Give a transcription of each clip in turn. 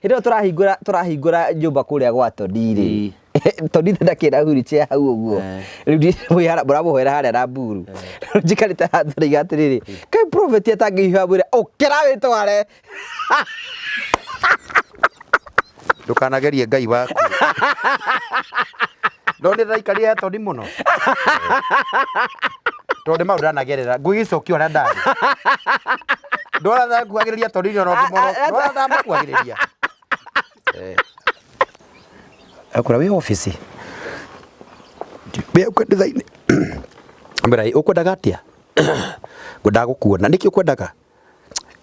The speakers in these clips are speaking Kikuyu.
Hĩndĩ ĩyo tũrahingũra tũrahingũra nyũmba kũrĩa gwa Toni rĩ. Toni ndakĩra wheelchair hau ũguo. Rĩu mũramũhoera harĩa na mburu. Rĩu njikarĩte haha ndĩroiga atĩrĩrĩ, kaĩ prophet atangĩhiũha mwĩre ũkĩra wĩtware. Ndũkanagerie Ngai waku. No nĩ ndĩraikarire Toni mũno. Tondũ nĩ maũndũ ndanagerera. Ngũgĩcokia ũrĩa ndarĩ. Ndona ndakuagĩrĩria Toni nĩ ona ndona ndamakuagĩrĩria. Akũra wĩ obici. Wĩ kanitha-inĩ. Ambĩra ũkwendaga atĩa? Ngwendaga gũkuona. Nĩkĩ ũkwendaga?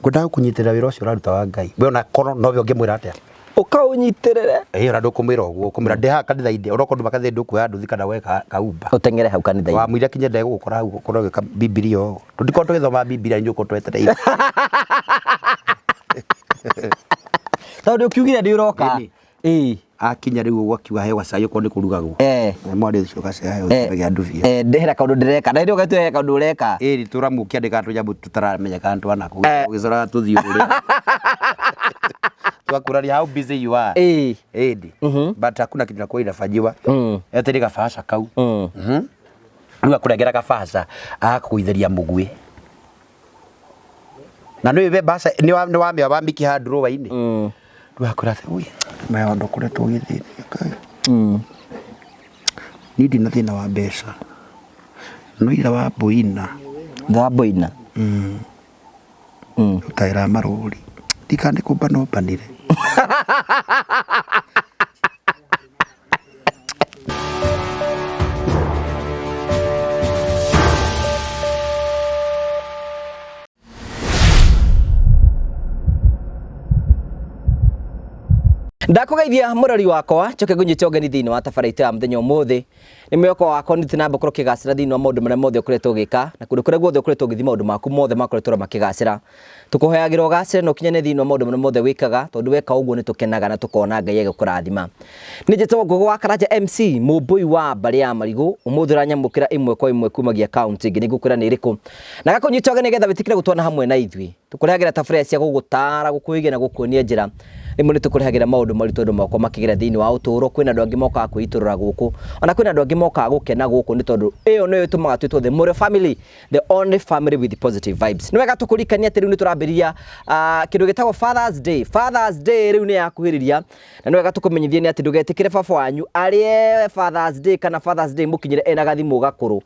Ngwendaga gũkũnyitĩrĩra wĩra ũcio ũraruta wa Ngai. We ona korwo nowe ũngĩmwĩra atĩa? Ũkaũnyitĩrĩre. Ĩĩ ona ndũkũmwĩra ũguo, ũkũmwĩra ndĩ haha kanitha-inĩ, ona okorwo nduma kanitha-inĩ ndũkuoya nduthi kana woe kaumba. Ũteng'ere hau kanitha-inĩ. Wamũira kinya ndegũgũkora hau ũkorwo ũgĩka Bibilia ũũ. Tũtikorwo tũgĩthoma Bibilia inyuĩ ũkorwo twetereire. Tondũ ũkiugire nĩ ũroka. Ĩni. Ĩĩ. Akinya rĩu ũguo akiuga heo gacai okorwo nĩ kũrugagwo. Eh. Na mwarĩ ũcio gacai heo gĩkombe kĩa ndubia. Eh, ndehera kaũndũ ndĩreka. Na hĩndĩ ĩyo ũgatua he kaũndũ ũreka. Ĩni tũramũkĩandĩka tũnyamũ tũtaramenyeka nĩ twana kũu. Eh. Ũgĩcoraga tũthiũrũrĩ. Twakũraria how busy you are. Ĩĩ. Ĩni. But hakuna kitu inakuwa inafanyiwa. Eteire gabahasha kau. Rĩu akũrengera gabahasha agakũgũithĩria mũguĩ. Na nĩ we bahasha nĩ wamĩoya wamĩikia haha drawer-inĩ. Rĩu akwĩra atĩ ui maũndũ ũkoretwo ũgĩthĩnĩka. Niĩ ndina thĩna wa mbeca. No ithe wa Boina. Ithe wa Boina? Rutagĩra marũri. Ndikana nĩ kũmbana ombanire. Ndakũgeithia mũrori wakwa njoke ngũnyite ũgeni thĩinĩ wa tabarĩra itũ ya mũthenya ũmũthĩ. Nĩ mwĩhoko wakwa nĩ na ũkorwo ũkĩgacĩra thĩinĩ wa maũndũ marĩa mothe ũkoretwo ũgĩka na kũndũ kũrĩa guothe ũkoretwo ũgĩthiĩ maũndũ maku mothe makoretwo makĩgacĩra. Tũkũhoyagĩra ũgacĩre na ũkinyane thĩinĩ wa maũndũ marĩa mothe wĩkaga tondũ weka ũguo nĩ tũkenaga na tũkona Ngai agĩkũrathima. Nĩ njĩtagwo Ngũgũ wa Karanja MC mũmbũi wa mbarĩ ya marigũ. Ũmũthĩ ũranyamũkĩra ĩmwe kwa ĩmwe kumagia kaunti ĩngĩ nĩ ngũkwĩra nĩ ĩrĩkũ. Na gakũnyita ũgeni nĩgetha wĩtĩkĩre gũtwana hamwe na ithuĩ. Tũkũrehagĩra tabarĩra cia gũgũtaara, gũkũĩgia na gũkuonia njĩra. Rĩmwe nĩ tũkũrehagĩra maũndũ maritũ andũ makoragwo makĩgera thĩinĩ wa ũtũũro. Kwĩna andũ angĩ mokaga kwĩitũrũra gũkũ. Ona kwĩna andũ angĩ mokaga gũkena gũkũ nĩ tondũ ĩyo nĩyo ĩtũmaga twĩtwo the Mũrĩo family, the only family with positive vibes. Nĩ wega tũkũririkanie atĩ rĩu nĩ tũrambĩrĩria kĩndũ gĩtagwo Father's Day. Father's Day rĩu nĩ yakuhĩrĩria na nĩ wega tũkũmenyithie nĩ atĩ ndũgetĩkĩre baba wanyu arĩe Father's Day kana Father's Day mũkinyĩre ena gathimũ gakũrũ.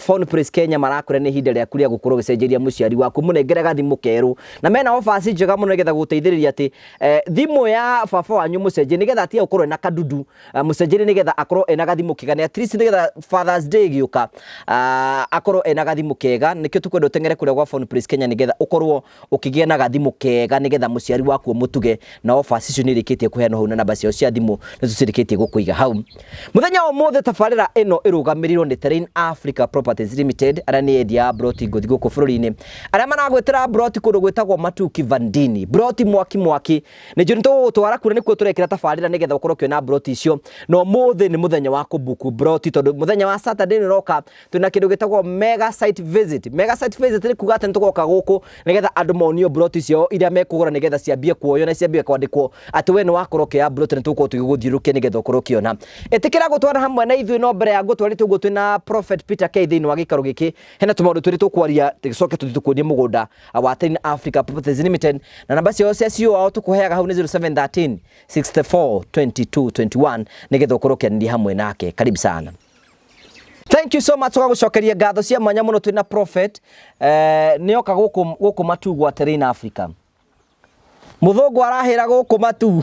Phone Place Kenya marakwĩra nĩ ihinda rĩaku rĩa gũkorwo ũgĩcenjeria mũciari waku mũnengere gathimũ kerũ na mena offers njega mũno nĩgetha gũgũteithĩrĩria atĩ thimũ ya baba wanyu mũcenjerie nĩgetha atige gũkorwo ena kadudu, mũcenjerie nĩgetha akorwo ena gathimũ kega na at least nĩgetha Father's Day ĩgĩũka akorwo ena gathimũ kega. Nĩkĩo tũkwenda ũteng'ere kũrĩa gwa Phone Place Kenya nĩgetha ũkorwo ũkĩgĩa na gathimũ kega nĩgetha mũciari waku ũmũtuge na offers icio nĩ irĩkĩtie kũheanwo hau na namba ciao cia thimũ nĩcio cirĩkĩtie gũkũiga hau. Mũthenya wa ũmũthĩ tabarĩra ĩno ĩrũgamĩrĩirwo nĩ Terrain Africa Properties Limited arĩa nĩ endia a broti ngũthi gũkũ bũrũri-inĩ arĩa maragwĩtĩra broti kũndũ gwĩtagwo Matuki Vandini broti mwaki mwaki nĩ njũĩ nĩ tũgũgũtwara kũrĩa nĩkuo tũrekĩra tabarĩra nĩgetha ũkorwo ũkĩona broti icio na ũmũthĩ nĩ mũthenya wa kũbuku broti tondũ mũthenya wa Saturday nĩ ũroka twĩna kĩndũ gĩtagwo mega site visit. Mega site visit nĩ kuga atĩ nĩ tũgoka gũkũ nĩgetha andũ monio broti ciao iria mekũgũra nĩgetha ciambie kuoywo na ciambie kwandĩkwo atĩ we nĩ wakorwo ũkĩoya broti na tũgũkorwo tũgĩgũthiũrũrũkia nĩgetha ũkorwo ũkĩona. Ĩtĩkĩra gũtwara hamwe na ithuĩ no mbere ya ngũtwarĩte ũguo twĩna Prophet Peter K thĩinĩ wa gĩikaro gĩkĩ hena tũmaũndũ twĩrĩ tũkwaria tũcoke tũthiĩ tũkuonie mũgũnda wa Terrain Africa Properties Limited na namba ciao cia CEO wao tũkũheaga hau nĩ 0713 64 22 21 nĩgetha ũkorwo ũkĩaranĩria hamwe nake. Karibu sana. Thank you so much tũgagũcokeria ngatho cia mwanya mũno twĩna Prophet nĩ oka gũkũ gũkũ Matu gwa Terrain Africa. Mũthũngũ arahĩra gũkũ Matu.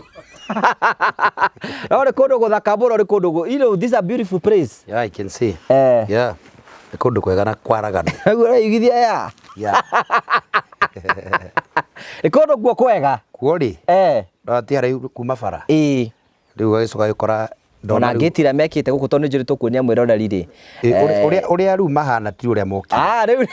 No nĩ kũndũ gũthaka mũno nĩ kũndũ you know this is a beautiful place. Yeah, I can see. Eh. Yeah. Nĩ kũndũ kwega na kwaraganu. Ũguo ũraigithia ya. Yeah. Nĩ kũndũ kuo kwega. Kuo rĩ, Eh. no ti haraihu kuma bara. Ĩĩ. Rĩu ũgagĩcoka ũgĩkora Ona ndona rĩu ngĩti iria mekĩte gũkũ tondũ nĩ njũrĩ tũkuonia mwĩroreri rĩ. Ĩ, ũrĩa ũrĩa rĩu mahana ti ũrĩa mokire. Ah, rĩu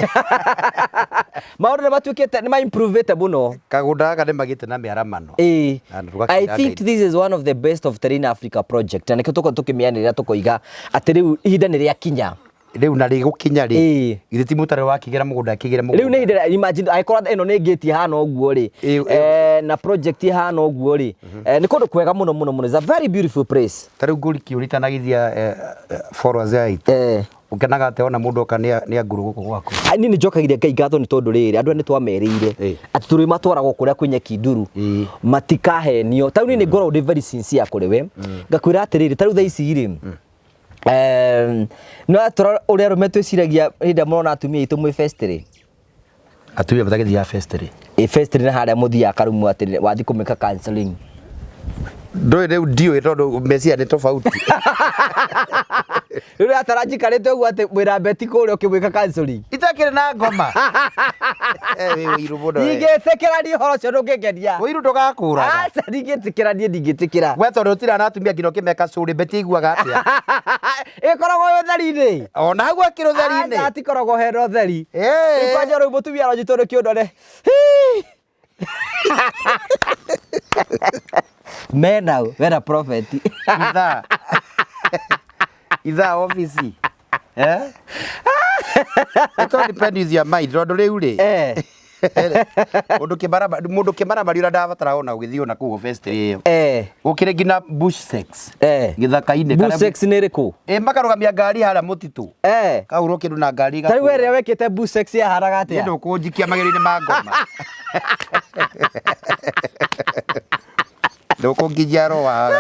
maũndũ nĩ matuĩkĩte nĩ ma improvĩte mũno. Kagũnda gaka nĩ magĩte na mĩaramano. Ĩĩ. Na tũgakira I think Ngai. this is one of the best of Terrain Africa project na nĩkĩo tũkorwo tũkĩmĩanĩrĩra tũkoiga atĩ rĩu ihinda nĩ rĩakinya. Rĩu na rĩgũkinya rĩ, Ĩĩ. githĩ ti mũtare wakĩgĩra mũgũnda akĩgĩra mũgũnda. Rĩu nĩ ihinda, imagine angĩkorwo ĩno nĩ ngĩti ĩhana ũguo rĩ, Ĩĩ, ĩĩ. na project ĩhana ũguo rĩ, nĩ kũndũ kwega mũno mũno mũno. It's a very beautiful place. Ta rĩu ngũri kĩũria itanagithia followers aitũ. Ũkenaga atĩa wona mũndũ oka nĩ angũrũ gũkũ gwaku? Ai, niĩ nĩ njokagĩria Ngai ngatho nĩ tondũ rĩrĩ, andũ aya nĩ twamerĩire Ĩĩ. atĩ tũrĩmatwaraga o kũrĩa kwĩ nyeki nduru, Ĩĩ. matikahenio. Ta rĩu niĩ nĩ ngoragwo ndĩ very sincere kũrĩ we, ngakwĩra atĩrĩrĩ, ta rĩu thaa ici rĩ, no atũra ũrĩa arũme twĩciragia hĩndĩ ĩrĩa mũrona atumia aitũ mwĩ fest rĩ. Atumia matagĩthiaga fest rĩ? Ĩ fest rĩ, na harĩa mũthiaga karumu atĩrĩ, wathiĩ kũmĩka counseling. Ndũĩ rĩu ndiũĩ tondũ meciria nĩ tofauti. Rĩu ũratara njikarĩte ũguo atĩ mwĩna Betty kũrĩa ũkĩmwĩka counseling. Itakĩrĩ na ngoma. Eh, wĩ ũiru mũno we. Ndingĩtĩkĩra niĩ ũhoro ũcio ndũngĩngenia. Ũiru ndũgakũraga. Aca ndingĩtĩkĩra niĩ ndingĩtĩkĩra. We tondũ ũtirĩ na atumia nginya ũkĩmeka cũrĩ Betty aiguaga atĩa? Ĩkoragwo ĩ ũtheri-inĩ. Ona hau akĩrĩ ũtheri-inĩ. Aca hatikoragwo hena ũtheri. Eh. Rĩu kwanja rĩu mũtumia aranjitwo nĩ kĩũndũ nĩ. Mena ũ? Mena prophet. Ithaa. Ithaa ofici. Eh? It all depends with your mind tondũ rĩu rĩ. Eh. Mũndũ kĩmarama mũndũ kĩmaramari ũrĩa ndabatara ona ũgĩthiĩ ona kũu fest ĩyo. Eh. Gũkĩrĩ nginya bush sex. Eh. Gĩthaka-inĩ. Bush sex nĩ ĩrĩkũ? Ĩ makarũgamia ngari harĩa mũtitũ. Eh. Kaurwo kĩndũ na ngari Ta rĩu we ĩrĩa wekĩte bush sex yahanaga Niĩ atĩa? ndũkũnjikia magerio-inĩ ma ngoma. Ndũkũnginyia roho haha.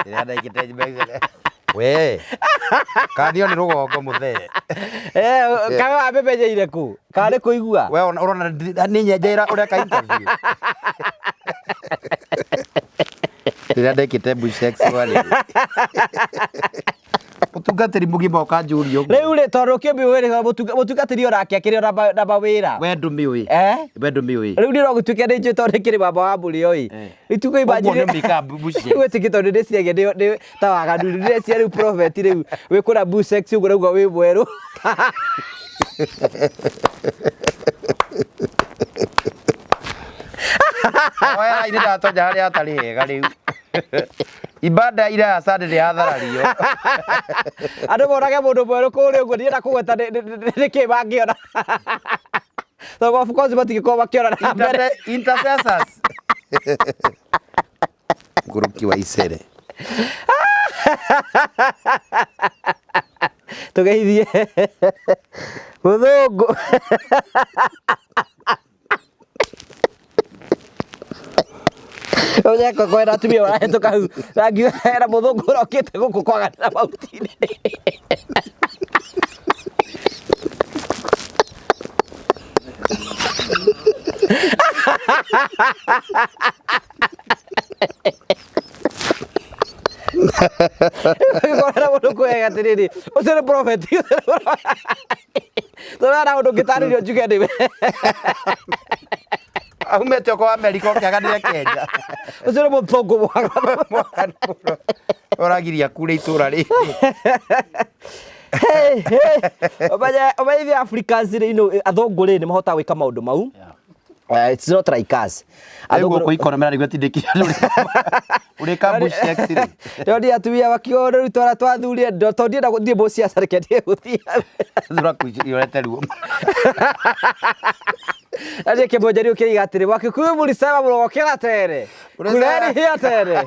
Rĩrĩa ndaikĩte we kanio nĩ rũgongo mũthee. Eh, kawe wamĩmenyeire kũ? Kana nĩ kũigua? We ũrona nĩ nyenjeira ũreka interview. Rĩrĩa ndekĩte bush sex warĩ. Mũtungatĩri mũgima ũkanjũria ũguo. Rĩu rĩ tondũ kĩmbi mũtungatĩri onake akĩrĩ ona na mawĩra. We ndũmĩũĩ. Eh? We ndũmĩũĩ. Rĩu niĩ no gũtuĩke nĩ njũĩ tondũ nĩkĩrĩ baba wa mũrĩo ĩ. Eh. Rĩu tuge Ũguo nĩ mĩkaga bush sex. Gwĩtĩkĩ tondũ ndĩciragia nĩ ta waganu ndĩreciria rĩu prophet rĩu wĩ kũrĩa bush sex ũguo rauga wĩ mwerũ. Oya inĩ ndatonya harĩa hatarĩ hega rĩu. Ibada ira ya Sunday nĩ yatharario. Andũ monage mũndũ mwerũ kũrĩa ũguo ndienda kũgweta nĩkĩ mangĩona. Tondũ of course matingĩkorwo makĩona na mbere. Intercessors. Ngũrũki wa icere. Tũgeithie mũthũngũ. Ũnyeko kwena atumia marahĩtũka hau rangi hena mũthũngũ ũrokĩte gũkũ kwaganĩra mahuti-inĩ. Ũgĩkorera mũndũ kwega atĩrĩrĩ, ũcio nĩ prophet. Tũrona ũndũ ũngĩtarĩrio njuge nĩwe. Aumĩte oko Amerika ũkĩaganĩre Kenya. Ũcio nĩ mũthũngũ mwaganu. Ũragiria kure itũra rĩrĩ. Hey, hey. Ũmenye ũmenye ithuĩ Africans rĩ, you know, athũngũ rĩ nĩ mahotaga gwĩka maũndũ mau. It's not like us. Rĩu gũkũ economy na nĩguo ĩtindĩkire andũ ũrĩka bush sex rĩ. Ndĩronire atumia makiuga rĩu twara twathurie tondũ ndienda gũthiĩ mũciaca reke ndige gũthiĩ. Thura kuirorete ruo. Aje kĩmwenjerio kĩiga atĩrĩ Wakikuyu mulisema mũrogokĩra tene. Kuleni hiya tene.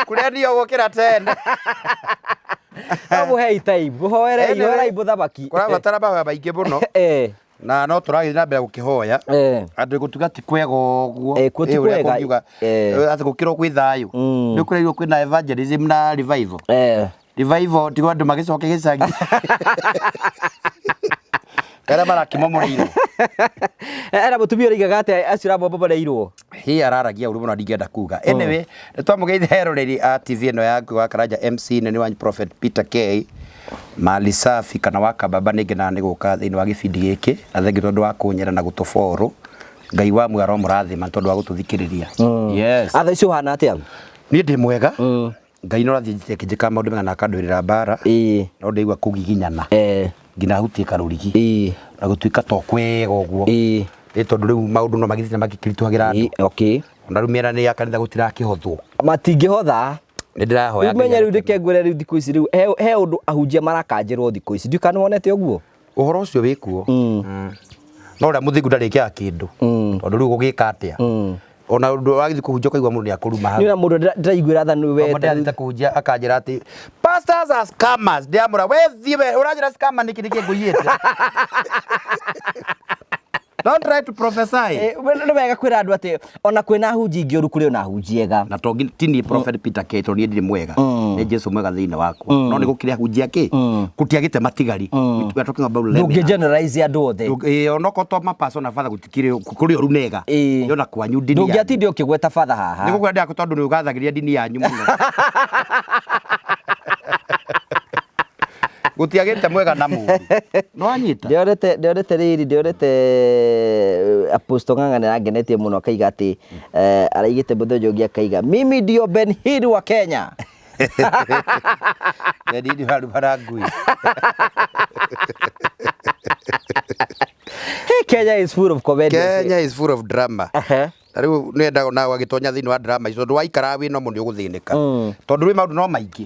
Kuleni ũgũkĩra tene. No mũhei time, mũhoerei, Anyway, hoerai mũthamaki. Kũrabatara mahoya maingĩ mũno. Eh. Na no tũragĩthiĩ na mbere gũkĩhoya. Eh. Andũ gũtuga ti kwega ũguo. Eh, kuo ti Ĩ, ũrĩa kwega. kũngiuga, Eh. atĩ gũkĩrwo kwĩ thayũ. Mm. Nĩ kũraigwo kwĩna evangelism na revival. Eh. Revival tigo andũ magĩcoke gĩcagi. Arĩa marakĩmomoreirwo. Era mũtumia ũraigaga atĩa acio ũramomoreirwo? Hi araragia ũru mũno ndingĩenda kuga. Anyway, nĩ twamũgeithia eroreri a TV ĩno yaku wa Karanja MC na nĩ wanyu Prophet Peter K. Mali safi kana wa kababa nĩ ngenaga nĩ gũka thĩinĩ wa gĩbindi gĩkĩ na thengi tondũ wa kũnyera na gũtũborũ. Ngai wa muoyo aromũrathima nĩ tondũ wa gũtũthikĩrĩria. Yes. Atha icio ũhana atĩa? Niĩ ndĩ mwega. Ngai no arathiĩ akĩnjĩka maũndũ mega na akandũĩrĩra mbara. Ĩĩ. No ndĩigua kũgiginyana. Eh. Nginya hutie karũrigi. Ĩĩ. Na gũtuĩka to kwega ũguo. Ĩĩ. Ĩ tondũ rĩu maũndũ no magĩthiĩ makĩritũhagĩra andũ. Ĩĩ, okay. Ona rĩu mĩena ya kanitha gũtirakĩhothwo. Matingĩhotha. Nĩ ndĩrahoya Rĩu menya Ngai rĩu reke ngwĩre rĩu thikũ ici rĩu he ũndũ ahunjia marakanjĩrwo thikũ ici, ndiũĩ kana nĩwonete ũguo. Ũhoro ũcio wĩ kuo. No ũrĩa mũthingu ndarĩkĩaga kĩndũ. Tondũ rĩu ũgũgĩka atĩa? Ona ũndũ wagĩthiĩ kũhunjia ũkaigua mũndũ nĩ akũruma hau. Nĩ ona mũndũ ndĩraiguĩra tha nĩ we. Mũndũ athiĩte kũhunjia akanjĩra atĩ pastors are scammers. Ndĩramwĩra we thiĩ we ũranjĩra scammer nĩkĩ nĩkĩ ngũiyĩte? Don't try to prophesy. Nĩ wega kwĩra andũ atĩ ona kwĩna ahunjia ingĩ ũru kũrĩ ona ahunjia ega. Na to ti niĩ Prophet Peter K tondũ niĩ ndirĩ mwega. Nĩ Jesu mwega thĩinĩ wakwa. No nĩ gũkĩrĩ ahunjia kĩ? Gũtiagĩte matigari. We are talking about Ndũngĩ remnants. generalize andũ othe. Ĩĩ onokorwo to mapastor na father gũtikĩrĩ kũrĩ ũru nega. Yona kwanyu ndini yanyu. Ndũngĩatinde ũkĩgweta batha haha. Nĩ gũkwenda ndĩrakwĩra tondũ nĩ ũgathagĩria ndini yanyu mũno. Gũtiagĩte mwega na mũru. Nĩwanyita? Ndĩonete rĩrĩ, ndĩonete Apostle Ng'ang'a nĩ arangenetie mũno akaiga atĩ araigĩte mũthenya ũngĩ akaiga mimi ndio Ben Hinn wa Kenya. Ben Hinn warumana ngui. Hey, Kenya is full of comedians. Kenya is full of drama. Na rĩu nĩendaga nawe agĩtonya thĩinĩ wa drama icio tondũ waikara wĩ normal nĩ ũgũthĩnĩka. Tondũ rĩ maũndũ no maingĩ.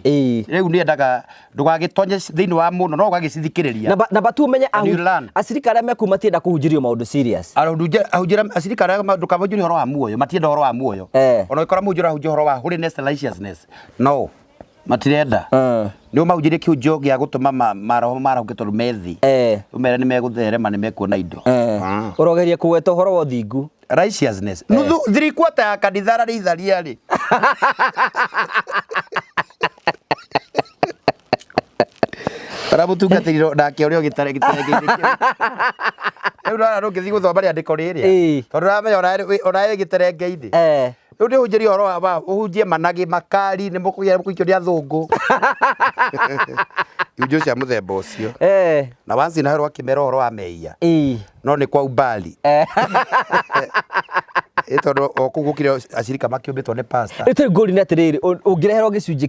Rĩu nĩendaga ndũgagĩtonye thĩinĩ wa mũno no ũgagĩcithikĩrĩria. Namba tu ũmenye And you learn. acirika arĩa mekuu matienda kũhunjĩrio maũndũ serious. Ahunjia acirika arĩa ndũkamahunjĩrie ũhoro wa muoyo, matienda ũhoro wa muoyo. Ona ũngĩkora mũhunjia ũrahunjia ũhoro wa holiness and righteousness, no matirenda. Nĩ ũmahunjĩrie kĩhunjio gĩa gũtũma maroho marahũke tondũ me thĩ. Ũmere nĩ megũtherema nĩ mekuona indo. Ũrogeria kũgweta ũhoro wa ũthingu. Righteousness. Nuthu 3/4 ya kanitha ararĩ itharia rĩ. Aramũtungatĩri nake ũrĩa ũgĩtare gĩtenge-inĩ kĩu. Rĩu ndona ndũngĩthiĩ gũthoma rĩandĩko rĩrĩa. Tondũ ũramenya ona wĩ gĩterenge-inĩ. Rĩu ndĩhunjĩrie ũhoro wa ũhunjie managĩ makari nĩ mũkũgĩa mũkũikio nĩ athũngũ. Ihunjio cia mũthemba ũcio. Na once in a while wakĩmera ũhoro wa mehia. No nĩ kwa umbali. Ĩ tondũ o kũu gũkire acirika makĩũmbĩtwo nĩ pastor. Rĩu tarĩu ngũri nĩ atĩrĩrĩ, ũngĩreherwo gĩcunjĩ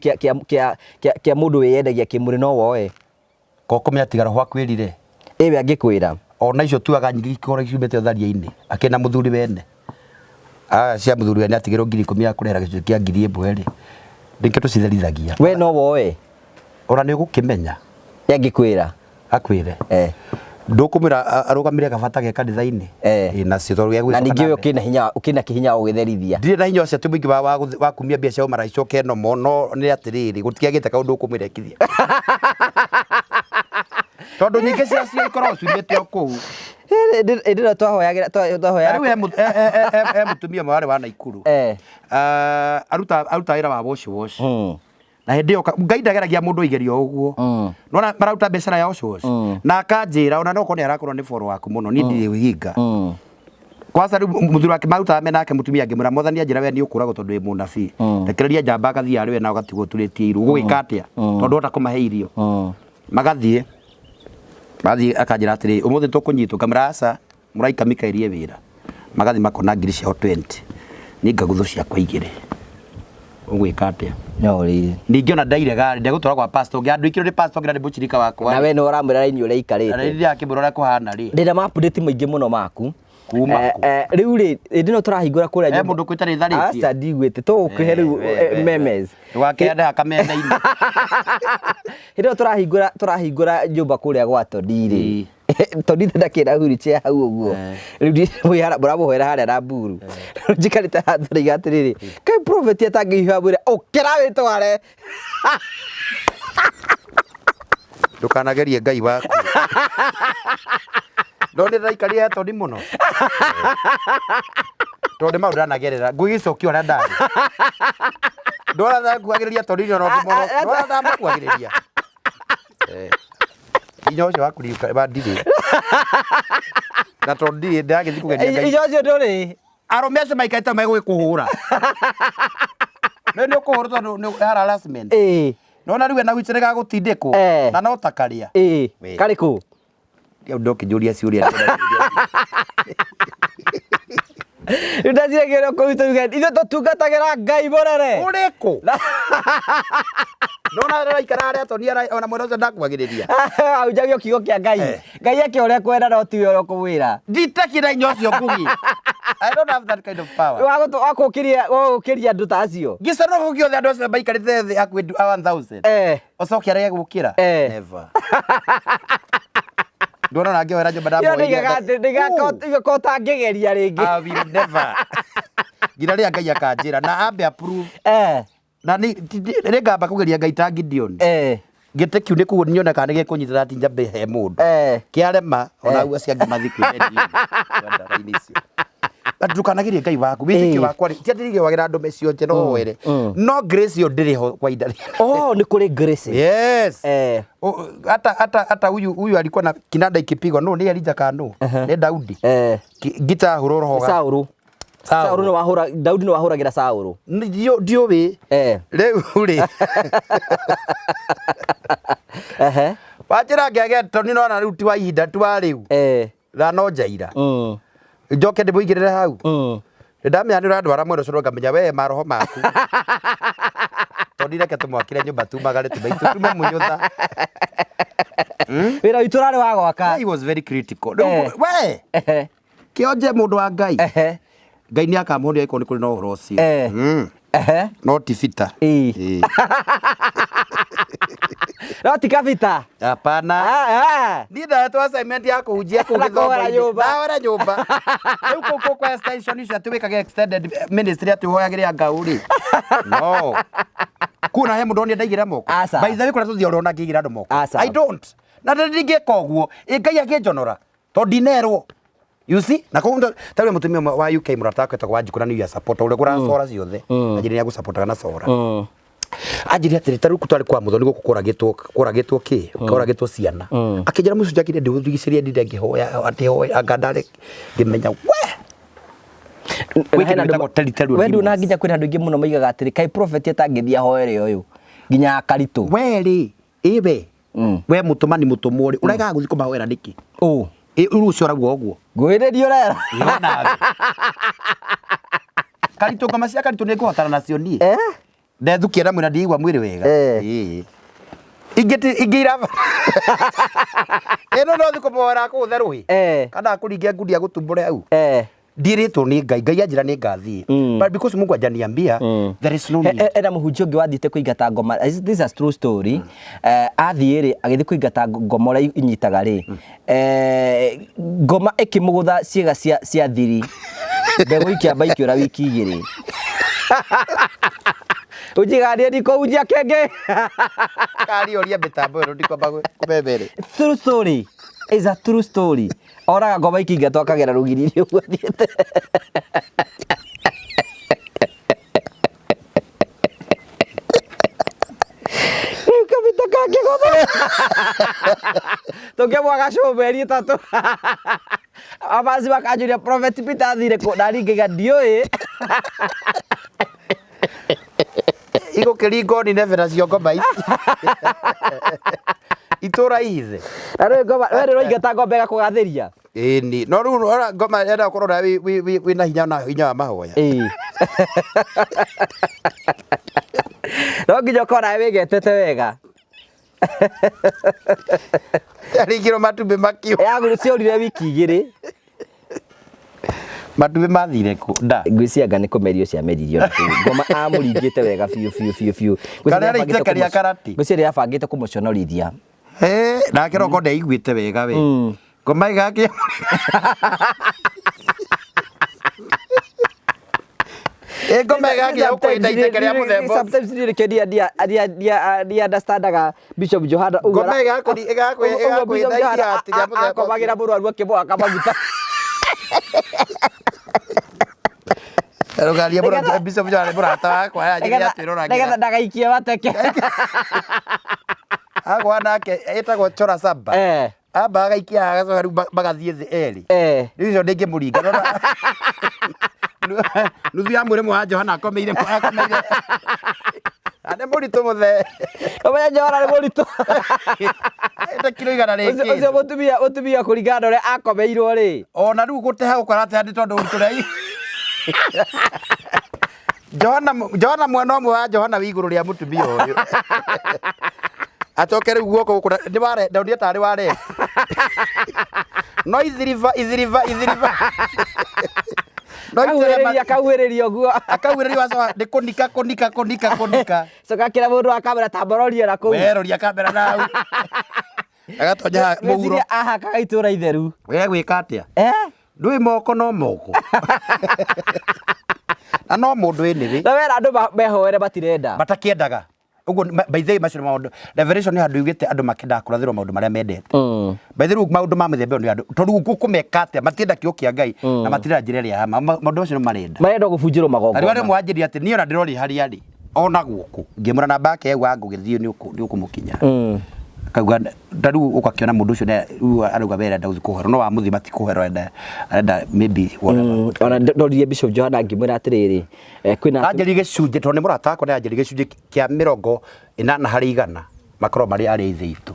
kĩa mũndũ wĩyendagia kĩmwĩrĩ no woe? Ko kũmenya tiga roho akwĩrire. Ĩwe angĩkwĩra. Ona icio tuaga nyingĩ ikoragwo ciumĩte ũtharia-inĩ. Akĩna mũthuri wene. Aya cia mũthuri wene atigĩrwo 10,000 ya kũrehera gĩcunjĩ kĩa 1,000 rĩ. Nĩkĩo tũcitherithagia. We no woe? Ona nĩ ũgũkĩmenya. Ĩ angĩkwĩra? Akwĩre. Ndũkũmwĩra arũgamĩre gabata ge kanitha-inĩ. Ĩ nacio tondũ Na gĩagũgĩcoka ningĩ na we mbere. ũkĩna hinya, ũkĩna kĩhinya wa gũgĩtherithia. Ndirĩ na hinya ũcio atĩ mũingĩ wa kumia mbia cia ũmara icoke nomo, no nĩ atĩrĩrĩ, gũtiagĩte kaũndũ ũkũmwĩra ekithie. Tondũ nyingĩ ciacio ikoragwo ciumĩte o kũu. Hĩndĩ ĩrĩa twahoyagĩra, twahoyaga Rĩu he mũtumia ũmwe warĩ wa Naikuru. Aruta wĩra wa wash wash. Na hĩndĩ ĩyo Ngai ndageragia mũndũ aigerio ũguo. Nona maruta biacara ya wash wash. Na akanjĩra ona no korwo nĩ arakorwo nĩ follow waku mũno, niĩ ndirĩ hinga. Kwanza rĩu mũthuri wake marutaga me nake mũtumia angĩmwĩra mwathani anjĩra we nĩ ũkũragwo tondũ wĩ mũnabii. Rekereria njamba agathiĩ arĩ we na ũgatigwo ũturĩtie iru. Ũgũgĩka atĩa? Tondũ hota kũmahe irio. Magathiĩ. Mathiĩ akanjĩra atĩrĩ, ũmũthĩ tũkũnyitwo, ngamwĩra aca, mũraika Mikaeli e wĩra. Magathiĩ makona ngiri ciao 20. Niĩ ngaguthũ ciakwa igĩrĩ. Ũgwĩka atĩa? No ũrĩire. Ningĩ ona ndairega rĩ, ndegũtwara kwa pastor ũngĩ, andũ aingĩ nĩ pastor ũngĩ na nĩ mũchirika wakwa. Na we nĩ ũramwĩra raini ũrĩa ikarĩte. Na rĩrĩa akĩmwĩra ũrĩa kũhana rĩ. Ndĩna ma update maingĩ mũno maku. Kuma kũ? Rĩu rĩ, hĩndĩ ĩno tũrahingũra kũrĩa He mũndũ ũkwĩta nĩ tharĩtie? Aca ndigwĩte, tũgũkũhe rĩu, memes. Ndũgakĩande hakamena-inĩ. Hĩndĩ ĩno tũrahingũra nyũmba kũrĩa gwa Toni rĩ. Toni ndakĩra wheelchair hau ũguo. Rĩu mũramũhoera harĩa na mburu. Rĩu njikarĩte haha ndĩroiga atĩrĩrĩ, kaĩ prophet atangĩhiũha mwĩre, ũkĩra wĩtware. Ndũkanagerie Ngai waku. No nĩ ndĩraikarire Toni mũno. Tondũ nĩ maũndũ ndanagerera. Ngũgĩcokio harĩa ndarĩ. Ndona ndakuhagĩrĩria Toni ona ũngĩmũrora. Ndona ndamũkuhagĩrĩria. Hinya ũcio wa kũriũka wa ndirĩ. Na tondũ ndirĩ ndĩragĩthiĩ kũgeria Ngai. Hinya ũcio ndũrĩ. Arũme acio maikarĩte megũgĩkũhũra. Nĩ nĩ ũkũhũrwo tondũ nĩ harassment. Nona rĩu ena wheelchair gagũtindĩkwo na no ta karĩa. We. Karĩ kũ? Rĩu ndũkĩnjũria ciũria. Rĩu ndaciragia ũrĩa ũkũrutwo uge, ithuĩ tũtungatagĩra Ngai mũnene. Ũrĩkũ? Ndona araikara harĩa Toni ona mwena ũcio ndakuagĩrĩria. Ahunjagia kiugo kĩa Ngai. Ngai eke ũrĩa ekwenda no tiwe ũrĩa ũkũmwĩra. Nditakĩra inya ũcio ngugi. I don't have that kind of power. Wa gũkĩria andũ ta acio. Gĩconoko gĩothe andũ acio maikarĩte thĩ hakuhĩ 1000. Eh. Ũcoke arege gũkĩra. Eh. Never. Ndona na ngĩhoera nyũmba Ĩyo ndamũhoire ndaigaga Ngai. atĩ ndĩgakorwo tangĩgeria rĩngĩ. I will never. Nginya rĩrĩa Ngai akanjĩra na ambe approve. Eh. Na nĩ ngamba kũgeria Ngai ta Gideon. Eh. Gĩtĩ kĩu nĩ kuo nyone kana nĩ gĩkũnyitĩra atĩ njambe he mũndũ. Eh. Kĩarema ona au acio angĩ mathiĩ kwĩmendia. Kwenda raini icio. But ndũkanagerie Ngai waku. Wĩtĩkio Eh. wakwa rĩ, ti atĩ ndigĩwagĩra andũ mecionje no hoere. No grace ĩyo ndĩrĩ ho kwa ihinda rĩrĩ. Oh, nĩ kũrĩ grace. Yes. Eh. Hata huyu alikuwa na kinanda ikipigwa no ni Elijah kana nĩ Daudi. Eh. Gita hũrwo roho ga- Saũrũ. Saũrũ nĩ wahũra Daudi nĩ wahũragĩra Saũrũ. Ndiũĩ. Eh. Rĩu rĩ. Ehe. Wanjĩra ngege tondũ nĩndona rĩu ti wa ihinda ti wa rĩu. Eh. Na no njaira. Njoke ndĩmũigĩrĩre hau. Nĩndamenya nĩ ũrandwara mwena ũcio ngamenya we maroho maku. Tondũ reke tũmwakĩre nyũmba tumagare tume tume mũnyũtha. Wĩra witũ ũrarĩ wa gwaka. He was very critical. Eh. Rĩu we Ehe. kĩonje mũndũ wa Ngai. Ehe. Ngai nĩ akamũhonia angĩkorwo nĩ kũrĩ na ũhoro ũcio. Eh. Ehe. No ti bita. Ĩĩ. Ĩĩ. No ti kabita. Hapana. Ah, ah. Niĩ ndahetwo assignment ya kũhunjia kũu Na kũhora gĩthomo-inĩ. nyũmba. Ndahora nyũmba. Rĩu kũu kũu kwa extension icio atĩ wĩkage extended ministry atĩ ũhoyagĩre anga rĩ. No. Kũu na he mũndũ onire ndaigĩra moko. Aca. By the way kũrĩa tũthiaga ũrona ngĩigĩra andũ moko. Aca. I don't. Na ndingĩka ũguo. Ĩ Ngai akĩnjonora. Tondũ ndinerwo. You see? Na koguo ta rĩu mũtumia ũmwe wa UK mũrata wakwa etagwo Wanjikũ na nĩ support ũrĩa ũgũraga cora ciothe. Anjĩrire nĩ agũsupportaga na cora. Anjĩrire atĩrĩ ta rĩu twarĩ kwa mũthoni gũkũ kũragĩtwo kũragĩtwo kĩ kũragĩtwo ciana akĩnjĩra mũcunjĩ akire ndĩũrigicĩrie ndinde ngĩhoya atĩ hoya anga ndarĩ ngĩmenya we Na hena andũ wĩtagwo territorial we nduna demons. nginya kwĩna andũ aingĩ mũno maigaga atĩrĩ kaĩ prophet atangĩthiĩ ahoere ũyũ nginya akaritũ. We rĩ ĩ we we mũtũmani mũtũmwo rĩ ũregaga gũthiĩ kũmahoera nĩkĩ? Ũ. Ĩ rĩu ũcio ũrauga ũguo. Ngwĩrĩria ũrera. Ĩ onawe. Karitũ ngoma cia karitũ nĩ ngũhotana nacio niĩ. Eh? Ndethukia na mwĩra ndiigua mwĩrĩ wega. Eh. Ĩĩ. Ingĩ ti ingĩ iraba. Ĩno no thiĩ kũmũhoera akũgũthe rũhĩ. Eh. Kana akũringe ngundi agũtumbũre hau. Eh. Ndirĩtwo nĩ Ngai, Ngai anjĩra nĩ ngathiĩ. But because Mungu hajaniambia, there is no need. Ena mũhunjia ũngĩ wathiĩte kũingata ngoma, this is a true story. Eh, athiĩ rĩ agĩthiĩ kũingata ngoma ũrĩa inyitaga rĩ, eh, ngoma ĩkĩmũgũtha ciĩga cia thiri, mbegũ ikĩamba ikĩũra wiki igĩrĩ. Ũnjigarie ndikũhunjia kĩngĩ. Karioria mĩtambo ĩno ndikwamba kũmemere. True story. Is a true story. Oraga ngoma ikĩingatwo akagera rũgiri-inĩ ũguo athiĩte. Rĩu kabita kangĩgũtha. Tũngĩmwaga show mĩeri 3. Abaci makanjũria Prophet Peter athire kũ na niĩ ngaiga ndiũĩ. Igũkĩringwo Nineve nacio ngoma ici. Itũra ihithe. Na rĩu ngoma we nĩ ũraingata ngombe ĩgakũgathĩria. Ĩni. No rĩu ora ngoma enda gũkorwo na wĩna hinya na hinya wa mahoya. Ĩĩ. No nginya ũkorwo nawe wĩgetete wega. Yaringirwo matumbĩ makiu. Yagũrũ ciorire wiki 2. Matumbĩ mathire kũ? Nda. Ngwĩciria anga nĩ kũmerio ciameririo na kũu. Ngoma amũringĩte wega biũ biũ biũ biũ. Kana arĩ iteke rĩa karati? Ngwĩciria nĩabangĩte kũmũconorithia. Eh, nake roko ndeiguĩte wega we. Ngoma ĩgakĩa. Ĩ ngoma ĩgakĩa gũkũhĩta iteke rĩa mũthemba ũcio. Sometimes niĩ nĩkĩo ndi understandaga Bishop Johana ũguo Ngoma ĩgakũhĩta ihati rĩa mũthemba ũcio. akomagĩra mũrwaru akĩmũhaka maguta. Rũgaria mũrata Bishop Johana nĩ mũrata wakwa anjĩrire atwĩroragĩra. Nĩgetha ndagaikie mateke. Agwa nake ĩtagwo chora saba. Eh. Amba agaikia agacoka rĩu magathiĩ thĩ erĩ. Eh. Rĩu icio ndĩngĩmũringa. Nona nuthu ya mwĩrĩ wa Johana akomeire akomeire. Na nĩ mũritũ mũthee. Ũmenye Johana nĩ mũritũ. Ĩte kiro igana Ũcio rĩkĩ. ũcio mũtumia kũringana na ũrĩa akomeirwo rĩ. Ona rĩu gũteha gũkora atĩa nĩ tondũ ũritũ ũrĩa Johana Johana mwena ũmwe wa Johana wĩ igũrũ rĩa mũtumia ũyũ. Acoke rĩu guoko gũkũ nĩ ware ndonire tarĩ ware. No ithiriba ithiriba ithiriba. No No itere Akauhĩrĩria akauhĩrĩria ũguo. Akauhĩrĩria wacoka nĩ kũnika kũnika kũnika kũnika. Coka kĩra mũndũ wa kamera tambororia na kũu. Weroria kamera nau. Agatonya haha mũhuro. Ngwĩciria ahakaga itũra itheru. We gwĩka atĩa? Eh? Ndũĩ moko no moko. Na no mũndũ anyway. Na wera andũ mehoere matirenda. Matakĩendaga. Ũguo by the way macio nĩ maũndũ Revelation nĩ handũ yugĩte andũ makĩendaga kũrathĩrwo maũndũ marĩa mendete. By the way rĩu maũndũ ma mĩthemba ĩyo nĩ andũ tondũ ũkũmeka atĩa matienda kiugo kĩa Ngai na matirenda njĩra ĩrĩa ya ma maũndũ macio nĩ marenda. Marenda gũbunjĩrwo Na rĩu magongona. arĩa mwanjĩrire atĩ niĩ ona ndĩroria harĩa arĩ ona gũkũ ngĩmũra namba yake yauga ngũgĩthiĩ nĩ ũkũmũkinya. Akauga ta rĩu ũgakĩona mũndũ ũcio rĩu arauga we arenda gũthiĩ kũhoerwo no wamũthiĩ matikũhoerwo arenda arenda maybe whatever. Ona ndoririe Bishop Johana ngĩmwĩra atĩrĩrĩ, kwĩna Anjĩrire gĩcunjĩ tondũ nĩ mũrata wakwa nĩ anjĩrire gĩcunjĩ kĩa 80% makorwo marĩ arĩa ithe itũ.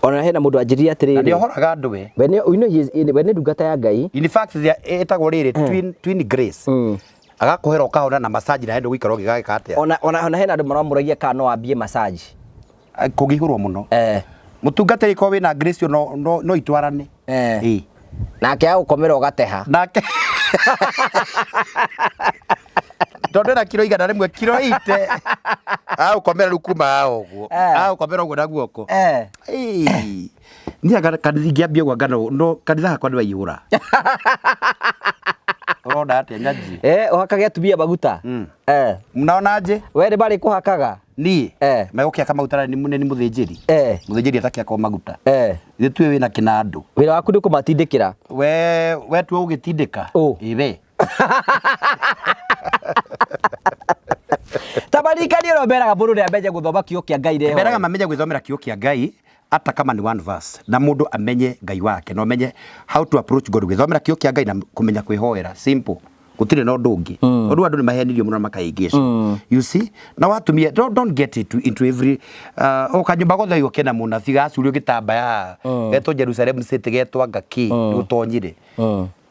Ona hena mũndũ anjĩrire Na atĩrĩrĩ. nĩ ohoraga andũ we. We nĩ you know he is we nĩ ndungata ya Ngai. In fact ĩtagwo rĩrĩ twin grace. Agakũhera ũkahona na massage na ndũgũikara ũgĩgagĩka atĩa. Ona hena andũ maramũragia kana no ambie massage. Kũngĩihũrwo mũno. Mũtungatĩri korwo wĩna grace no no no itwarane. Ĩĩ. Nake agũkomera ũgateha. Nake tondũ ena kiro 100 kiro 80 agũkomera rĩu kuma haha ũguo agũkomera ũguo na guoko. Ĩĩ. Niĩ anga kanitha ingĩambia ũguo anga no kanitha hakwa nĩ waihũra. Ũrona atĩa nyanji? Ũhakage atumia maguta. Mnaonaje? We nĩ marĩ kũhakaga? Niĩ megũkĩhaka maguta na nĩ mũthĩnjĩri. Mũthĩnjĩri atakĩhakwo maguta. Ithuĩ tuĩ wĩna kĩnandũ. Wĩra waku nĩ kũmatindĩkĩra. We tuo ũgĩtindĩka. Ĩ we. Ta maririkanie ũrĩa meraga mũndũ nĩ amenye gũthoma kiugo kĩa Ngai rĩho. Meraga mamenye gwĩthomera kiugo kĩa Ngai ata kama ni one verse na mũndũ amenye Ngai wake na ũmenye how to approach God gwĩthomera kiugo kĩa Ngai na kũmenya kwĩhoera simple gũtirĩ na ũndũ ũngĩ tondũ andũ nĩ mahenirio mũno na makahĩngĩcwo you see na watumia don't get it into every o kanyũmba gothe ũguo kena mũnabii gacurio gĩtambaya getwo Jerusalem City getwo anga kĩ nĩ ũtonyire.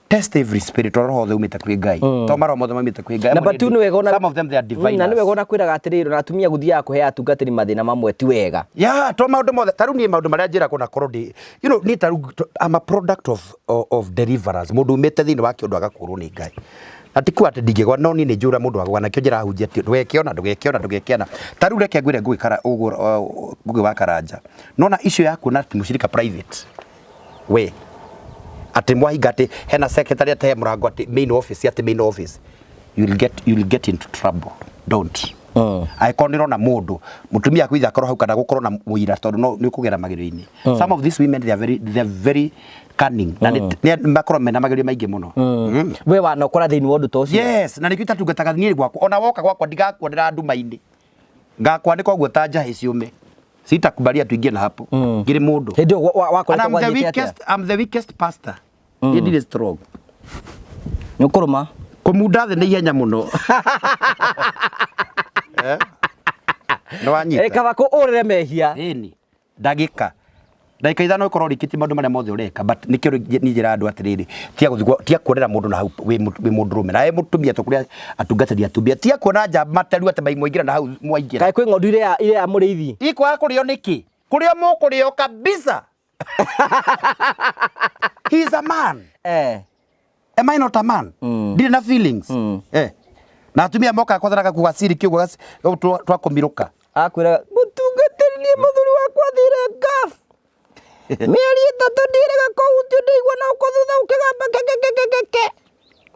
Test every spirit roho wothe umĩte kwĩ Ngai to maroho mothe maumĩte kwĩ Ngai. Number two nĩ wega ona some of them they are diviners. Na nĩ wega ona kwĩraga atĩrĩrĩ ona atumia gũthiaga kũhe atungatĩri mathĩna mamwe ti wega. Yeah, to maũndũ mothe ta rĩu niĩ maũndũ marĩa njĩragwo na korwo ndĩ you know niĩ ta rĩu I'm a product of deliverance mũndũ umĩte thĩinĩ wa kĩũndũ agakũrwo nĩ Ngai. Na ti kuga atĩ ndingĩgwa no niĩ nĩ njũra mũndũ agwa nakĩo njĩrahunjia atĩ ndũgekĩona ndũgekĩona ndũgekĩona ta rĩu reke ngwĩre Ngũgĩ wa Karanja nona issue ya kuona atĩ mũcirika private we atĩ mwahinga atĩ hena secretary atĩ he mũrango atĩ main office atĩ main office you will get into trouble don't. Angĩkorwo nĩ ũrona mũndũ mũtumia aku either akorwo hau kana gũkorwo na mũira tondũ no nĩ ũkũgera magerio-inĩ. Some of these women they are very cunning na nĩ makorwo mena magerio maingĩ mũno. We wanokora thĩinĩ wa ũndũ ta ũcio? Yes, na nĩkĩo itatungataga niĩ gwakwa ona woka gwakwa ndigakuonera nduma-inĩ ngakwanĩka ũguo ta njahĩ ciũme sitakubalia tuingie na hapo ngiri mũndũ. Hĩndĩ ĩyo wakoretwo And I'm the gwathiĩte atĩa? weakest, I'm the weakest pastor. Niĩ ndirĩ strong. Nĩ ũkũrũma? Kũmunda thĩ nĩ ihenya mũno. Nĩ wanyita? Kaba ũrĩre mehia. Ĩni. Ndagĩka. Ndagĩka 5 ũkorwo ũrĩkĩtie maũndũ marĩa mothe ũreka but nĩkĩo niĩ njĩraga andũ atĩrĩrĩ tiga gũthiĩ tiga kuonera mũndũ na hau wĩ mũndũrũme na wĩ mũtumia tũkũrĩa atungatĩri atumia tiga kuona njamba materu atĩ mwaingĩra na hau mwaingĩra. Kaĩ kwĩ ng'ondu iria mũrĩithi? Ikwaga kũrĩo nĩkĩ? Kũrĩo mũkũrĩo kabisa. He is a man. Am I not a man? Ndirĩ na feelings. Na atumia mokaga kwathanaga kuga siri kiugo twakũmirũka. Akwĩraga mũtungatĩri niĩ mũthuri wakwa athire ngaf. Mĩeri 3 ndiĩrĩga kũhutio ndĩigua na gũkũ thutha ũkĩgamba kekekekeke.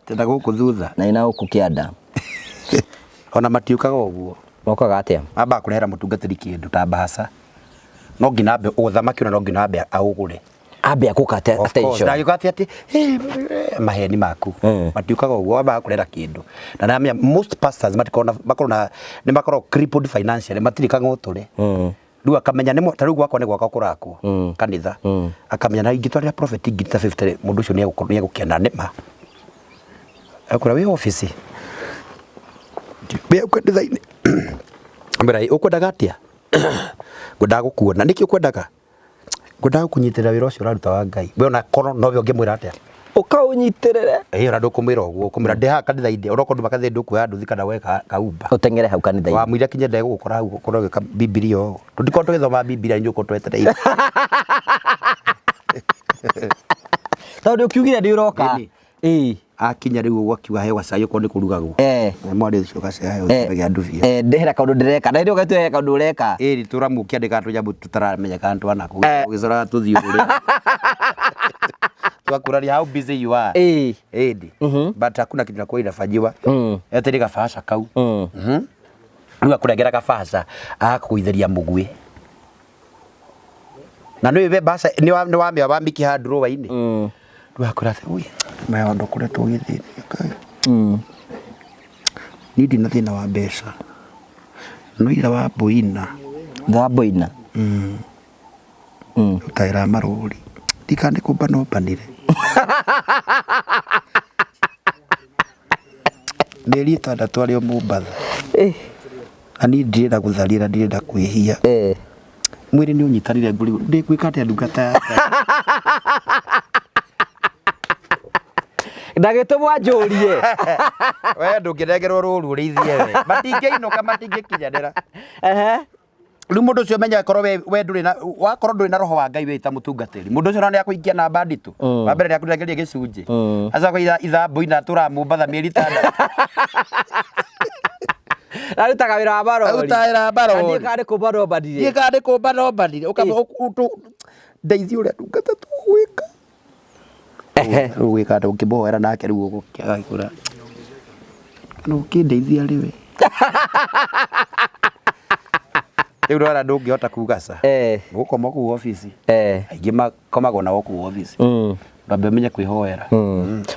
Tenda gũkũ thutha. Na ina gũkũ kĩanda. Ona matiũkaga ũguo. Mokaga atĩa? Ambaga kũrehera mũtungatĩri kĩndũ ta mbaca. No nginya ambe ũthamaki ona no nginya ambe aũgũre. Ambe akũka Of course. attention. Ndagĩũka atĩ atĩ maheni maku. Matiũkaga ũguo ambaga kũrehera kĩndũ. Na namenya most pastors matikoragwo makoragwo na nĩ makoragwo crippled financially matirĩ kang'ũtũre. Rĩu akamenya nĩ ta rĩu gwakwa nĩ gwakwa kũrakwo kanitha. Akamenya na ingĩtwarĩra prophet ngiri ta 50 mũndũ ũcio nĩ egũkena nĩ ma. Akwĩra wĩ office. Wĩ kanitha-inĩ. Ambĩra ũkwendaga atĩa? Ngwendaga gũkuona. Nĩkĩ ũkwendaga? Ngwendaga gũkũnyitĩrĩra wĩra ũcio ũraruta wa Ngai. We ona korwo nowe ũngĩmwĩra atĩa? Ũkaũnyitĩrĩre. Ĩĩ ona ndũkũmwĩra ũguo, ũkũmwĩra ndĩ haha kanitha-inĩ, ona okorwo nduma kanitha-inĩ ndũkuoya nduthi kana woe kaumba. Ũteng'ere hau kanitha-inĩ. Wamũira kinya ndegũgũkora hau ũkorwo ũgĩka Bibilia ũũ. Tũtikorwo tũgĩthoma Bibilia inyuĩ ũkorwo twetereire. Tondũ ũkiugire nĩ ũroka. Ĩni. Ĩĩ. Akinya rĩu ũguo akiuga heo gacai okorwo nĩ kũrugagwo. Na mwarĩ ũcio gacai heo gĩkombe kĩa ndubia. Ndehera kaũndũ ndĩreka na rĩu ũgatua he kaũndũ ũreka. Ĩni tũramũkĩandĩka tũnyamũ tũtaramenya kana twanakũ ũgĩcoraga tũthiũrũrĩ twakũraria how busy you are. Ĩni but hakuna kitu nakuwa inafanyiwa eteire gabaca kau. Rĩu akũrengera gabaca agakũgũithĩria mũguĩ na nĩ we mbaca nĩ wamĩa wa mĩkiha ndurũwa-inĩ. Rĩu akwĩra atĩ ui maya ũndũ ũkoretwo ũgĩthĩnĩka. Niĩ ndirĩ na thĩna wa mbeca no ithe wa Boina. Ithe wa Boina. Ũtaĩra marũri ndikana nĩ kũmbana ombanire. Mĩeri 6 arĩ o Mombatha. Na niĩ ndirenda gũtharia na ndirenda kwĩhia. Mwĩrĩ nĩ ũnyitanire ngũrigwo ndĩgwĩka atĩa ndungata ya Ngai. Ndagĩtũmwo anjũrie. We ndũngĩnengerwo rũru ũrĩithie we. Matingĩinũka matingĩkinyanĩra. Rĩu mũndũ ũcio menya akorwo we ndũrĩ na wakorwo ndũrĩ na roho wa Ngai wĩ ta mũtungatĩri. Mũndũ ũcio nĩ akũikia namba nditũ. Wa mbere nĩ akũnengeria gĩcunjĩ. Acoka ithambu ina tũra Mombatha mĩeri 6. Arutaga wĩra wa marori. Arutaga wĩra wa marori. Na ndiũĩ kana nĩ kũmba nombanire. Ndiũĩ kana nĩ kũmba nombanire. Ndeithia ũrĩa ndungata tũgwĩka. Rĩu ũgwĩka atĩa ũngĩmũhoera nake rĩu ũgũkĩaga kana ũkĩndeithia rĩ we. Rĩu ndona ndũngĩhota kuga ca. Ũgũkoma kũu obici. Aingĩ makomagwo nao kũu obici. Ndwambe ũmenye kwĩhoera.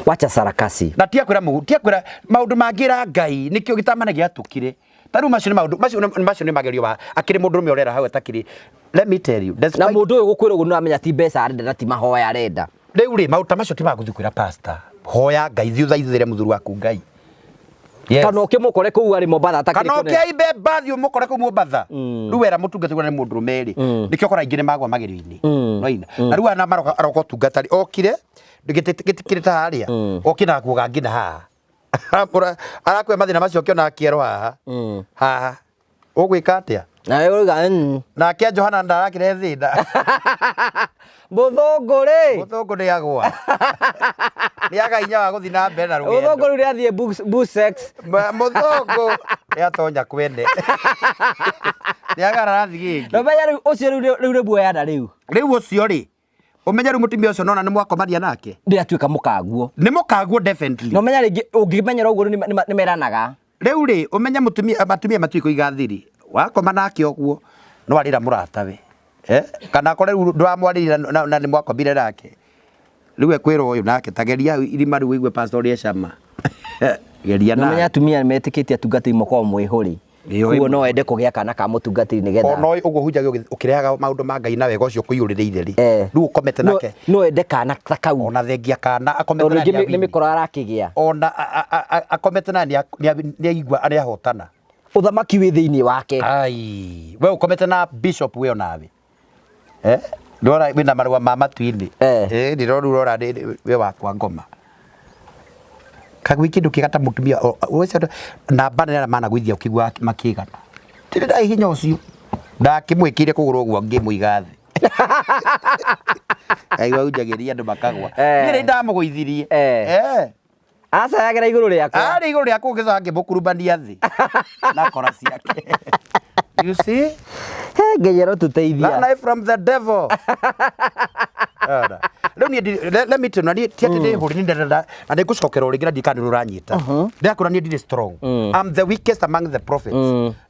Wacha sarakasi. Na tiga kwĩra mũhu, tiga kwĩra maũndũ mangĩra Ngai nĩkĩo gĩtamana gĩatũkire. Ta rĩu macio nĩ maũndũ macio nĩ magerio ma akĩrĩ mũndũrũme ũrera hau atakĩrĩ. Let me tell you, Na despite mũndũ ũyũ gũkwĩra ũguo nĩũramenya ti mbeca arenda na ti mahoya arenda. Rĩu rĩ maũndũ ta macio ti ma gũthiĩ kwĩra pastor. Hoya Ngai, thiĩ ũthaithĩre mũthuri waku Ngai. Yes. Kana ũkĩmũkore kũu arĩ Mombatha atakĩrĩ Kana kũnene. ũkĩaimbe mbathi ũmũkore kũu Mombatha. Rĩu wera mũtungati ũrĩa nĩ mũndũrũme rĩ, nĩkĩo ũkora aingĩ nĩ magwa magerio-inĩ. Nĩwaina? Na rĩu ana maroka aroka ũtungata rĩ, okire gĩtĩ gĩtikĩrĩ ta harĩa, okire na gakuo ga nginya haha. Arakũhe mathĩna macio ũkĩona kĩero haha. Haha. Ũgwĩka atĩa? Nawe ũroiga Nake Johana ndarakĩrehe thĩna. Mũthũngũ rĩ. Mũthũngũ nĩ agwa. Nĩ aga hinya wa gũthiĩ na mbere na rũgendo. Mũthũngũ rĩu nĩathiĩ bush sex. Mũthũngũ nĩ atonya kwene. Nĩ agarara thigĩngi. Na ũmenye rĩu ũcio rĩu nĩ muoyana rĩu. Rĩu ũcio rĩ, ũmenye rĩu mũtumia ũcio nona nĩ mwakomania nake. Nĩ atuĩka mũkaguo. Nĩ mũkaguo definitely. Na ũmenye rĩngĩ ũngĩmenyera ũguo rĩu nĩ meranaga. Rĩu rĩ, ũmenye mũtumia atumia matiũĩ kũiga thiri. Wakoma nake ũguo, no arĩra mũratawe. Eh? Kana akore rĩu ndũramwarĩria na nĩ mwakomire nake. Rĩu ekwĩra ũyũ nake ta geria hau irima rĩu ũigue pastor ũrĩa ecama. Geria Na ũmenye nawe. atumia nĩ metĩkĩtie atungatĩri makoragwo mwĩhũri. Ĩyo Koguo ĩmwe. no ende kũgĩa kana ka mũtungatĩri nĩgetha. Ona ũyũ ũguo hunjagia ũkĩrehaga maũndũ ma Ngai na wega ũcio ũkũiyũrĩrĩire rĩ. Rĩu ũkomete nake. No ende kana ta kau. Ona thengia kana akomete Tondũ na rĩngĩ nĩ nĩ mĩkora arakĩgĩa. Ona akomete na nĩ aigua nĩ ahotana. Ũthamaki wĩ thĩinĩ wake. Ai, we ũkomete na bishop we onawe. Eh? Ndora wĩna marũa ma matu-inĩ. Ndĩrona rĩu ũrora we wakwa ngoma. Kagwĩ kĩndũ kĩega ta mũtumia ũcio namba nene arĩa managũithia ũkĩigua makĩgana. Ndirĩ na hinya ũcio. Ndakĩmwĩkĩire kũgũrũ ũguo ngĩmũiga thĩ. Aigua hunjagĩria andũ makagwa. Niĩ nĩ ndamũgũithirie. Acayagĩra igũrũ rĩakwa. Arĩ igũrũ rĩakwa ũngĩcoka ngĩmũkurumania thĩ. Na kora ciake. You see? He, Ngai arotũteithia. Run away from the devil. Ona. Rĩu niĩ let me tell you, na niĩ ti atĩ ndĩ hũri, nĩ ndĩrenda- na nĩ ngũcokera o rĩngĩ na ndiũĩ kana nĩ ũranyita. Ndĩrakwĩra niĩ ndirĩ strong. I'm the weakest among the prophets.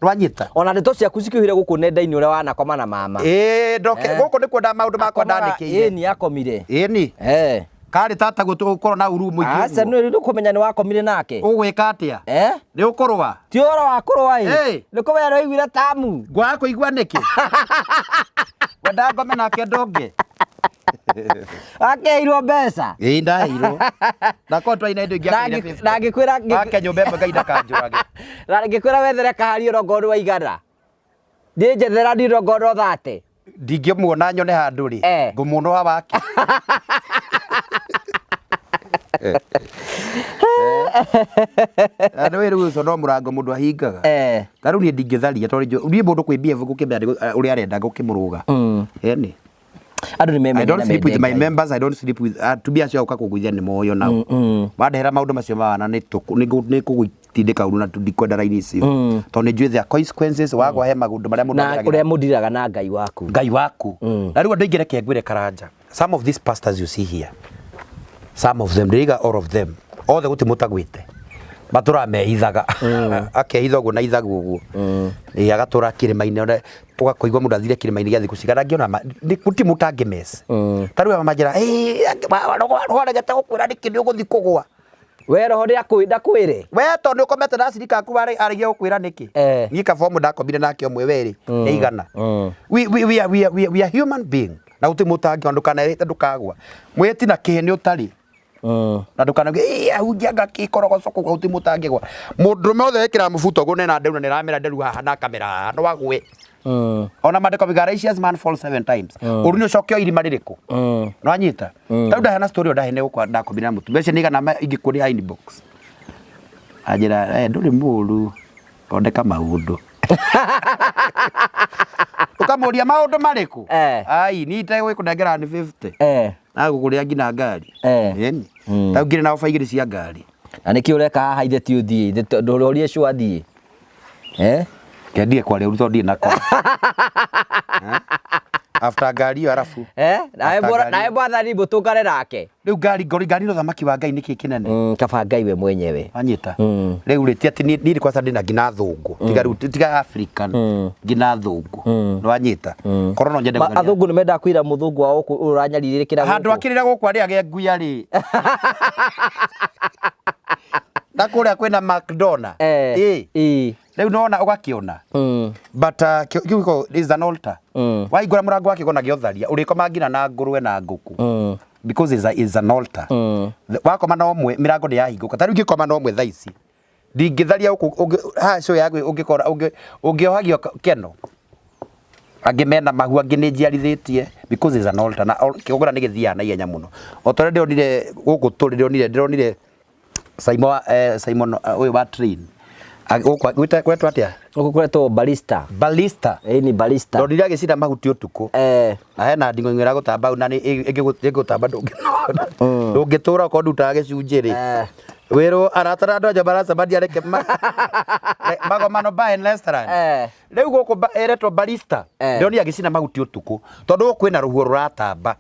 Nĩwanyita? Ona ndeto ciaku cikĩũhire gũkũ nenda-inĩ ũrĩa wanakoma na mama. Ĩĩ, ndoke gũkũ nĩkuo maũndũ makwa ndanĩkĩire. Ĩni akomire. Ĩni. Karĩ tataguo tũgũkorwo na uru mũingĩ Aca ũguo. nĩ ũkũmenya nĩ wakomire nake. Ũgwĩka atĩa? Eh? Nĩ ũkũrũa? Ti ũhoro wa kũrũa ĩ. Ĩ. Nĩ kũmenya nĩ waiguire tamu. Ngwaga kũigua nĩkĩ? Wenda ngome nake ndonge? Wakeirwo mbeca. Ĩĩ ndaheirwo. Na korwo twarĩ na indo ingĩ akeire 50. Na ngĩkwĩra Ake nyũmba ĩmwe Ngai ndakanjũrage. na ngĩkwĩra wethere kahari onokorwo nĩ waigana. Niĩ njethera niĩ onokorwo no 30. Ndingĩmuona nyone handũ rĩ, ngũmuonoha wake. Na nĩũĩ rĩu ũcio no mũrango mũndũ ahingaga. Ta rĩu niĩ ndingĩtharia tondũ niĩ mũndũ kwĩ BF ngũkĩmenya ũrĩa arenda ngũkĩmũrũga. Ĩni. Andũ nĩ I memenye don't na sleep with mende my Ngai. members, I don't sleep with atumia acio auka kũgũithia nĩ moyo nao. Mandehera maũndũ macio mawana nĩ kũgũtindĩka ũru na ndikwenda raini icio. Tondũ nĩ njũĩ there are consequences wagwa he maũndũ marĩa mũndũ Na ageragĩra. ũrĩa mũndiraga na Ngai waku. Ngai waku. Na rĩu andũ aingĩ reke ngwĩre Karanja. Some of these pastors you see here, some of them, ndĩriga all of them, othe gũtirĩ mũtagwĩte matũraga mehithaga akehitha ũguo na ithagu ũguo. Ĩĩ agatũra kĩrĩma-inĩ ona ũgakũigua mũndũ athire kĩrĩma-inĩ gĩa thikũ cigana angĩona gũtirĩ mũndũ angĩmess. Ta rĩu aya manjĩra roho aregete gũkwĩra nĩkĩ nĩ ũgũthiĩ kũgũa. We roho ndakwĩre. We tondũ nĩ ũkomete na acirika aku aregia gũkwĩra nĩkĩ? Niĩ kaba ũmwe ndakomire nake ũmwe werĩ nĩ igana. We are human being na gũtirĩ mũtangĩona ndũkanerĩte ndũkagwa. Mwĩhĩti na kĩhĩ nĩ ũtarĩ. Na ndũkanauge ĩĩ ahunjia anga kĩkorogoco kũu gũtirĩ mũtangĩgwa. Mũndũrũme wothe wĩkĩraga mũbuto ũguo nena nderu na nĩramera nderu haha na akamera haha no agwe. Ona maandĩko moigaga righteous man falls seven times. Ũru nĩ ũcoke o irima rĩrĩkũ? Nĩwanyita? Ta rĩu ndahena story ĩyo ndahene gũkũ ndakomire na mũtumia ũcio nĩ igana ingĩkuonia inbox. Anjĩra eh ndũrĩ mũru thondeka maũndũ. Ũkamũria maũndũ marĩkũ? Ai niĩ itegũkũnengera nĩ 50. Nagũgũrĩra nginya ngari. Ĩni. Ta rĩu ngĩrĩ na oba igĩrĩ cia ngari. Na nĩkĩ ũreka haha ithe ti ũthiĩ ithe ndũrorie cua athiĩ. Kendie kwaria ũru tondũ ndirĩ nako. After ngari ĩyo arabu. Nawe mwathani mũtũngane nake. Rĩu ngari ngori ngari no thamaki wa Ngai nĩkĩ kĩnene. Kaba Ngai we mwenyewe. Wanyita. Rĩu rĩ ti atĩ niĩ kwanza ndĩna nginya athũngũ. Tiga rĩu tiga African nginya athũngũ. Nĩwanyita. Korwo no nyende gũtharia. Athũngũ nĩ mendaga kũira mũthũngũ wa gũkũ ũranyarirĩkĩra gũkũ. Handũ akĩrĩra gũkũ arĩage nguya rĩ. Na kũrĩa kwĩna McDonald. Ĩĩ. Rĩu nĩwona ũgakĩona. But kĩu gĩkoragwo is an altar. Wahingũra mũrango wa kĩgongona gĩa ũtharia ũrĩkoma nginya na ngũrwe na ngũkũ. Because is an altar. Wakoma na ũmwe mĩrango nĩ yahingũka. Ta rĩu ingĩkoma na ũmwe thaa ici ndingĩtharia gũkũ haha show yaku ũngĩkora ũngĩohagio keno. Angĩ mena mahu angĩ nĩ njiarithĩtie because is an altar na kĩgongona nĩ gĩthiaga na ihenya mũno. O ta ũrĩa ndĩronire gũkũ tũrĩ ndĩronire Simon Simon ũyũ wa train gũkũ gwĩtwo atĩa? Gũkũ gwĩtwo barista. Barista. Ĩĩ ni barista. Ndonire agĩcina mahuti ũtukũ. Na hena nding'oing'o ĩragũtamba hau na ĩngĩgũtamba ndũngĩtũra okorwo ndutaga gĩcunjĩ rĩ. Wĩrwo arata na andũ anja maracemania reke magomano bar and restaurant. Rĩu gũkũ ĩretwo barista. Ndĩronire agĩcina mahuti ũtukũ tondũ gũkũ kwĩna rũhuho rũratamba.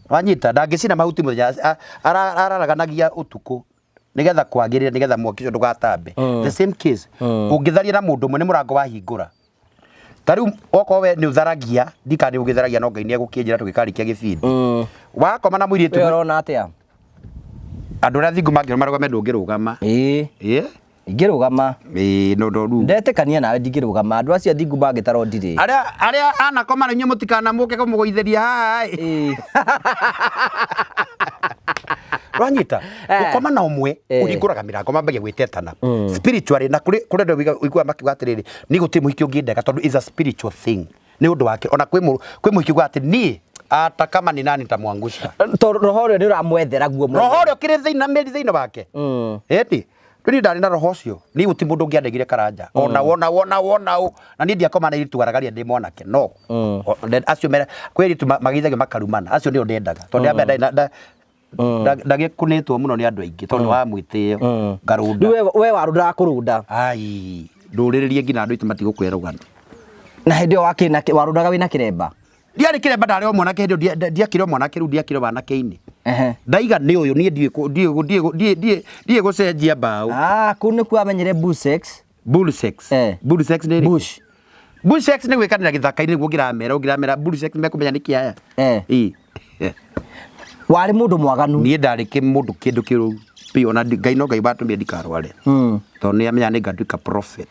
Wanyita ndangĩcina mahuti mũthenya araraganagia ũtukũ nigetha kwagĩrĩre nigetha mwaki ũcio ndũgatambe. The same case ũngĩtharia na mũndũ ũmwe nĩ mũrango wahingũra. Ta rĩu okorwo we nĩ ũtharagia ndikana nĩ ũgĩtharagia no Ngai nĩ egũkĩnjĩra tũgĩkarĩkia gĩbindi. Wakoma na mũirĩtu We ũrona atĩa? Andũ arĩa athingu mangĩrũgama marũgame ndũngĩrũgama. Ĩĩ. Ĩĩ. Ingĩrũgama. Ĩĩ no no rĩu. Ndetĩkania nawe ndingĩrũgama andũ acio athingu mangĩtarwo ndirĩ. Arĩa arĩa anakoma rĩu inyuĩ mũtikanamũke kũmũgũithĩria haha ĩ. Ĩĩ. Wanyita gũkoma na ũmwe ũhingũraga mĩrango mambagia gwĩtetana spiritually na kũrĩ kũrĩ andũ ũiguaga makiuga atĩrĩrĩ niĩ gũtirĩ mũhiki ũngĩndega tondũ is a spiritual thing nĩ ũndũ wake ona kwĩ mũhiki ugaga atĩ niĩ ata kama ni nani nitamwangusha Tondũ roho ũrĩa nĩ ũramwethera guo roho ũrĩa ũkĩrĩ thĩinĩ na mĩri thĩinĩ wake ĩni rĩu niĩ ndarĩ na roho ũcio niĩ gũtirĩ mũndũ ũngĩandegire Karanja ona wona wona wona ũ na niĩ ndiakoma na airĩtu garagaria ndĩ mwanake no acio mera kwĩ airĩtu mageithagio makarumana acio nĩo ndendaga tondũ mm. Ndagĩkunĩtwo mũno nĩ andũ aingĩ tondũ wa mwĩtĩo ngarũnda. Rĩu we warũndaga kũrũnda. Ai ndũrĩrĩrie nginya andũ aitũ matigũkwĩra rũgano. Na hĩndĩ ĩyo warũndaga wĩna kĩremba? Ndiarĩ kĩremba ndarĩ o mwanake hĩndĩ ĩyo ndiakĩrĩ o mwanake rĩu ndiakĩrĩ wanake-inĩ. Ndaiga nĩ ũyũ niĩ ndiĩ gũcenjia mbaũ. Ah, kũu nĩkuo wamenyire bull sex? Bull sex. Bull sex nĩ ĩrĩkũ? Bush. Bull sex nĩ gwĩkanĩra gĩthaka-inĩ nĩguo ngĩramera ũngĩramera bull sex mekũmenya nĩ kĩaya. Ĩĩ. Warĩ mũndũ mwaganu. Niĩ ndarĩ mũndũ kĩndũ kĩũru biũ ona Ngai no Ngai watũmire ndikarware. Tondũ nĩ amenyaga nĩ ngatuĩka prophet.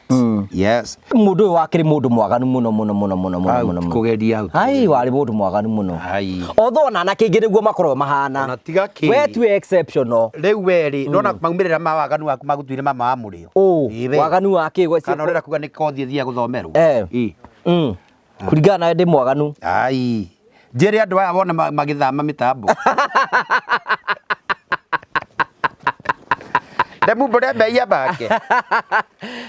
Yes. Mũndũ ũyũ wakĩrĩ mũndũ mwaganu mũno mũno mũno mũno mũno mũno mũno. Kũgeria hau. Ai warĩ mũndũ mwaganu mũno. Ai. Although ona anake aingĩ nĩguo makoragwo mahana. Ona tiga kĩ. We tuwe exceptional. Rĩu we rĩ, ndona maumĩrĩra ma waganu waku magũtuire mama wa mũrĩo. Ũ, waganu wa kĩ? Kana ũrenda kuga nĩ kothi ĩthiaga gũthomerwo? Kũringana nawe ndĩ mwaganu. Ai. Njĩre andũ aya wone magĩthama mĩtambo. Ndĩmumbũre mehia make.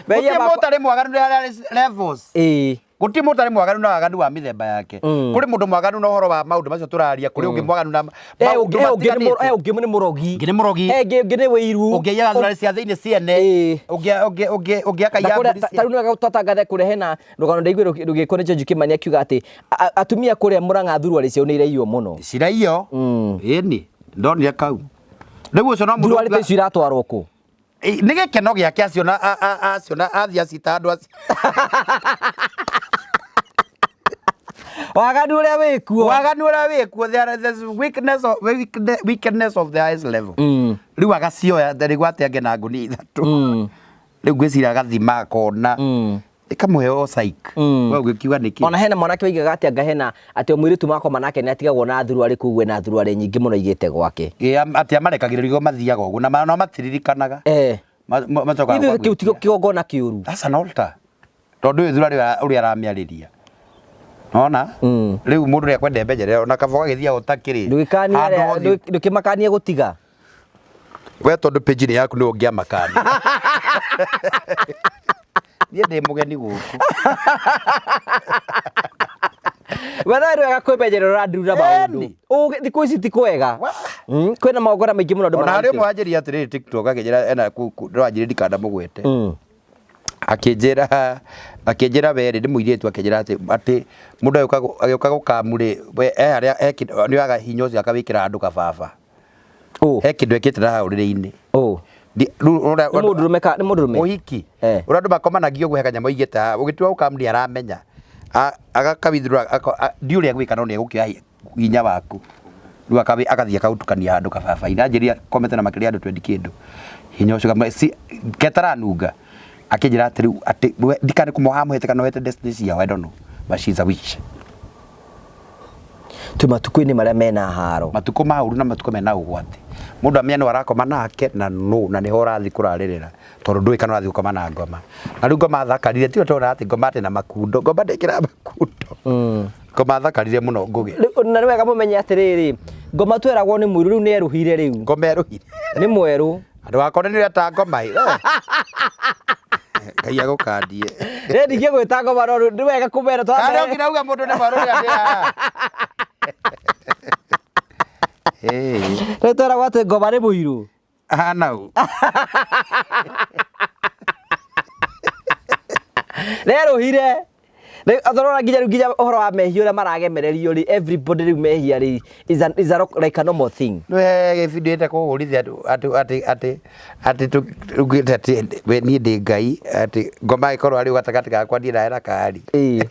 Mehia Gũtirĩ mũtarĩ mwaganu nĩ harĩa levels. Ĩĩ. Gũtirĩ mũndũ ũtarĩ mwaganu na waganu wa mĩthemba yake. Kũrĩ mũndũ mwaganu na ũhoro wa maũndũ macio tũraria, kũrĩ ũngĩ mwaganu na maũndũ matiganĩte. Ũngĩ nĩ mũrogi. Ũngĩ nĩ mũrogi. Ũngĩ nĩ wĩiru. Ũngĩ aiyaga thurarĩ cia thĩinĩ ciene. Ũngĩ ũngĩ akaiya mbũri cia. Tarĩu nĩwega twatangathe kũrĩa hena rũgano ndaiguire rũgĩkwo nĩ George Kimani akiuga atĩ atumia kũrĩa Murang'a thuruarĩ ciao nĩ iraiywo mũno. Ciraiywo. Ĩni, ndonire kau. Rĩu ũcio no mũndũ Thuruarĩ ta icio iratwarwo kũ? Nĩ gĩkeno gĩake aciona aciona athiĩ acita andũ acio. Waganu ũrĩa wĩkuo. Waganu ũrĩa wĩkuo, there is weakness of, wickedness of the highest level. Rĩu agacioya rĩu ateange na ngũnia ithatũ. Rĩu ngwĩciria agathima akona. Ĩkamũhe o psych. We ũgĩkiuga nĩkĩ? Ona hena mwanake waigaga atĩ anga hena atĩ o mũirĩtu makoma nake nĩ atigagwo na thuruarĩ koguo ena thuruarĩ nyingĩ mũno aigĩte gwake. Ĩ atĩ amarekagĩrĩria mathiaga ũguo na no matiririkanaga. Macokaga Ithuĩ kĩu ti kĩgongona kĩũru. That's an altar. Tondũ ũyũ thuruarĩ ũrĩa aramĩarĩria. Nona? Rĩu mũndũ nĩ akwenda emenyerere ona kaba ũgagĩthiaga ũtakĩrĩ. Ndũkĩmakanie gũtiga. We tondũ page nĩ yaku nĩ ũngĩamakania. Niĩ ndĩ mũgeni gũkũ. Wetha nĩ wega kwĩmenyerera ũrandurura maũndũ. Ũgĩ thikũ ici ti kwega. Kwĩna magongona maingĩ mũno andũ Ona harĩ ũmwe wanjĩrire atĩrĩrĩ TikTok akĩnjĩra ena ndĩranjĩrire ndikanamũgwete. Akĩnjĩra akĩnjĩra we rĩ nĩ mũirĩtu akĩnjĩra atĩ atĩ mũndũ agĩũka agĩũka gũkamu rĩ we he harĩa nĩ oyaga hinya ũcio akawĩkĩra handũ kababa. Ũ. He kĩndũ ekĩte na hau ũrĩrĩ-inĩ. Ũ. Nĩ mũndũrũme ka nĩ mũndũrũme? Mũhiki. Ũrĩa andũ makomanagia ũguo he kanyamũ aigĩte haha ũgĩtua gũkamu nĩ aramenya. Agakawithdraw ndiũĩ ũrĩa egwĩka no nĩ egũkĩoya hinya waku. Rĩu agathiĩ akaũtukania handũ kababa-inĩ. Anjĩrire akomete na makĩria ya andũ twendi kĩndũ. Hinya ũcio ketaranunga. Akĩnjĩra atĩ rĩu atĩ ndikane kũmoha amũhete kana ohete destiny ciao I don't know but she is a witch. Twĩ matukũ-inĩ marĩa mena haro. Matukũ ma ũru na matukũ mena ũgwati. Mũndũ amenya nũ arakoma nake na nũ na nĩho ũrathiĩ kũrarĩrĩra tondũ ndũĩ kana ũrathiĩ gũkoma na ngoma. Na rĩu ngoma thakarire tiwe tũrona atĩ ngoma atĩ na makundo. Ngoma ndĩkĩraga makundo. Ngoma thakarire mũno Ngũgĩ. Rĩu na nĩ wega mũmenye atĩrĩrĩ, ngoma tweragwo nĩ mũirũ rĩu nĩ erũhire rĩu. Ngoma erũhire. Nĩ mwerũ. Andũ akwa nĩ ũreta ngoma ĩ. Ngai agũkandie. Rĩ ndingĩgwĩta ngoma no nĩ wega kũmera Karĩa ũngĩ nauga mũndũ nĩ mwerũ rĩrĩa ndĩ haha. Rĩ tweragwo atĩ ngoma nĩ mũirũ. Ahana ũ. Rerũhire. Rĩu ũrona nginya rĩu nginya ũhoro wa mehia ũrĩa maragemererio rĩ everybody rĩu mehia rĩ is a, is a, like a normal thing. Nĩ gĩbindi ĩte kũhũrithia andũ atĩ atĩ atĩ atĩ tugĩte atĩ we niĩ ndĩ Ngai atĩ ngoma ĩkorwo arĩ gatagatĩ gakwa niĩ nawe na kari. Ĩĩ.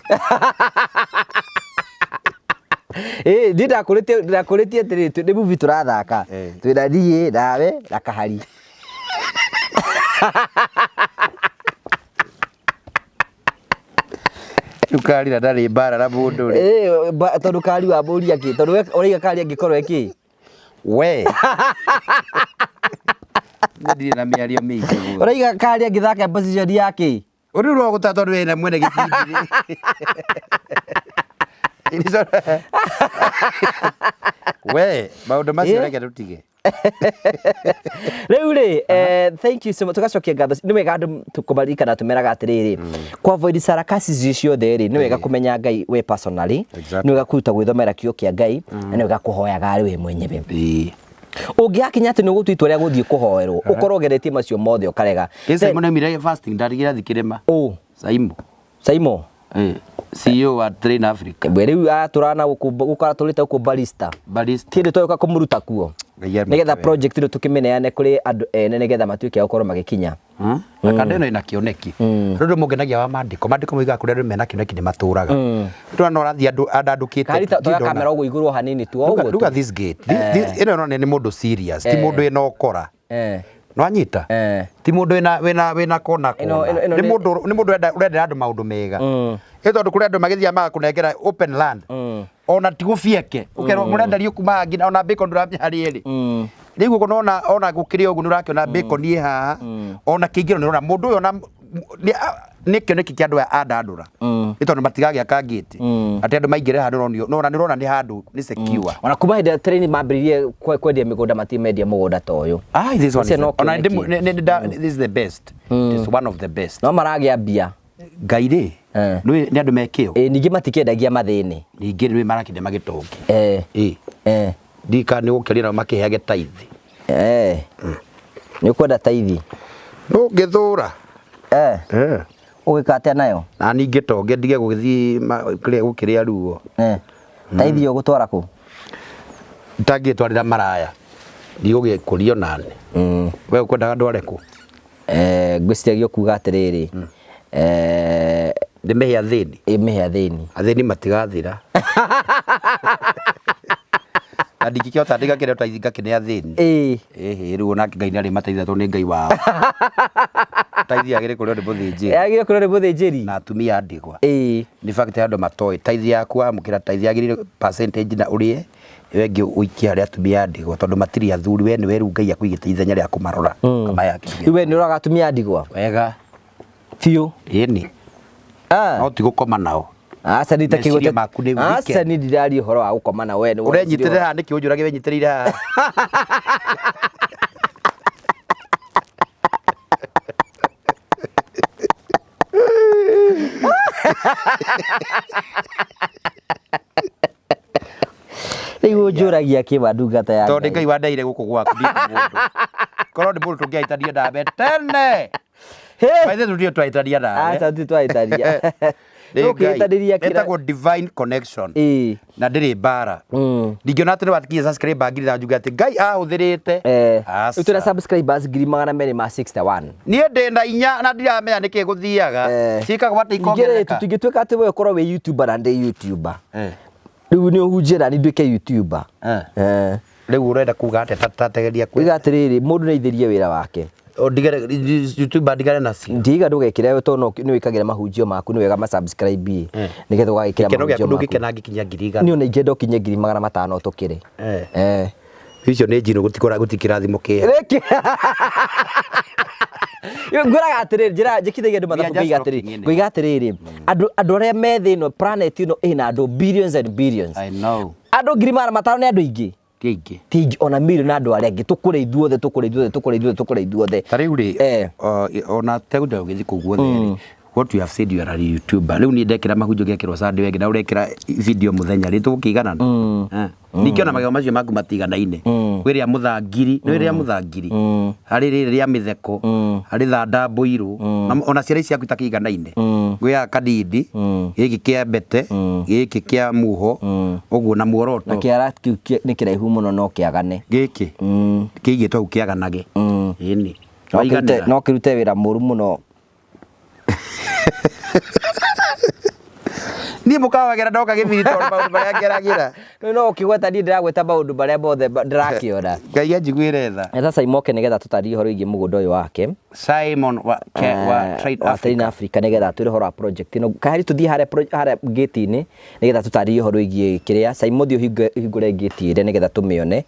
Ĩĩ niĩ ndakũrĩtie ndakũrĩtie atĩrĩrĩ nĩ movie tũrathaka. Twĩna niĩ nawe na kahari. Rĩu kari na ndarĩ mbara na mũndũ rĩ. Ĩĩ tondũ kari wamũria kĩ tondũ we ũraiga kari angĩkorwo e kĩ. We. Niĩ ndirĩ na mĩario mĩingĩ ũguo. Ũraiga kari angĩthaka position ya kĩ. Rĩu no gũta tondũ wĩna mwene gĩbindi rĩ. We, maũndũ macio reke tũtige. Rĩu rĩ, thank you so much. Tũgacokia ngatho. Nĩ wega andũ kũmaririkana tũmeraga atĩrĩrĩ, kũ avoid sarakasi ici ciothe rĩ, nĩ wega kũmenya Ngai we personally, nĩ wega kũruta gwĩthomera kiugo kĩa Ngai, na nĩ wega kũhoyaga arĩ we mwenyewe. Ũngĩgakinya atĩ nĩ ũgũtua itua rĩa gũthiĩ kũhoerwo, ũkorwo ũgeretie macio mothe ũkarega. Ĩ Simon aumire fasting ndarigire athiĩ kĩrĩma. Ũ? Simon. Simon. CEO wa Train Africa. We rĩu aratũraga na gũkũ gũkũ aratũrĩte gũkũ barista. Barista. Kĩndũ tũgĩũka kũmũruta kuo. Ngai amwĩke Nĩgetha wega. project ĩno tũkĩmĩneane kũrĩ andũ ene nĩgetha matuĩke a gũkorwo magĩkinya. Na kanda ĩno ĩna kĩoneki. Rĩu ũndũ mũngenagia wa mandĩko, mandĩko moigaga kũrĩa andũ mena kĩoneki nĩ matũraga. Ndũrona no ũrathiĩ andũ andandũkĩte. Karita toya kamera ũguo igũrũ hanini tu o Look ũguo at, look tu. at this gate. This, ĩno ĩronania nĩ mũndũ serious, ti mũndũ wĩna ũkora. Nĩwanyita? Ti mũndũ wĩna wĩna wĩna kona kona. Ĩno Nĩ mũndũ nĩ mũndũ ũrendera andũ maũndũ mega. Ĩ tondũ kũrĩ andũ magĩthiaga magakũnengera open land. Ona ti gũbieke. Ũkerwo mũrenderio kuma haha nginya ona bacon ndũramenya harĩa ĩrĩ. Rĩu ũguo nona ona gũkĩrĩ ũguo nĩũrakĩona bacon ĩ haha. Ona kĩingĩro nĩũrona mũndũ ũyũ ona nĩ kĩoneki kĩa andũ aya a Dandora. Nĩ tondũ matigagĩaka ngĩti. Atĩ andũ maingĩre handũ ũronio, nĩũrona nĩũrona nĩ handũ nĩ secure. Ona kuma hĩndĩ ĩrĩa train mambĩrĩirie kwendia mĩgũnda matirĩ mendia mũgũnda ta ũyũ. Ah, this one Ũcio is no ona kĩoneki. this is the best. It is one of the best. No maragĩa mbia. Ngai rĩ. Nĩ nĩ andũ me kĩo. Ĩ ningĩ matikĩendagia mathĩni. Ningĩ nĩ marakĩendia magĩtongi. Ĩ. Ndika nĩ gũkĩaria nao makĩheage taithi. Nĩ ũkwenda taithi? Ndũngĩthũra. Ũgĩka atĩa nayo? Na ningĩ tonge ndige gũgĩthiĩ gũkĩrĩa ruo. Taithi ũgũtwara kũ? Itangĩtwarĩra maraya. Ndigũgĩkũrio nani. We ũkwendaga ndware kũ? Ngwĩciragia kuga atĩrĩrĩ, Ndĩmĩhe athĩni. Ĩmĩhe athĩni. Athĩni matigathira. Na ndingĩkĩhota ndigakĩrĩa taithi ngakĩne athĩni. Ĩhĩ rĩu onake Ngai nĩarĩ mateithia tondũ nĩ Ngai wao. Taithi yagĩrĩire kũrĩo nĩ mũthĩnjĩri. Yagĩrĩire kũrĩo nĩ mũthĩnjĩri. Na atumia a ndigwa. In fact andũ matoĩ taithi yaku wamũkĩra taithi yagĩrĩire percentage na ũrĩe ĩyo ĩngĩ ũikie harĩ atumia a ndigwa tondũ matirĩ athuri we nĩwe rĩu Ngai akũigĩte ithenya rĩa kũmarora. Ũkamahe kĩndũ Rĩu we nĩ ũroraga atumia a ndigwa? Wega. Biũ. Ĩni. No ti gũkoma nao. Aca nĩ Meciria maku nĩ Aca weekend. nĩ ndiraria ũhoro wa gũkoma na we nĩ Ũrenyitĩrĩra haha nĩkĩ ũnjũrage wenyitĩrĩire haha? Rĩu ũnjũragia kĩ wa ndungata ya Tondũ nĩ Ngai? Ngai wandeire gũkũ gwaku ndiĩ mũndũ. Korwo nĩ mũndũ tũngĩahĩtania nawe tene. Hĩ! By the way tũtirĩ twahĩtania nawe. Aca tũtirĩ twahĩtania. Nĩ Ngai. Tũkĩhĩtanĩria kĩra. Ĩtagwo divine connection. Ĩĩ. Na ndĩrĩ mbara. Ndingĩona atĩ nĩ wakinyia subscriber ngiri na njuge atĩ Ngai ahũthĩrĩte. Rĩu twĩna subscribers 261,000. Niĩ ndĩ na inya na ndiramenya nĩkĩ gũthiaga. Ciĩkagwo atĩ Ningĩ rĩ, ikongerereka. tũtingĩtuĩka atĩ we ũkorwo wĩ YouTuber na ndĩ YouTuber. Rĩu nĩ ũhunjie na niĩ nduĩke YouTuber. Rĩu ũrenda kuga atĩa tategeria kwĩ. Uga atĩrĩrĩ, mũndũ nĩ aithĩrie wĩra wake. Ndigare YouTuber ndigare nacio. Ndiga ndũgekĩre tondũ nĩ wĩkagĩra mahunjio maku nĩ wega ma subscribe nĩgetha ũgagĩkĩra Gĩkeno gĩaku mahunjio maku. ndũngĩkena ngĩkinyia 100,000. Niĩ ona ingĩenda ũkinye 500,000 tũkĩre. Icio nĩ njino gũtikora gũtikĩrathimo kĩega. Rĩkĩ. Ngwĩraga atĩrĩrĩ, njĩra njĩkithagia andũ mathabu We are ngoiga just atĩrĩrĩ, looking in. ngoiga atĩrĩrĩ, andũ andũ arĩa me thĩ ĩno planet ĩno ĩna andũ billions and billions. I know. Andũ 500,000 nĩ andũ aingĩ. Ti aingĩ. Ti aingĩ ona milioni na andũ arĩa angĩ tũkũrĩ ithuothe tũkũrĩ ithuothe tũkũrĩ ithuothe tũkũrĩ ithuothe. Ta rĩu rĩ, ona tegũtinda ũgĩthiĩ kũu guothe rĩ, what you have said you are a YouTuber. Rĩu niĩ ndekĩra mahunjio ngekĩrwo Sunday wengĩ na ũrekĩra video mũthenya rĩ tũgũkĩiganana. Ningĩ ona magego macio maku matiganaine. Kwĩ rĩa mũthangiri, nĩ rĩa mũthangiri. Harĩ rĩrĩ rĩa mĩtheko, harĩ thanda mbũirũ, na ona ciara ici ciaku itakĩiganaine. Kwĩ ya kadindi, gĩkĩ kĩa mbete, gĩkĩ kĩa muho, ũguo na muoroto. Na kĩara kĩu nĩ kĩraihu mũno no kĩagane. Gĩkĩ kĩigĩtwo hau kĩaganage. Ĩni. Waiganĩra. No kĩrute wĩra mũru mũno. Niĩ mũkawagera ndoka gĩbiri tondũ maũndũ marĩa ngeragĩra. Rĩu no ũkĩgweta niĩ ndĩragweta maũndũ marĩa mothe ndĩrakĩona. Ngai anjiguĩre tha. Eta Simon oke nĩgetha tũtarie ũhoro wĩgiĩ mũgũnda ũyũ wake. Simon wa wa Trade Wa Train Africa. Africa nĩgetha atwĩre ũhoro wa project ĩno. Kaheri tũthiĩ harĩa harĩa gate-inĩ nĩgetha tũtarie ũhoro wĩgiĩ kĩrĩa. Simon thiĩ ũhingũre gate ĩrĩa nĩgetha tũmĩone.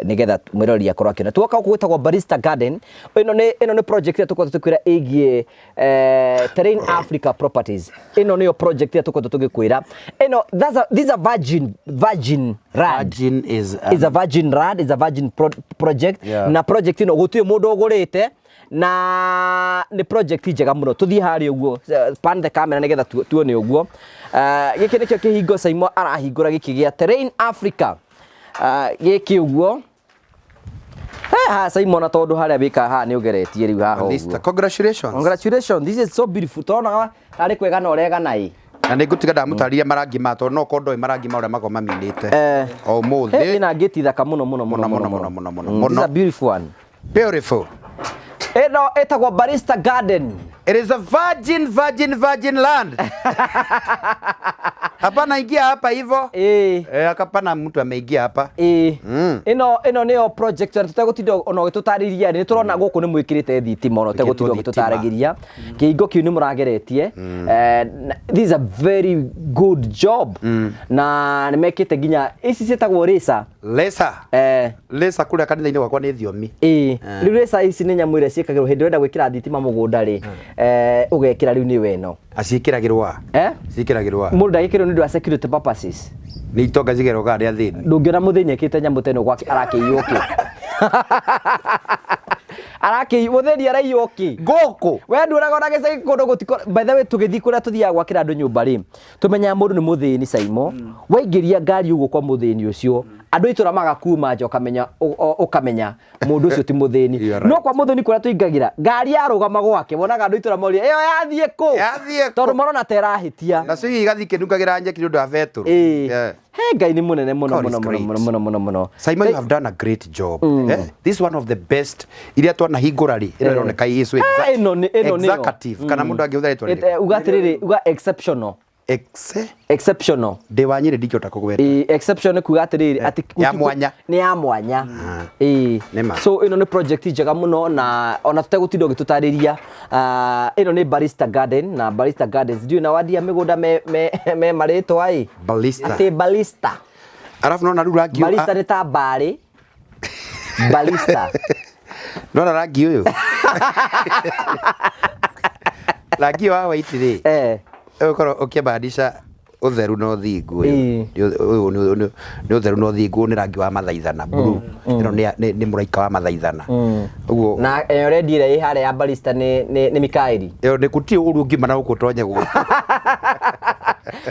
Nĩgetha mwĩroreri akorwo akĩona. Tuoka gũkũ gwĩtagwo Barista Garden. Ĩno nĩ project ĩrĩa tũkoretwo tũkĩra ĩgiĩ Terrain Africa Properties. Ĩno nĩyo project ĩrĩa tũkoretwo tũgĩkwĩra. Ĩno, this is a virgin land. Virgin is, Is a virgin land, is a virgin project. Yeah. Na project ĩno gũtirĩ mũndũ ũgũrĩte na nĩ project njega mũno. Tũthiĩ harĩa ũguo, pan the camera nĩgetha tuone ũguo. Gĩkĩ nĩkĩo kĩhingo Simon arahingũra gĩkĩ gĩa Terrain Africa. Gĩkĩ ũguo. Ha, Simon, na tondu haria wika haha ni ugeretie riu haha Mister, ũguo. congratulations. Congratulations, this is so beautiful. Tona tarĩ kwega na ũregana ĩ. Na nĩ ngũtiga ndamũtarĩria marangi ma tondũ no korwo ndoĩ marangi ma ũrĩa makoragwo maminĩte. O ũmũthĩ. Ĩna ngĩti thaka mũno mũno mũno Mũno, mũno, mũno, mũno, mũno, This is a mũno. beautiful one. Beautiful. Ĩno ĩtagwo Barista Garden. It is a virgin, virgin, virgin land. Hapana ingia hapa hivyo. Hapana mtu ameingia hapa. Ĩno nĩyo project na tũtegũtinda ona ũgĩtũtarĩria nĩ tũrona gũkũ nĩ mwĩkĩrĩte thitima ona ũtegũtinda Gwĩkĩrĩtwo thitima. ũgĩtũtaragĩria. Kĩhingo kĩu nĩ mũrageretie. This is a very good job. Na nĩ mekĩte nginya ici ciĩtagwo racer. Laser. Laser kũrĩa kanitha-inĩ gwakwa nĩ thiomi. Rĩu laser ici nĩ nyamũ iria ciĩkagĩrwo hĩndĩ ĩrĩa ũrenda gwĩkĩra thitima mũgũnda rĩ, ũgekĩra rĩu nĩyo ĩno. Aciĩkĩragĩrwo a? Ciĩkĩragĩrwo a? Mũndũ ndagĩkĩrwo nĩ ũndũ wa security purposes. Nĩ itonga cigeragwo kana nĩ athĩni? Ndũngĩona mũthĩni ekĩrĩte nyamũ ta ĩno gwake arakĩiywo kĩ? Arakĩ mũthĩni araiywo kĩ? Gũkũ. We nduonaga ona gĩcagi kũndũ gũtiko. By the way, tũgĩthiĩ kũrĩa tũthiaga gwakĩra andũ nyũmba rĩ, tũmenyaga mũndũ nĩ mũthĩni Saimo. Waingĩria ngari ũguo kwa mũthĩni ũcio, andũ a itũra magakuma nja ũkamenya ũkamenya mũndũ ũcio ti mũthĩni. You are right. No kwa mũthĩni kũrĩa tũingagĩra, ngari yarũgama gwake, wonaga andũ a itũra moria, ĩyo yathiĩ kũ? Yathiĩ kũ? Tondũ marona ta ĩrahĩtia. Nacio igathiĩ ikĩnungagĩra nyeki nĩ ũndũ wa betũrũ. Ĩĩ. Yeah. He Ngai nĩ mũnene mũno God is mũno mũno great. mũno mũno mũno mũno. Simon, you have done a great job. Eh? This is one of the best iria twanahingũra rĩ ĩno ĩroneka ĩ so Ah, ĩno nĩ ĩno nĩyo. executive kana mũndũ angĩhũthĩra rĩtwa rĩrĩkũ? Uga atĩrĩrĩ, uga exceptional. Exceptional. Ndĩ wa Nyĩrĩ ndingĩhota kũgweta. Ĩĩ, exception nĩ kuga atĩrĩrĩ atĩ Ya mwanya. nĩ ya mwanya. Ĩĩ. Nĩ ma. So ĩno nĩ project njega mũno na ona tũtegũtinda ũgĩtũtarĩria, ah, ĩno nĩ Barista Garden na Barista Gardens ndiũĩ na wandia mĩgũnda me me me marĩtwa ĩ. Barista. Atĩ barista. Arabu nona rĩu rangi ũyũ- Barista nĩ ta mbarĩ. Barista. Nona rangi ũyũ. Rangi ũyũ wa white rĩ. Eh. Ũkorwo ũkĩmaanisha ũtheru na ũthingu ũyũ. Ĩĩ. Ũyũ nĩ ũtheru na ũthingu, ũyũ nĩ rangi wa mathaithana blue. Ĩno nĩ mũraika wa mathaithana. Ũguo Na ĩyo rendi ĩrĩa ĩ harĩa ya barista nĩ Mikaeli. ĩyo nĩ gũtirĩ ũru ũngiuma na gũkũ ũtonye gũkũ.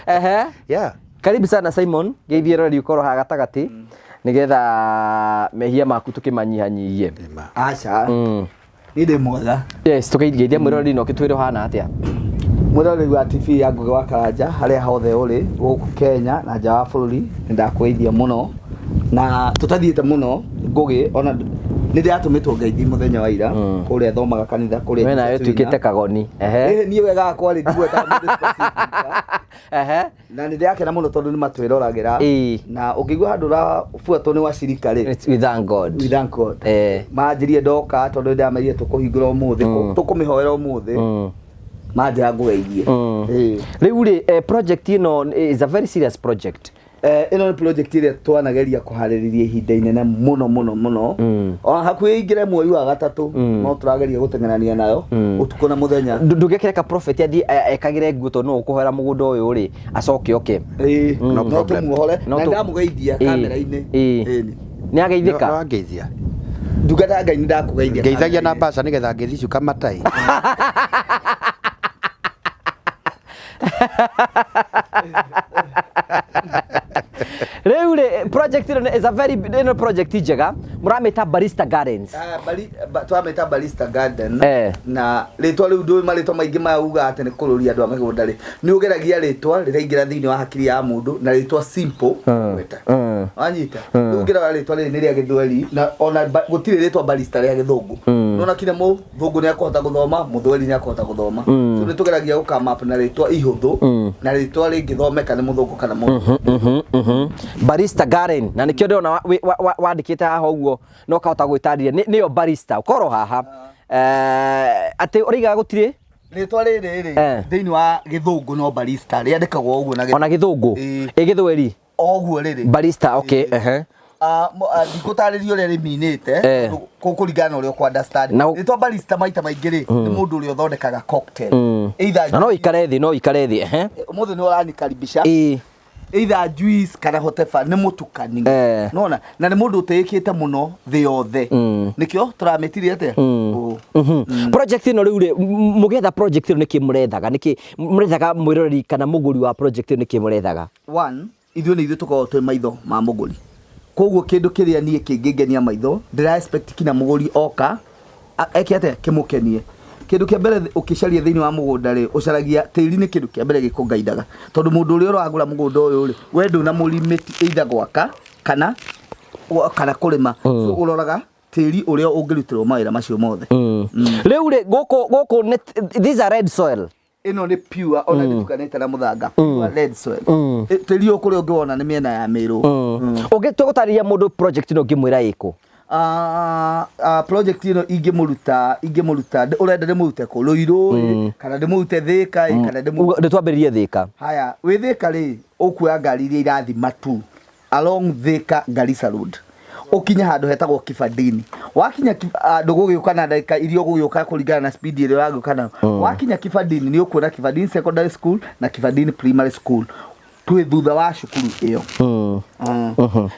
Ehe. Yeah. Karibu sana Simon, ngeithie rori ukorwo haha gatagatĩ nigetha mehia maku tukimanyihanyihie. Aca. Niĩ ndĩ mwega. Yes, tukaingeithia mwĩroreri na ũkĩtwĩre ũhana atĩa. Mwĩroreri wa TV ya Ngugi wa Karanja harĩa hothe ũrĩ gũkũ Kenya na nja wa bũrũri nĩ ndakũgeithia mũno na tũtathiĩte mũno Ngugi ona nĩ ndĩratũmĩtwo ngeithi mũthenya wa ira kũrĩa thomaga kanitha kũrĩa We nawe Jesus ũtuĩkĩte Winner. kagoni. Ehe. Ĩĩ, niĩ wega wakwa rĩ ndigwetaga mũndũ specific. Ehe. Na nĩ ndĩrakena mũno tondũ nĩ matwĩroragĩra. Ĩĩ. Na ũngĩigua handũ ũrabuatwo nĩ wacirika rĩ, We thank God. we thank God. Eh. Manjĩrie ndoka tondũ nĩndamerire tũkũhingũra ũmũthĩ, tũkũmĩhoera ũmũthĩ. Manjĩra ngũgeithie. Ĩĩ. Rĩu rĩ, project ĩno is a very serious project. Ĩno nĩ project ĩrĩa twanageria kũharĩrĩria ihinda inene mũno mũno mũno. Ona hakuhĩ ingĩre mweri wa gatatũ, no tũrageria gũteng'erania nayo ũtukũ na mũthenya. Ndũngĩkĩreka prophet athiĩ ekagĩre nguo tondũ nĩwe ũkũhoera mũgũnda ũyũ rĩ, acoke oke. Ĩĩ, No no problem. tũmuohore. No Na ndamũgeithia Ĩĩ. kamera-inĩ. Ĩĩ. Ĩĩ. Nĩ ageithĩka? No angeithia. Ndungata ya Ngai nĩ ndakũgeithia Ngeithagia na kamera-inĩ. mbaca nĩgetha ngeithi icio kamatai. Rĩu rĩ, project ĩno is a very ĩno project njega mũramĩta Barista Gardens. Ah, twamĩta Barista Garden. Eh. Na rĩtwa rĩu ndũĩ marĩtwa maingĩ maya ugaga atĩ nĩ kũrũria andũ a mĩgũnda rĩ, nĩ ũgeragia rĩtwa rĩraingĩra thĩinĩ wa hakiri ya mũndũ na rĩtwa simple gwĩta. Wanyita? Rĩu ũngĩrora rĩtwa rĩrĩ nĩ rĩa gĩthweri na ona gũtirĩ rĩtwa barista rĩa gĩthũngũ. Nĩwona kinya mũthũngũ nĩ akũhota gũthoma, mũthweri nĩ akũhota gũthoma. So nĩ tũgeragia gũ come up na rĩtwa ihũthũ na rĩtwa rĩngĩthomeka nĩ mũthũngũ kana mũndũ. Barista Garden na nĩkĩo ndĩrona wandĩkĩte haha ũguo na ũkahota gwĩtarĩria nĩyo barista ũkorwo haha. Atĩ ũraigaga gũtirĩ Rĩtwa rĩrĩ rĩ, thĩinĩ wa gĩthũngũ no barista rĩandĩkagwo ũguo na gĩthũngũ. Ona gĩthũngũ? Ĩĩ. Ĩ gĩthweri? O ũguo rĩrĩ. Barista, okay, ehe. Ndikũtarĩria ũrĩa rĩminĩte, kũringana na ũrĩa ũkũ understand. Rĩtwa barista maita maingĩ rĩ, nĩ mũndũ ũrĩa ũthondekaga cocktail. Either Na no ikare thĩ, no ikare thĩ, ehe. Ũmũthĩ nĩ ũranikaribisha. Ĩĩ. Either juice kana whatever, nĩ mũtukani. Nona, na nĩ mũndũ ũtĩĩkĩte mũno thĩ yothe. Nĩkĩo tũramĩtirie atĩa? Ũũ. Project ĩno rĩu rĩ, mũgĩetha project ĩno nĩkĩ mũrethaga? Nĩkĩ mũrethaga mwĩroreri kana mũgũri wa project ĩno nĩkĩ mũrethaga? One, ithuĩ nĩ ithuĩ tũkoragwo twĩ maitho ma mũgũri. Koguo kĩndũ kĩrĩa niĩ kĩngĩngenia maitho, ndĩra expect kinya mũgũri oka, eke atĩa? Kĩmũkenie. Kĩndũ kĩa mbere ũkĩcaria thĩinĩ wa mũgũnda rĩ, ũcaragia tĩri nĩ kĩndũ kĩa mbere gĩkũngaindaga. Tondũ mũndũ ũrĩa ũragũra mũgũnda ũyũ rĩ, we ndũnamũlimit either gwaka kana kũrĩma. So ũroraga tĩri ũrĩa ũngĩrutĩrwo mawĩra macio mothe. Rĩu rĩ, gũkũ nĩ, these are red soil. Ĩno nĩ pure, ona ndĩtukanĩte na mũthanga, pure red soil. Tĩri ũyũ kũrĩa ũngĩwona nĩ mĩena ya Meru. Ũngĩtua gũtarĩria mũndũ project ĩno ũngĩmwĩra ĩkũ? Project ĩno ingĩmũruta, ũrenda ndĩmũrute kũ? Rũirũ, kana ndĩmũrute Thĩka, kana ndĩmũrute Uga, nĩtwambĩrĩrie Thĩka. Haya, wĩ Thĩka rĩ, ũkuoya ngari iria irathiĩ Matu along Thĩka Garissa Road. Ũkinye handũ hetagwo Kibandini. Wakinya ndũgũgĩũka na ndagĩka iria ũgũgĩũka kũringana na speed ĩrĩa ũragĩũka nayo. Wakinya Kibandini nĩ ũkuona Kibandini Secondary School na Kibandini Primary School. Twĩ thutha wa cukuru ĩyo.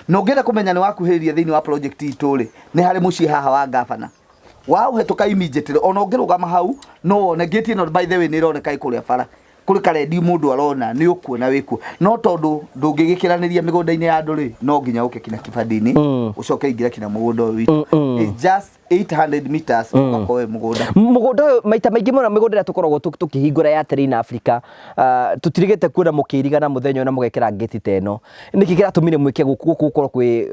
Na ũngĩenda kũmenya nĩ wakuhĩrĩria thĩinĩ wa project itũ rĩ, nĩ harĩ mũciĩ haha wa gavana. Waũhetũka immediately, ona ũngĩrũgama hau no wone gate ĩno. By the way, nĩ ĩroneka ĩ kũrĩa bara, kũrĩ karendi mũndũ arona nĩ ũkuona wĩkuo, no tondũ ndũngĩgĩkĩranĩria mĩgũnda-inĩ ya andũ rĩ, no nginya ũke kinya kibandĩ-inĩ, ũcoke ingĩra kinya mũgũnda ũyũ witũ. It's just 800 meters ũgakorwo wĩ mũgũnda. Mũgũnda ũyũ, maita maingĩ mũno mĩgũnda ĩrĩa tũkoragwo tũkĩhingũra ya Terrain Africa, tũtirigĩte kuona mũkĩirigana mũthenya ũyũ na mũgekĩra ngĩti ta ĩno. Nĩkĩ kĩratũmire mwĩke gũkũ gũkũ gũkorwo kwĩ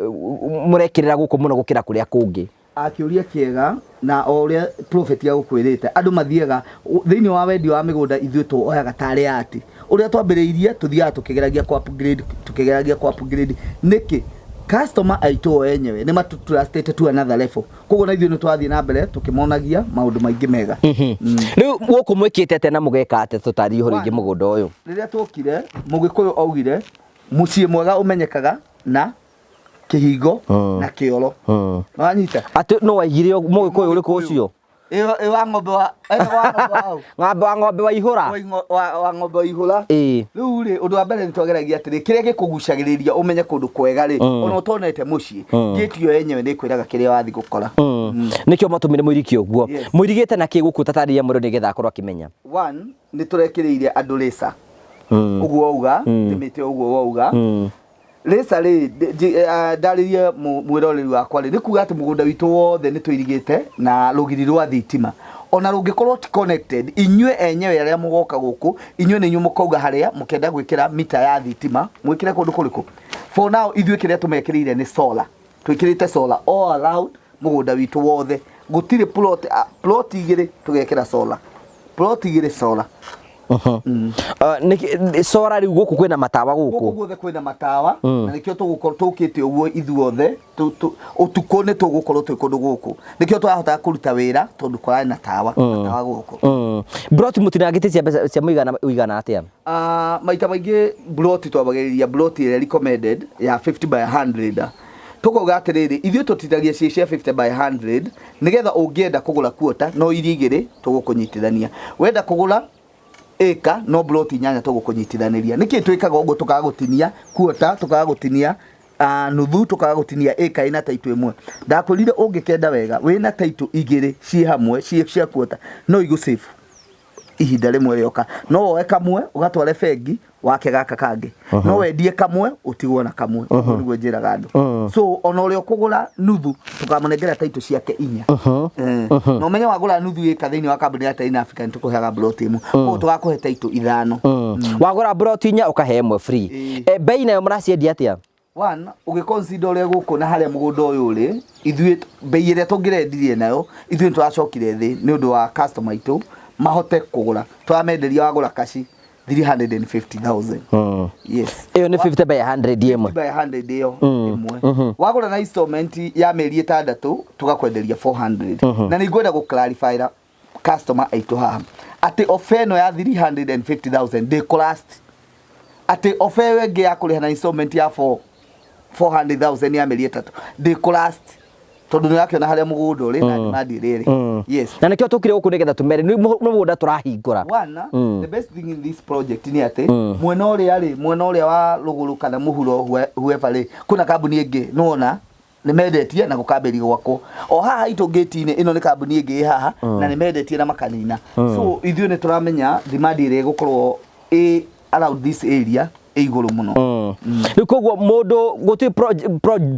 mũrekĩrĩra gũkũ mũno gũkĩra kũrĩa kũngĩ? Akĩũria kĩega, na o ũrĩa prophet agũkwĩrĩte, andũ mathiaga thĩinĩ wa wendia wa mĩgũnda, ithuĩ tuoyaga tarĩ ati ũrĩa twambĩrĩirie, tũthiaga tũkĩgeragia ku upgrade, tũkĩgeragia ku upgrade. Nĩkĩ? Customer aitũ o enyewe nĩ matũtrustĩte to another level, koguo na ithuĩ nĩ twathiĩ na mbere tũkĩmonagia maũndũ maingĩ mega. Rĩu gũkũ mwĩkĩte atĩa na mũgeka atĩa? Tũtarĩrie ũhoro wĩgiĩ mũgũnda ũyũ. Rĩrĩa twokire, Mũgĩkũyũ augire mũciĩ mwega ũmenyekaga na kĩhingo na kĩoro. Wanyita? Atĩ no waigire Mũgĩkũyũ ũrĩkũ ũcio? Ĩ wa ng'ombe wa etagwo wa ng'ombe wa hau. Ng'ombe wa ng'ombe wa ihũra. Wa ng'ombe wa ihũra. Rĩu rĩ, ũndũ wa mbere nĩ twageragia atĩrĩ, kĩrĩa gĩkũgucagĩrĩria ũmenye kũndũ kwega rĩ, ona ũtonete mũciĩ, gate ĩyo yenyewe nĩ ĩkwĩraga kĩrĩa wathiĩ gũkora. Nĩkĩo matũmire mũiriki ũguo. Yes. Mũirigĩte na kĩ gũkũ? Tatarĩria mũndũ nĩgetha akorwo akĩmenya. One, nĩ tũrekĩrĩire andũ rĩca ũguo wauga, ndĩmĩte ũguo wauga rĩca rĩ, ndarĩrie mwĩroreri wakwa rĩ, nĩ kuga atĩ mũgũnda witũ wothe nĩ tũirigĩte na rũgiri rwa thitima, ona rũngĩkorwo ti connected. Inyuĩ enyewe arĩa mũgoka gũkũ, inyuĩ nĩ inyuĩ mũkauga harĩa mũkenda gwĩkĩra mita ya thitima, mwĩkĩre kũndũ kũrĩkũ. For now, ithuĩ kĩrĩa tũmekĩrĩire nĩ solar. Twĩkĩrĩte solar all around mũgũnda witũ wothe. Gũtirĩ plot, plot igĩrĩ tũgekĩra solar, plot igĩrĩ solar. Solar rĩu gũkũ kwĩna matawa gũkũ gũkũ? Guothe kwĩna matawa, na nĩkĩo tũgũkorwo tũkĩte ũguo ithuothe ũtukũ nĩ tũgũkorwo twĩ kũndũ gũkũ. Nĩkĩo tũrahotaga kũruta wĩra tondũ kũrarĩ na tawa, matawa gũkũ. Broti mũtinangĩte cia mbeca cia mũigana ũigana atĩa? Maita maingĩ broti twambagĩrĩria broti ĩrĩa recommended ya 50 by 100. Tũkauga atĩrĩrĩ, ithuĩ tũtitagia ciĩ cia 50 by 100 nĩgetha ũngĩenda kũgũra quarter no iria igĩrĩ tũgũkũnyitithania, wenda kũgũra ĩka no broti inyanya tũgũkũnyitithanĩria. Nĩkĩ twĩkaga ũguo? Tũkaga gũtinia quarter, tũkaga gũtinia nuthu, tũkaga gũtinia ĩka ĩna taitũ ĩmwe. Ndakwĩrire ũngĩkenda wega wĩna taitũ igĩrĩ ciĩ hamwe ciĩ cia quarter, no igũ ihinda rĩmwe rĩoka, no woe kamwe ũgatware bengi wake, gaka kangĩ no wendie kamwe ũtigwo na kamwe. Ũguo nĩguo njĩraga andũ. So ona ũrĩa ũkũgũra nuthu tũkamũnengera taitũ ciake inya. Na ũmenye wagũra nuthu ĩka thĩinĩ wa kambuni ya Terrain Africa nĩ tũkũheaga plot ĩmwe, koguo tũgakũhe taitũ ithano. Wagũra broti inya ũkahe ĩmwe free. Ĩĩ. Bei nayo mũraciendia atĩa? One, ũgĩconsider ũrĩa gũkũ na harĩa mũgũnda ũyũ ũrĩ, ithuĩ bei ĩrĩa tũngĩrendirie nayo, ithuĩ nĩ tũracokire thĩ nĩ ũndũ wa customer aitũ mahote kũgũra. Tũramenderia wagũra kaci 350,000. Yes. Ĩyo nĩ 50 by 100 ĩmwe? By 100 ĩyo ĩmwe. Wagũra na installment ya mĩeri 6 tũgakwenderia 400. Na nĩ ngwenda gũ clarify customer aitũ haha atĩ offer ĩno ya 350,000 ndĩkũ-last, atĩ offer ĩyo ĩngĩ ya kũrĩha na installment ya 4 400,000 ya mĩeri 3 ndĩkũ-last, tondũ nĩ ũrakĩona harĩa mũgũnda ũrĩ na demand ĩrĩa ĩrĩ. Yes. Na nĩkĩo tũkire gũkũ nĩgetha tũmere nĩ mũgũnda tũrahingũra. One, the best thing in this project nĩ atĩ mwena ũrĩa rĩ, mwena ũrĩa wa rũgũrũ kana mũhuro, whoever rĩ, kwĩna kambuni ĩngĩ nĩwona nĩ mendetie na gũkambĩria gwakwo o haha itũ ngĩti-inĩ ĩno. Nĩ kambuni ĩngĩ ĩ haha na nĩ mendetie na makanina. So ithuĩ nĩ tũramenya demand ĩrĩa ĩgũkorwo ĩ around this area ĩ igũrũ mũno. Rĩu koguo mũndũ gũtirĩ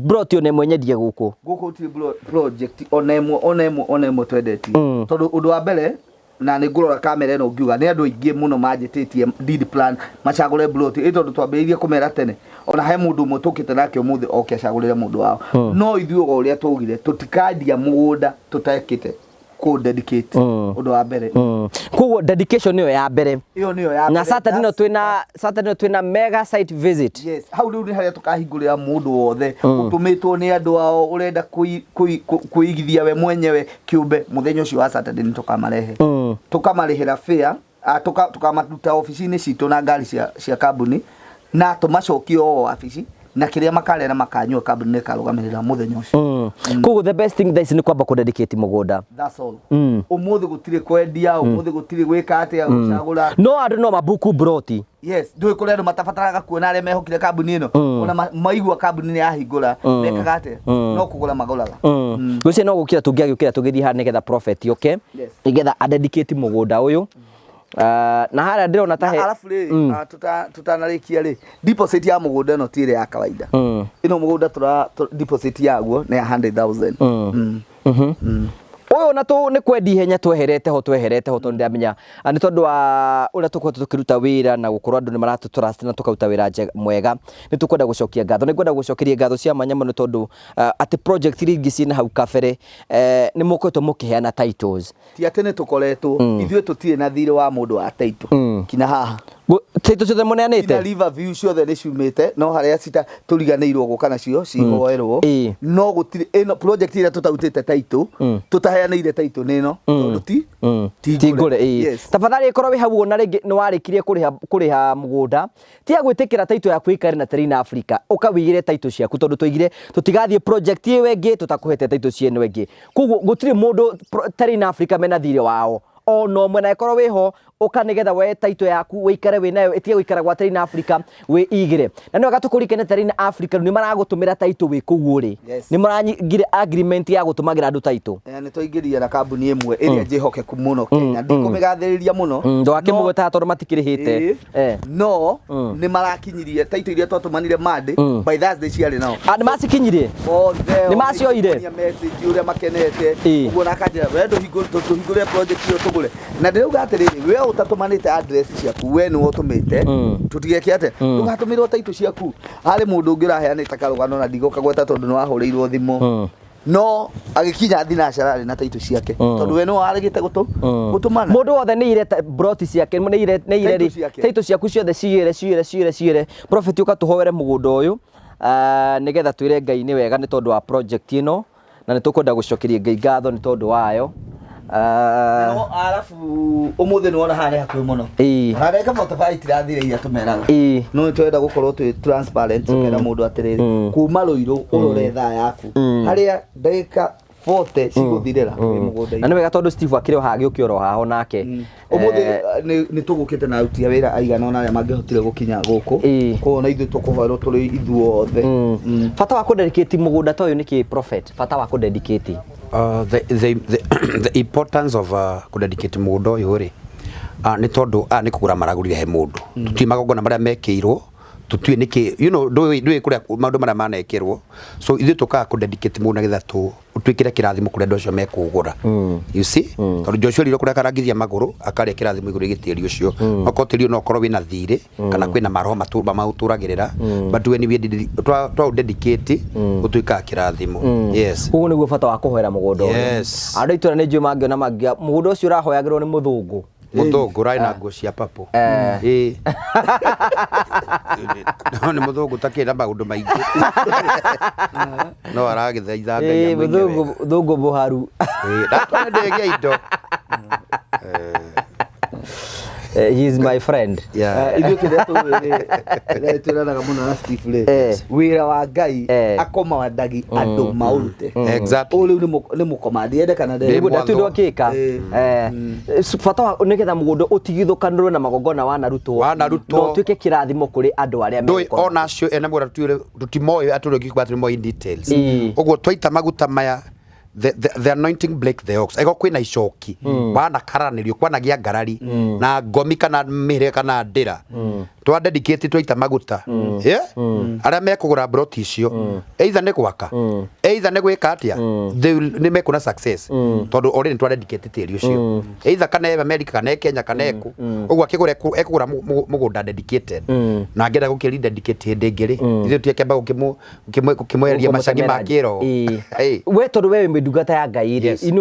broti ona ĩmwe nyendie gũkũ? Gũkũ gũtirĩ project ona ĩmwe, ona ĩmwe, ona ĩmwe twendetie, tondũ ũndũ wa mbere, na nĩ ngũrora kamera ĩno ngiuga, nĩ andũ aingĩ mũno manjĩtĩtie deed plan macagũre plot ĩ, tondũ twambĩrĩirie kũmera tene. Ona he mũndũ ũmwe tũkĩte nake ũmũthĩ oke acagũrĩre mũndũ wao, no ithuĩ o ũrĩa twaugire tũtikandia mũgũnda tũtekĩte kũ dedicate, ũndũ wa mbere. Koguo dedication nĩyo ya mbere. Ĩyo nĩyo ya Na mbere. Saturday no twĩna, Saturday no twĩna mega site visit. Yes, hau rĩu nĩ harĩa tũkahingũrĩra mũndũ wothe ũtũmĩtwo nĩ andũ ao ũrenda kwĩigithia we mwenyewe kĩũmbe. Mũthenya ũcio wa Saturday nĩ tũkamarehe, tũkamarĩhĩra fare, tũkamaruta obici-inĩ citũ na ngari cia kambuni na tũmacokie o wabici. Na kĩrĩa makarĩa na makanyua, kambuni nĩ ĩkarũgamĩrĩra mũthenya ũcio. Koguo the best thing thaa ici nĩ kwamba kũdedicate mũgũnda. That's all. Ũmũthĩ gũtirĩ kwendia, ũmũthĩ gũtirĩ gwĩka atĩa, gũcagũra. No andũ no mabuku broti. Yes, ndũĩ kũrĩ andũ matabataraga kuona arĩa mehokire kambuni ĩno. Ona maigua kambuni nĩ yahingũra, mekaga atĩa? No kũgũra magũraga. Gwĩciria no gũkira tũngĩagĩũkĩra tũgĩthiĩ haha nĩgetha prophet oke, nĩgetha adedicate mũgũnda ũyũ. Ah, na harĩa ndĩrona ta Na he arabu rĩ, tũtanarĩkia rĩ, deposit ya mũgũnda ĩno ti ĩrĩa ya kawaida. Ĩno mũgũnda tũra deposit yaguo nĩ ya 100,000. Ũyũ na tũ nĩ kwendi ihenya tweherete ho tondũ ndĩramenya, nĩ tondũ wa ũrĩa tũkoretwo tũkĩruta wĩra na gũkorwo andũ nĩ maratũ trust na tũkaruta wĩra mwega, nĩ tũkwenda gũcokia ngatho, nĩ ngwenda gũcokeria ngatho cia mwanya mũno tondũ atĩ project iria ingĩ ciĩna hau kabere, nĩ mũkoretwo mũkĩheana titles. Ti atĩ nĩ tũkoretwo, ithuĩ tũtirĩ na thirĩ wa mũndũ wa title kinya haha. Title ciothe Kinya mũneanĩte? River View ciothe nĩ ciumĩte, no harĩa cita tũriganĩirwo gũka nacio cihoerwo. No gũtirĩ ĩno project ĩrĩa tũtarutĩte title, tũtaheanĩire title nĩ ĩno, tondũ ti ti ngũre, ĩĩ. Yes. Tafadhali ĩkorwo wĩ hau ũguo na rĩngĩ nĩ warĩkirie kũrĩha mũgũnda, tiga gwĩtĩkĩra title yaku ĩikare na Terrain Africa, ũka wĩigĩre title ciaku, tondũ twaigire tũtigathiĩ project ĩyo ĩngĩ tũtakũhete title cia ĩno ĩngĩ. Koguo gũtirĩ mũndũ Terrain Africa mena thirĩ wao ona ũmwe, na ĩkorwo wĩho, ũka nĩgetha woe title yaku, wĩikare wĩ nayo, ĩtige gũikara gwa Terrain Africa, wĩ igĩre. Na nĩ wega tũkũririkane Terrain Africa rĩu nĩ maragũtũmĩra title wĩ kũu ũrĩ. Nĩ maranyingire agreement ya gũtũmagĩra andũ title. Nĩ twaingĩrire na kambuni ĩmwe ĩrĩa njĩhokeku mũno Kenya, ndikũmĩgathĩrĩria mũno. Ndũgakĩmũgwetaga tondũ matikĩrĩhĩte. No nĩ marakinyirie title iria twatũmanire Monday, by Thursday ciarĩ nao. Ah, nĩ macikinyirie? Othe. Nĩ macioire? Makĩonia message ũrĩa makenete. Ũguo na akanjĩra, we tũhingũre project ĩyo tũgũre, na ndĩrauga atĩrĩrĩ, we ũtatũmanĩte address ciaku, we nĩwe ũtũmĩte, tũtigeke atĩa, ndũgatũmĩrwo title ciaku. Harĩ mũndũ ũngĩ ũraheanĩte karũgano na ndigũkagweta tondũ nĩ wahũrĩirwo thimũ, no agĩkinya thinacara arĩ na title ciake, tondũ we nĩwe warĩgĩte gũtũmana. Mũndũ wothe nĩ ire broti ciake, nĩ ire Title ciake. Title ciaku ciothe cigĩre, cigĩre, cigĩre, cigĩre. Prophet, ũka tũhoere mũgũnda ũyũ, nĩgetha twĩre Ngai nĩ wega nĩ tondũ wa project ĩno, na nĩ tũkwenda gũcokeria Ngai ngatho nĩ tondũ wayo. No arabu ũmũthĩ nĩ wona haha nĩ hakuhĩ mũno. Ona ndagĩka 45 itirathire iria tũmeraga. No nĩ tũrenda gũkorwo twĩ transparent, tũkera mũndũ atĩrĩrĩ, kuma Rũirũ ũrore thaa yaku, harĩa ndagĩka 40 cigũthirĩra wĩ mũgũnda-inĩ. Na nĩ wega tondũ Steve akĩrĩ o haha, agĩũkĩra oro haha onake. Ũmũthĩ nĩ tũgũkĩte na aruti a wĩra aigana ũna arĩa mangĩhotire gũkinya gũkũ. Koguo na ithuĩ tũkũhoerwo tũrĩ ithuothe. Bata wa kũdedicate mũgũnda ta ũyũ nĩ kĩ, prophet? Bata wa kũdedicate? The importance of kũdedicate mũgũnda ũyũ rĩ, nĩ tondũ nĩ kũgũra maragũrire he mũndũ, tũtiũĩ magongona marĩa mekĩirwo, tũtiũĩ nĩkĩ, ndũĩ kũrĩa maũndũ marĩa manekĩrwo, so ithuĩ tũkaga kũdedicate mũgũnda nĩgetha ũtuĩkĩre kĩrathimo kũrĩ andũ acio mekũgũra, you see, tondũ Joshua erirwo kũrĩa akarangithia magũrũ akarĩa kĩrathimo igũrũ rĩgiĩ tĩri ũcio. Okorwo tĩri ũyũ no ũkorwo wĩna thirĩ kana kwĩna maroho maũtũragĩrĩra, but when we twa dedicate, ũtuĩkaga kĩrathimo, yes. Koguo nĩguo bata wa kũhoera mũgũnda ũyũ. Yes. Andũ a itũra nĩ njũĩ mangĩona mangĩa mũgũnda ũcio ũrahoyagĩrwo nĩ mũthũngũ. Mũthũngũ ũrarĩ na nguo cia papo, ĩĩ, no nĩ mũthũngũ takĩrĩ na maũndũ maingĩ, no aragĩthaitha Ngai amwĩke Mũthũngũ wega. Mũthũngũ mũharu. Ĩĩ, ndatwara ndege indo. He is my friend. Ithuĩ kĩrĩa tũĩ rĩ, kĩrĩa twĩranaga mũno na Steve rĩ, wĩra wa Ngai akomandagi andũ maũrute. Ũyũ rĩu nĩ mũkomandi, ende kana ndende. Nĩguo ndatuĩ Mwathwo. ndwakĩka. Bata wa nĩgetha mũgũnda ũtigithũkanĩrwo na magongona wanarutwo, Wanarutwo. na ũtuĩke kĩrathimo kũrĩ andũ arĩa ndũĩ megũkorwo. Ona acio ene mũgũnda tũtimoĩ atĩ ũrĩa ũngĩkuga atĩ nĩmoĩ in details. Ũguo twaita maguta maya, the anointing break the yokes. Ego kwĩna icoki wanakaranĩrio, kwanagĩa ngarari na ngomi kana mĩhĩrĩga kana ndĩra, twa dedicate, twaita maguta, yeah? Arĩa mekũgũra broti icio, either nĩ gwaka, either nĩ gwĩka atĩa, nĩ mekuona success, tondũ already nĩ twa dedicate tĩri ũcio, either kana e America kana e Kenya kana ekũ ũguo akĩgũra, ekũgũra mũgũnda dedicated, na angĩenda gũkĩri dedicate hĩndĩ ĩngĩ rĩ, ithuĩ tuĩkĩamba gũkĩmweheria macagi ma kĩroho. Hey. We tondũ we wĩ ndungata ya Ngai rĩ,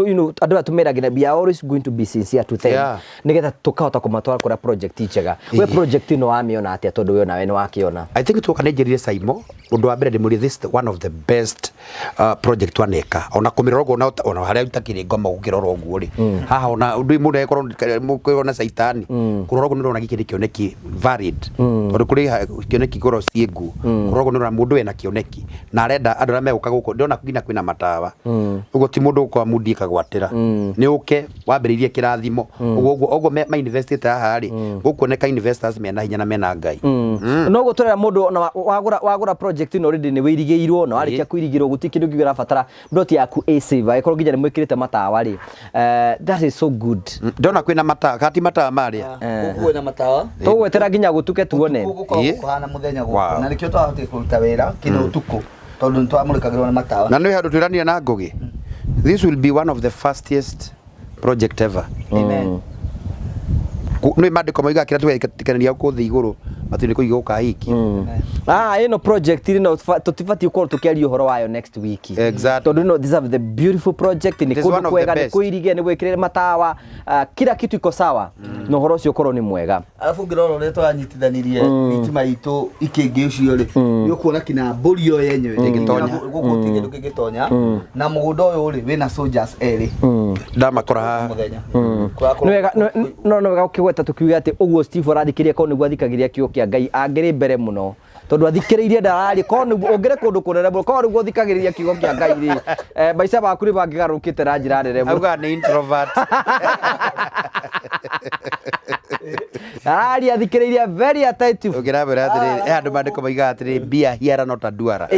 andũ aya tũmeragĩra, we are always going to be sincere to them, nĩgetha tũkahota kũmatwara kũrĩa project njega. We project ĩno wamĩona atĩa, tondũ we onawe nĩ wakĩona? I think tuoka nĩ njĩrire Saimo ũndũ wa mbere ndĩmũrie, this is one of the best. Project waneka ona kũmĩrora ũguo ona harĩa itakĩrĩ ngoma gũkĩrora ũguo rĩ, haha ona ndũĩ mũndũ agĩkorwo kwĩona caitani kũrora ũguo nĩ ũrona gĩkĩ nĩ kĩoneki valid, tondũ kũrĩ kĩoneki ngoro ciĩ nguo. Kũrora ũguo nĩ ũrona mũndũ ena kĩoneki na arenda andũ arĩa megũka gũkũ. Ndĩrona nginya kwĩna matawa ũguo, ti mũndũ gũka mundi ĩkagwatĩra, nĩ ũke wambĩrĩirie kĩrathimo ũguo ũguo ũguo ma investĩte haha rĩ, gũkuoneka investors mena hinya na mena Ngai. No gũtũrera mũndũ ona wagũra project ĩno already nĩ wĩirigĩirwo, na warĩkia kũirigĩrwo gũtirĩ kĩndũ kĩngĩ ũrabatara. Plot yaku ĩ safe angĩkorwo nginya nĩ mwĩkĩrĩte matawa rĩ, that is so good. Ndona kwĩna matawa kati matawa marĩa. Gũkũ kwĩna matawa. Tũgwetera nginya gũtuke tuone. Ũtukũ gũkoragwo kũhana mũthenya gũkũ. Na nĩkĩo twahotire kũruta wĩra kinya ũtukũ, tondũ nĩ twamũrĩkagĩrwo nĩ matawa. Na nĩ handũ twĩranire na Ngũgĩ, this will be one of the fastest project ever. Amen. Nĩ mandĩko moigaga kĩrĩa tũgetĩkanĩria gũkũ thĩ igũrũ matu-inĩ kũu gũkahingio. Ah, ĩno project ĩno tũtibatiĩ gũkorwo tũkĩaria ũhoro wayo next week. Tondũ ĩno, this is the beautiful project, nĩ It is kũndũ one of the kwega, nĩ best. kũirige, nĩ gwĩkĩrĩre matawa, kila kitu iko sawa, na ũhoro ũcio ũkorwo nĩ mwega. Arabu ũngĩrora ũrĩa tũranyitithanirie thitima itũ ikĩngĩ ũcio rĩ, nĩ ũkuona kinya mbũri ĩyo yenyewe Ndĩngĩtonya. Gũkũ gũtirĩ kĩndũ kĩngĩtonya. Na mũgũnda ũyũ rĩ, wĩna soldiers erĩ Ndamakora haha. mũthenya. Nĩ wega no nĩ wega ũkĩgweta tũkiuge atĩ ũguo Steve arathikĩrĩria, korwo nĩguo athikagĩrĩria kiugo kĩa Ngai angĩrĩ mbere mũno, tondũ athikĩrĩirie ndararia. Korwo nĩguo ũngĩrĩ kũndũ kũnene mũno, korwo nĩguo ũthikagĩrĩria kiugo kĩa Ngai rĩ, maica maku nĩ mangĩgarũrũkĩte na njĩra nene mũno. Augaga nĩ introvert. Araria athikĩrĩirie, very attentive. Ũngĩramwĩra atĩrĩrĩ, he handũ mandĩko moigaga atĩrĩrĩ, be a hearer not a doer.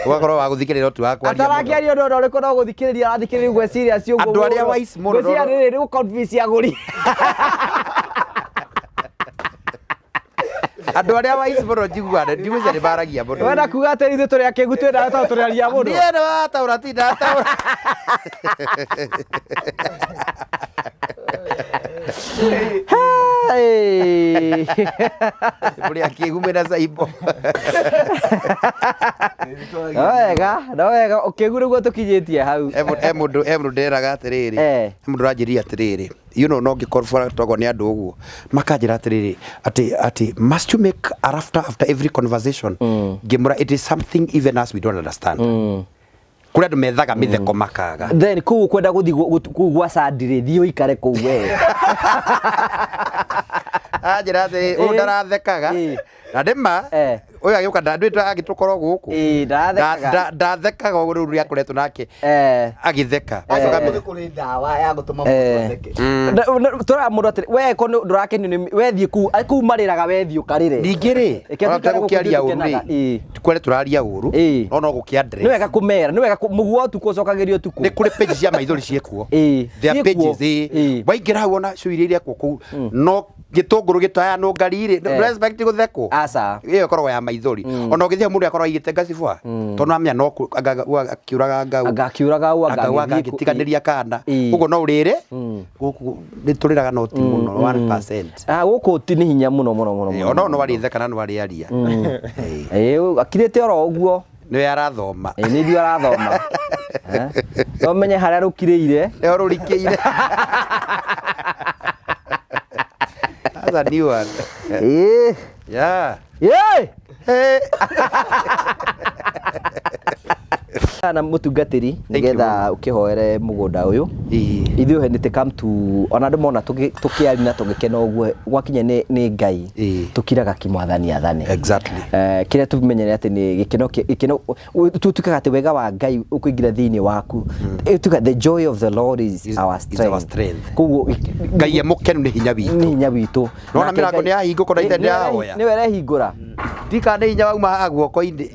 Ũgakorwo wa gũthikĩrĩria no ti wa kwaria mũno. Atarakĩaria ũndũ ona ũrĩkũ, no gũthikĩrĩria arathikĩrĩria, gwĩciria cio Andũ arĩa wise mũno. Gwĩciria rĩrĩ nĩ gũconvince agũri. Andũ arĩa wise mũno njiguaga ndigwĩciria nĩ maragia mũno. Wenda kuga atĩ ithuĩ tũrĩ akĩgu, twĩna tondũ tũrĩaria mũno? Niĩ nĩ wataũra, ti ndataũra. Hey! Mũrĩ akĩgu mwĩna caimbo. No wega, no wega, ũkĩgu nĩguo tũkinyĩtie hau. He mũndũ nderaga atĩrĩrĩ, he mũndũ ũranjĩrire atĩrĩrĩ, no ngĩkorwo togwo nĩ andũ ũguo makanjĩra atĩrĩrĩ, atĩ must you make a laughter after every conversation? Ngĩmũra it is something even us we don't understand. Kũrĩ andũ methaga mĩtheko makaga. Then kũu kwenda gũthiĩ kũu gwa Sandi rĩ, thiĩ ũikare kũu we. Anjĩra atĩrĩ, ũyũ ndarathekaga. Na nĩ ma ũyũ agĩũka ndandwĩte agĩtũkorwo gũkũ. Ĩĩ, ndarathekaga. Ndathekaga ũguo rĩu rĩrĩa akoretwo nake agĩtheka. Acoka nĩ kũrĩ ndawa ya gũtũma mũndũ atheke. Tũraga mũndũ atĩrĩ, we ko ndũrakenio nĩ we thiĩ kũu, kũu marĩraga, we thiĩ ũkarĩre. Ningĩ rĩ, Reke ona tũikare gũkũ tũgũkĩaria ũru tũkenaga. rĩ, kwere tũraria ũru, no gũkĩ address. Nĩ wega kũmera, nĩ wega mũguo wa ũtukũ ũcokagĩrio ũtukũ. Nĩ kũrĩ page cia maithori ciĩkuo. There are Ciĩkuo. pages, ĩĩ. Waingĩra hau ona show iria irekwo kũu, no gĩtũngũrũ gĩtoya nũngari rĩ, respect gũthekwo. Aca. Ĩyo ĩkoragwo ya maithori. Ona ũgĩthiĩ hau mũndũ akorwo aigĩte ngacibwa, tondũ amenya no akiũraga ngau. Anga akiũraga au, anga Anga agĩthiĩ agĩtiganĩria kana. Ũguo no ũrĩre. Gũkũ nĩ tũrĩraga no ti mũno, 1%. Ah, gũkũ ti nĩ hinya mũno mũno mũno mũno. Ona no warĩtheka na no warĩaria. Ĩĩ, akirĩte oro ũguo. Nĩwe arathoma. Ĩĩ, nĩ ithuĩ arathoma. Eh? No menye harĩa rũkirĩire. Nĩho rũrikĩire. That's a new one. Ĩĩ. Yeah. Ĩĩ. Hey. Na mũtungatĩri Thank you. nĩgetha ũkĩhoere mũgũnda ũyũ. Ithuĩ when it come to ona andũ mona tũkĩaria na tũgĩkena ũguo, gwakinya nĩ Ngai, tũkiraga kĩmwathani athane. Kĩrĩa tũmenyere atĩ nĩ gĩkeno gĩkeno tutukaga atĩ wega wa Ngai ũkũingĩra thĩinĩ waku. Tuga the joy of the Lord is Is our is our strength. strength. Koguo Ngai e mũkenu nĩ hinya witũ. Nĩ hinya witũ. Nona Nake mĩrango Ngai- nĩ yahingũka na ithe nĩ yahoya. Nĩwe ũrehingũra. Ndika nĩ hinya wauma haha guoko-inĩ.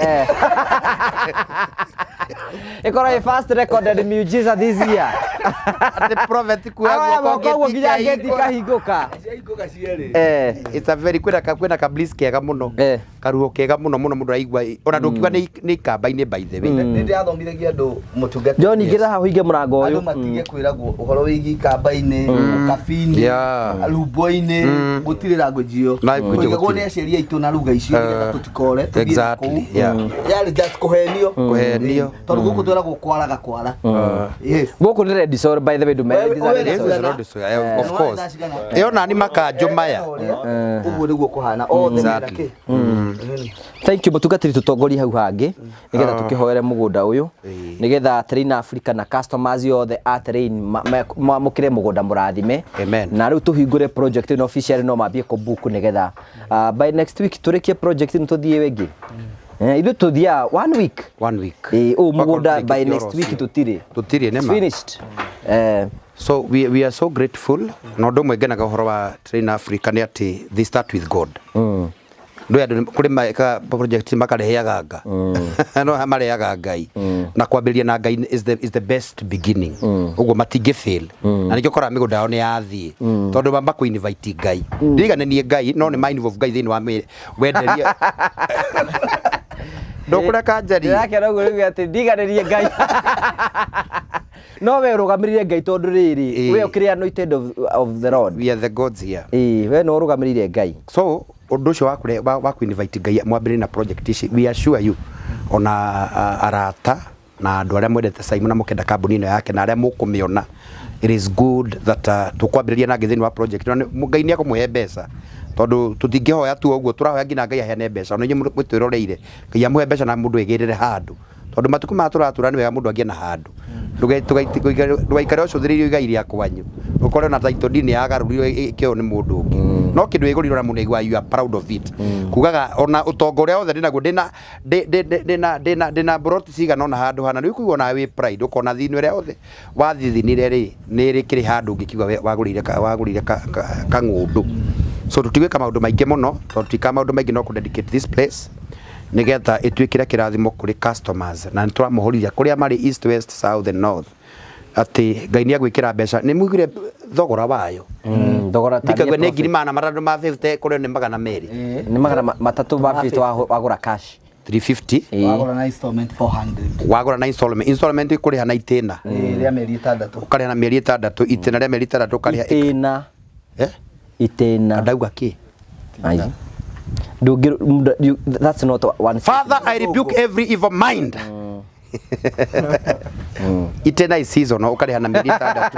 Ĩkorwo ĩ first recorded miujiza this year. Atĩ prophet kuoya Aroya guoko moko ũguo nginya ngĩti ngĩti ikahingũra. ikahingũka. Ciahingũka cierĩ. It's a very kwĩna ka bliss kega mũno. Karuo kega mũno mũno mũndũ araigua ona ndũngiuga nĩ ikamba-inĩ by the way. Nĩ ndĩrathomithagia andũ mũtungata. John, ingĩra haha ũhinge mũrango Andũ ũyũ. matige kwĩragwo ũhoro wĩgiĩ ikamba-inĩ, ũkabi-inĩ, rumbo-inĩ, gũtirĩ language ĩyo. Language ĩyo Tũigagwo gũtirĩ. nĩ aciari aitũ na ruga icio nĩgetha tũtikore tũthiĩ na Exactly, kũu. yeah. Yarĩ just kũhenio. Kũhenio. Tondũ gũkũ twĩragwo kwaraga kwara. Yes. Gũkũ nĩ red soil, by the way, ndũmere Wewe- these are red wewe soil. cigana? Red soil, of course. Ĩyo nani makanjũ maya. Ũguo nĩguo kũhana othe mena Exactly. kĩ. Thank you mũtungatĩri, tũtongorie hau hangĩ nĩgetha tũkĩhoere mũgũnda ũyũ, nĩgetha Terrain Africa na customers othe a Terrain mamũkĩre mũgũnda mũrathime. Amen. Na rĩu tũhingũre project ĩno officially, no mambie kũbook nĩgetha by next week tũrĩkie project ĩno, tũthiĩ ĩngĩ. Ithuĩ tũthiaga one week. One week. Ũũ mũgũnda by next week tũtirĩ. Tũtirĩ nĩma. Finished. So we are so grateful, na ũndũ ũmwe ngenaga ũhoro wa Train Africa nĩ atĩ they start with God. Ndå andå kå rä mekaga project makareheaga nga, no haha marehaga Ngai, na kwambĩrĩria na Ngai is the best beginning. Ũguo matingĩ fail, na nĩkĩo ũkoraga mĩgũnda yao nĩ yathiĩ, tondũ mamba kũ invite Ngai. Ndirigane Ngai no nĩ ma involve Ngai thĩinĩ wa wenderia ndũkũreka njarie. Ndĩrakena ũguo rĩu atĩ ndiganĩrie Ngai, no we ũrũgamĩrĩire Ngai, tondũ rĩrĩ, we ũkĩrĩ anointed of the Lord. We are the gods here. Ĩĩ, we nĩ ũrũgamĩrĩire Ngai. So ũndũ ũcio wa kũ invite Ngai mwambĩrĩrie na project ici, we assure you, ona arata na andũ arĩa mwendete Simon na mũkenda kambuni ĩno yake na arĩa mũkũmĩona, it is good that tũkwambĩrĩria nangĩ thĩinĩ wa project ĩno. Ngai nĩ ekũmũhe mbeca, tondũ tũtingĩhoya tu ũguo, tũrahoya nginya Ngai aheane mbeca. Ona inyuĩ mũtwĩroreire, Ngai amũhe mbeca na mũndũ egĩrĩre handũ, tondũ matukũ maya tũratũra nĩ wega mũndũ agĩe na handũ. Ndũgaikare ũcũthĩrĩirio igai rĩa kwanyu, ũkore ona title deed nĩ yagarũrirwo ĩkĩoywo nĩ mũndũ ũngĩ, no kĩndũ ĩgũrirwo na mũndũ aiguaga you are proud of it, kugaga ona ũtonga ũrĩa wothe ndĩnaguo, ndĩna ndĩna mburoti cigana ona handũ hana, nĩ ũkũigua onawe wĩ pride, ũkona thino ĩrĩa yothe wathithinire rĩ, nĩ rĩkĩrĩ handũ ũngĩkiuga wagũrĩire kang'ũndũ. So tũtigwĩka maũndũ maingĩ mũno, tondũ tũtikaga maũndũ maingĩ, no kũ dedicate this place nĩgetha ĩtuĩkĩre kĩrathimo kũrĩ customers, na nĩ tũramũhũrithia kũrĩa marĩ, east, west, south and north, atĩ Ngai nĩ agwĩkĩra mbeca. Nĩ muigire thogora wayo? Thogora. Ndikague nĩ 350,000, kũrĩa nĩ 200. Nĩ 350 wagũra cash. 350. Wagũra na installment 400. Wagũra na installment ĩkũrĩha na itĩna. Ĩĩ, rĩa mĩeri 6. Ũkarĩha na mĩeri 6, itĩna rĩa mĩeri 6 ũkarĩha. Itĩna. Eh? Itĩna. Ndauga kĩ? Ai. Ndũngĩ, that's not one. Father, I rebuke every evil mind. Itĩna is season, ũkarĩha na mĩeri 6,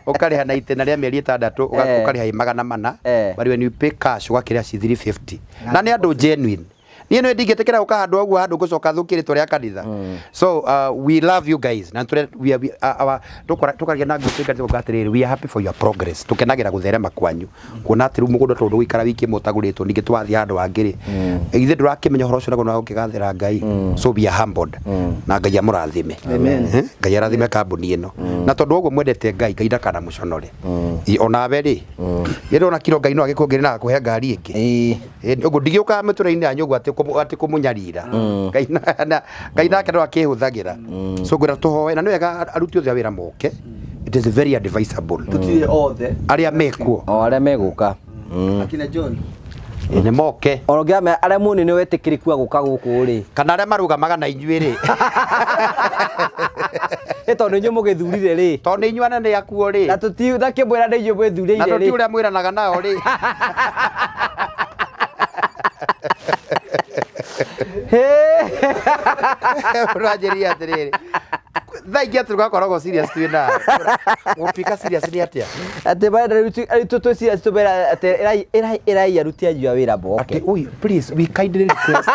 ũkarĩha na itĩna rĩa mĩeri 6, ũkarĩha ĩ 400. But when you pay cash, ũgakĩrĩha ci 350, na nĩ andũ genuine. Niĩ nĩ ndingĩtĩkĩra gũka handũ ũguo, handũ ngũcoka thũkie rĩtwa rĩa kanitha. So we love you guys, na tũre we are, we, our tũkaragia na ngũtĩka tuga atĩrĩrĩ, we are happy for your progress. Tũkenagĩra gũtherema kwanyu, kuona atĩ rĩu mũgũnda tondũ gũikara wiki ĩmwe ũtagũrĩtwo, ningĩ twathiĩ handũ hangĩ rĩ, ithuĩ ndũrakĩmenya ũhoro ũcio naguo nĩ wa gũkĩgathĩra Ngai. So we are humbled, na Ngai amũrathime. Amen. Ngai arathime kambuni ĩno, na tondũ wa ũguo mwendete Ngai, Ngai ndakanamũconore. Onawe rĩ, nĩ ndona kiro Ngai no agĩkuongerere na agakũhe ngari ĩngĩ. Ũguo ndigĩũkaga mĩtũrĩre-inĩ yanyu ũguo atĩ kũmũnyarira. Ngai nake no akĩhũthagĩra. So ngwĩra tũhoe, na nĩ wega aruti othe a wĩra moke. It is very advisable. Tũtirĩ othe. Arĩa mekuo. O arĩa megũka. Akina John. Nĩ moke. Ona ũngĩamera arĩa muoni nĩ wetĩkĩrĩku gũka gũkũ rĩ. Kana arĩa marũgamaga na inyuĩ rĩ. Ĩ tondũ inyuĩ mũgĩthurire rĩ. Tondũ nĩ inyuĩ anene akuo rĩ. Na tũti ndakĩmwĩra nĩ inyuĩ Na mwĩthurĩire tũti rĩ. ũrĩa mwĩranaga nao rĩ. Ũranjĩria atĩrĩrĩ, thaa ingĩ atĩ tũgakoragwo serious twĩ nawe, gũtuĩka serious nĩ atĩa? Atĩ marenda rĩu twĩ serious, tũmera atĩ ĩrai aruti anyu a wĩra moke. Atĩ oi, please, we kindly request.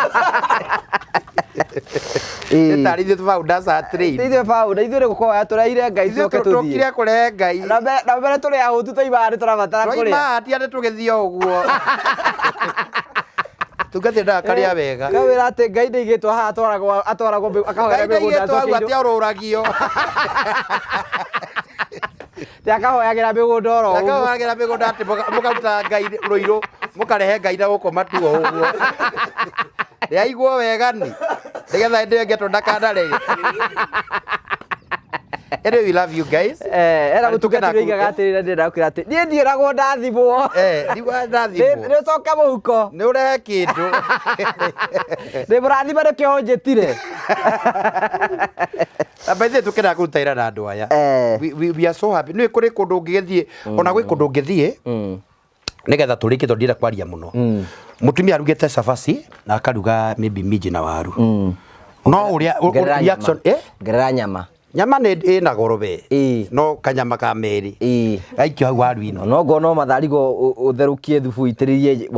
Nĩ tarĩ ithuĩ founders a train. Ithuĩ founder, ithuĩ nĩ gũkorwo tũreire Ngai Ithuĩ tũke tũthiĩ. tũkire kũrehe Ngai. Na mbere tũrĩ ahũtu, tũimaga nĩ tũrabatara kũrĩa. Twaima hatia nĩ tũgĩthiĩ o ũguo. Tungatĩri ndakarĩa wega. Kawĩra atĩ Ngai ndaigĩtwo haha atwaragwo akahoera Ngai mĩgũnda. ndaigĩtwo hau Acoke atĩ orũragio. Atĩ akahoyagĩra mĩgũnda oro ũguo. Akahoyagĩra mĩgũnda, atĩ mũkaruta Ngai rũirũ, mũkarehe Ngai na gũkũ matuo ũguo. Rĩaigwo wega ni nĩgetha hĩndĩ ĩyo ĩngĩ ndakanarege. Anyway, we love you guys. Era Na mũtungatĩri nĩtũkenaga oigaga atĩrĩrĩ, ndĩrenda gũkwĩra atĩ niĩ ndiĩragwo ndathimwo. Ndigua ndathimwo. Nĩ ũcoke mũhuko. Nĩ ũrehe kĩndũ. Ndĩ mũrathime nĩkĩo ũnjĩtire. Na by the way, tũkenaga kũruta wĩra na andũ aya. We are so happy. Nĩ kũrĩ kũndũ ũngĩgĩthiĩ, ona gwĩ kũndũ ũngĩthiĩ, nĩgetha tũrĩkie, tondũ ndirenda kwaria mũno. Mũtumia arugĩte cabaci na akaruga maybe minji na waru. No ũrĩa Ngerera reaction nyama. Ngerera nyama. Nyama nĩ ĩna goro we. No kanyama ka merĩ. Gaikio hau waru-inĩ. No ngona no matharigo ũtherũkie thubu, uitĩrĩrie.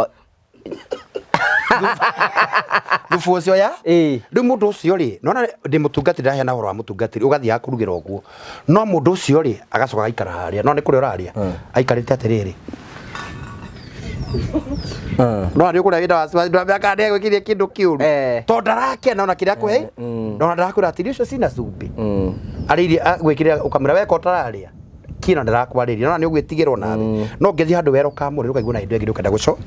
Thubu ũcio ya Ĩĩ. rĩu mũndũ ũcio rĩ, nona ndĩ mũtungatĩri, ndaheana ũhoro wa mũtungatĩri, ũgathiaga kũrugĩra ũguo, no mũndũ ũcio rĩ agacoka agaikara harĩa, no nĩ kũrĩa ũrarĩa aikarĩte atĩrĩrĩ, no nĩ ũkũrĩa wĩna wasiwasi, ndwamenya kana nĩegwĩkĩria kĩndũ kĩũru, tondũ ndarakena ona kĩrĩa akũhe, ona ndarakwĩra atĩ irio icio cina cumbĩ, arĩirie gwĩkĩrĩra ũkamwĩra weka ũtararĩa kina ndarakwarĩria, no nĩ ũgwĩtigĩrwo nawe, no ũngĩthiĩ handũ wera ũkamũrĩra ũkaigua na indo ĩngĩ ũkenda gũco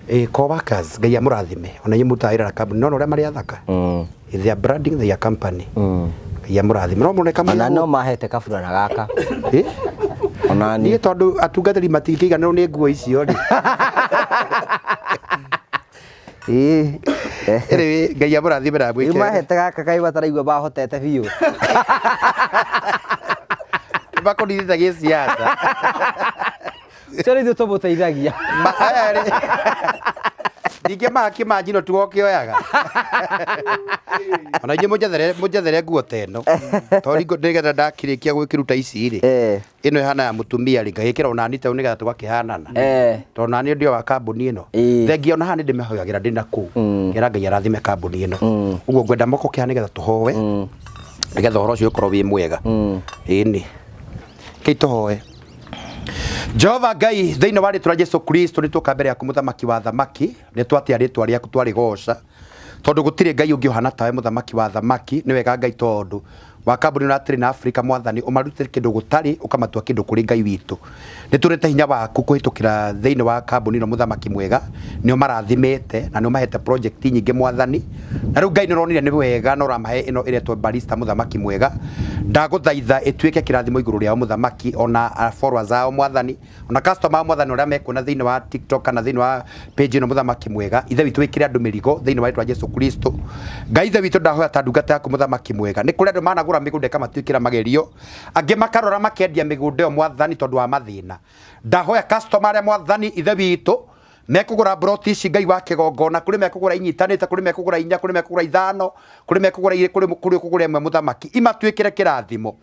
co-workers. Ngai amũrathime ona inyuĩ mũrutaga wĩra na kambuni, no ũrĩa marĩ athaka, they are branding their company. Ngai amũrathime, no mũreka. Ona no mahete kaburana gaka. Ona niĩ tondũ atungatĩri matingĩiganĩrwo nĩ nguo icio rĩ. Ĩĩ. Anyway, Ngai amũrathime na Rĩu amwĩke. Mahete gaka kaĩ bataraigua mahotete biũ. Makũninĩte gĩciaca. Ũcio nĩ ithuĩ tũmũteithagia. Aya rĩ, ningĩ mahaki ma njino tiwe ũkĩoyaga, ona inyuĩ mũnjethere nguo ta ĩno, tondũ nĩgetha ndakĩrĩkia gwĩkĩruta ici rĩ, ĩno ĩhana ya mũtumia rĩ, ngagĩkĩra ona niĩ tondũ nĩgetha tũgakĩhanana, tondũ nani ndio wa kambuni ĩno. Thengia ona haha nĩ ndĩmĩhoyagĩra ndĩ na kũu, ngera Ngai arathime kambuni ĩno. Ũguo ngwenda moko kĩhaha nĩgetha tũhoe, nĩgetha ũhoro ũcio ũkorwo wĩ mwega. Ĩni kĩi tũhoe. Jehova Ngai, thĩinĩ wa rĩtwa rĩa Jesu Kristo, nĩ tũka mbere yaku, mũthamaki wa thamaki, nĩ twatĩa rĩtwa rĩaku, twarĩgoca, tondũ gũtirĩ Ngai ũngĩ ũhana tawe, mũthamaki wa thamaki. Nĩ wega Ngai, tondũ wa kambuni na atĩrĩ na Afrika, mwathani, ũmarutĩte kĩndũ gũtarĩ ũkamatua kĩndũ kũrĩ. Ngai witũ, nĩ tũrĩte hinya waku kũhĩtũkĩra thĩinĩ wa kambuni ĩno, mũthamaki mwega, nĩ ũmarathimĩte na nĩ ũmahete project nyingĩ, mwathani, na rĩu Ngai nĩ ũronire nĩ wega na ũramahe ĩno ĩretwo barista. Mũthamaki mwega, ndagũthaitha ĩtuĩke kĩrathimo igũrũ rĩao, mũthamaki, ona followers ao, mwathani, ona customer ao, mwathani, ũrĩa mekuona thĩinĩ wa TikTok kana thĩinĩ wa page ĩno. Mũthamaki mwega, ithe witũ, wĩkĩre andũ mĩrigo thĩinĩ wa rĩtwa Jesu Kristo. Ngai ithe witũ, ndahoya ta ndungata yaku, mũthamaki mwega, nĩ kũrĩ andũ managũra mĩgũnda ĩkamatuĩkĩra magerio, angĩ makarora makendia mĩgũnda ĩyo, mwathani, tondũ wa mathĩna. Ndahoya customer arĩa, mwathani ithe witũ, mekũgũra broti ici, Ngai wa kĩgongona, kũrĩ mekũgũra inyitanĩte, kũrĩ mekũgũra inya, kũrĩ mekũgũra ithano, kũrĩ mekũgũra igĩrĩ, kũrĩ ũkũgũra ĩmwe, mũthamaki, imatuĩkĩre kĩrathimo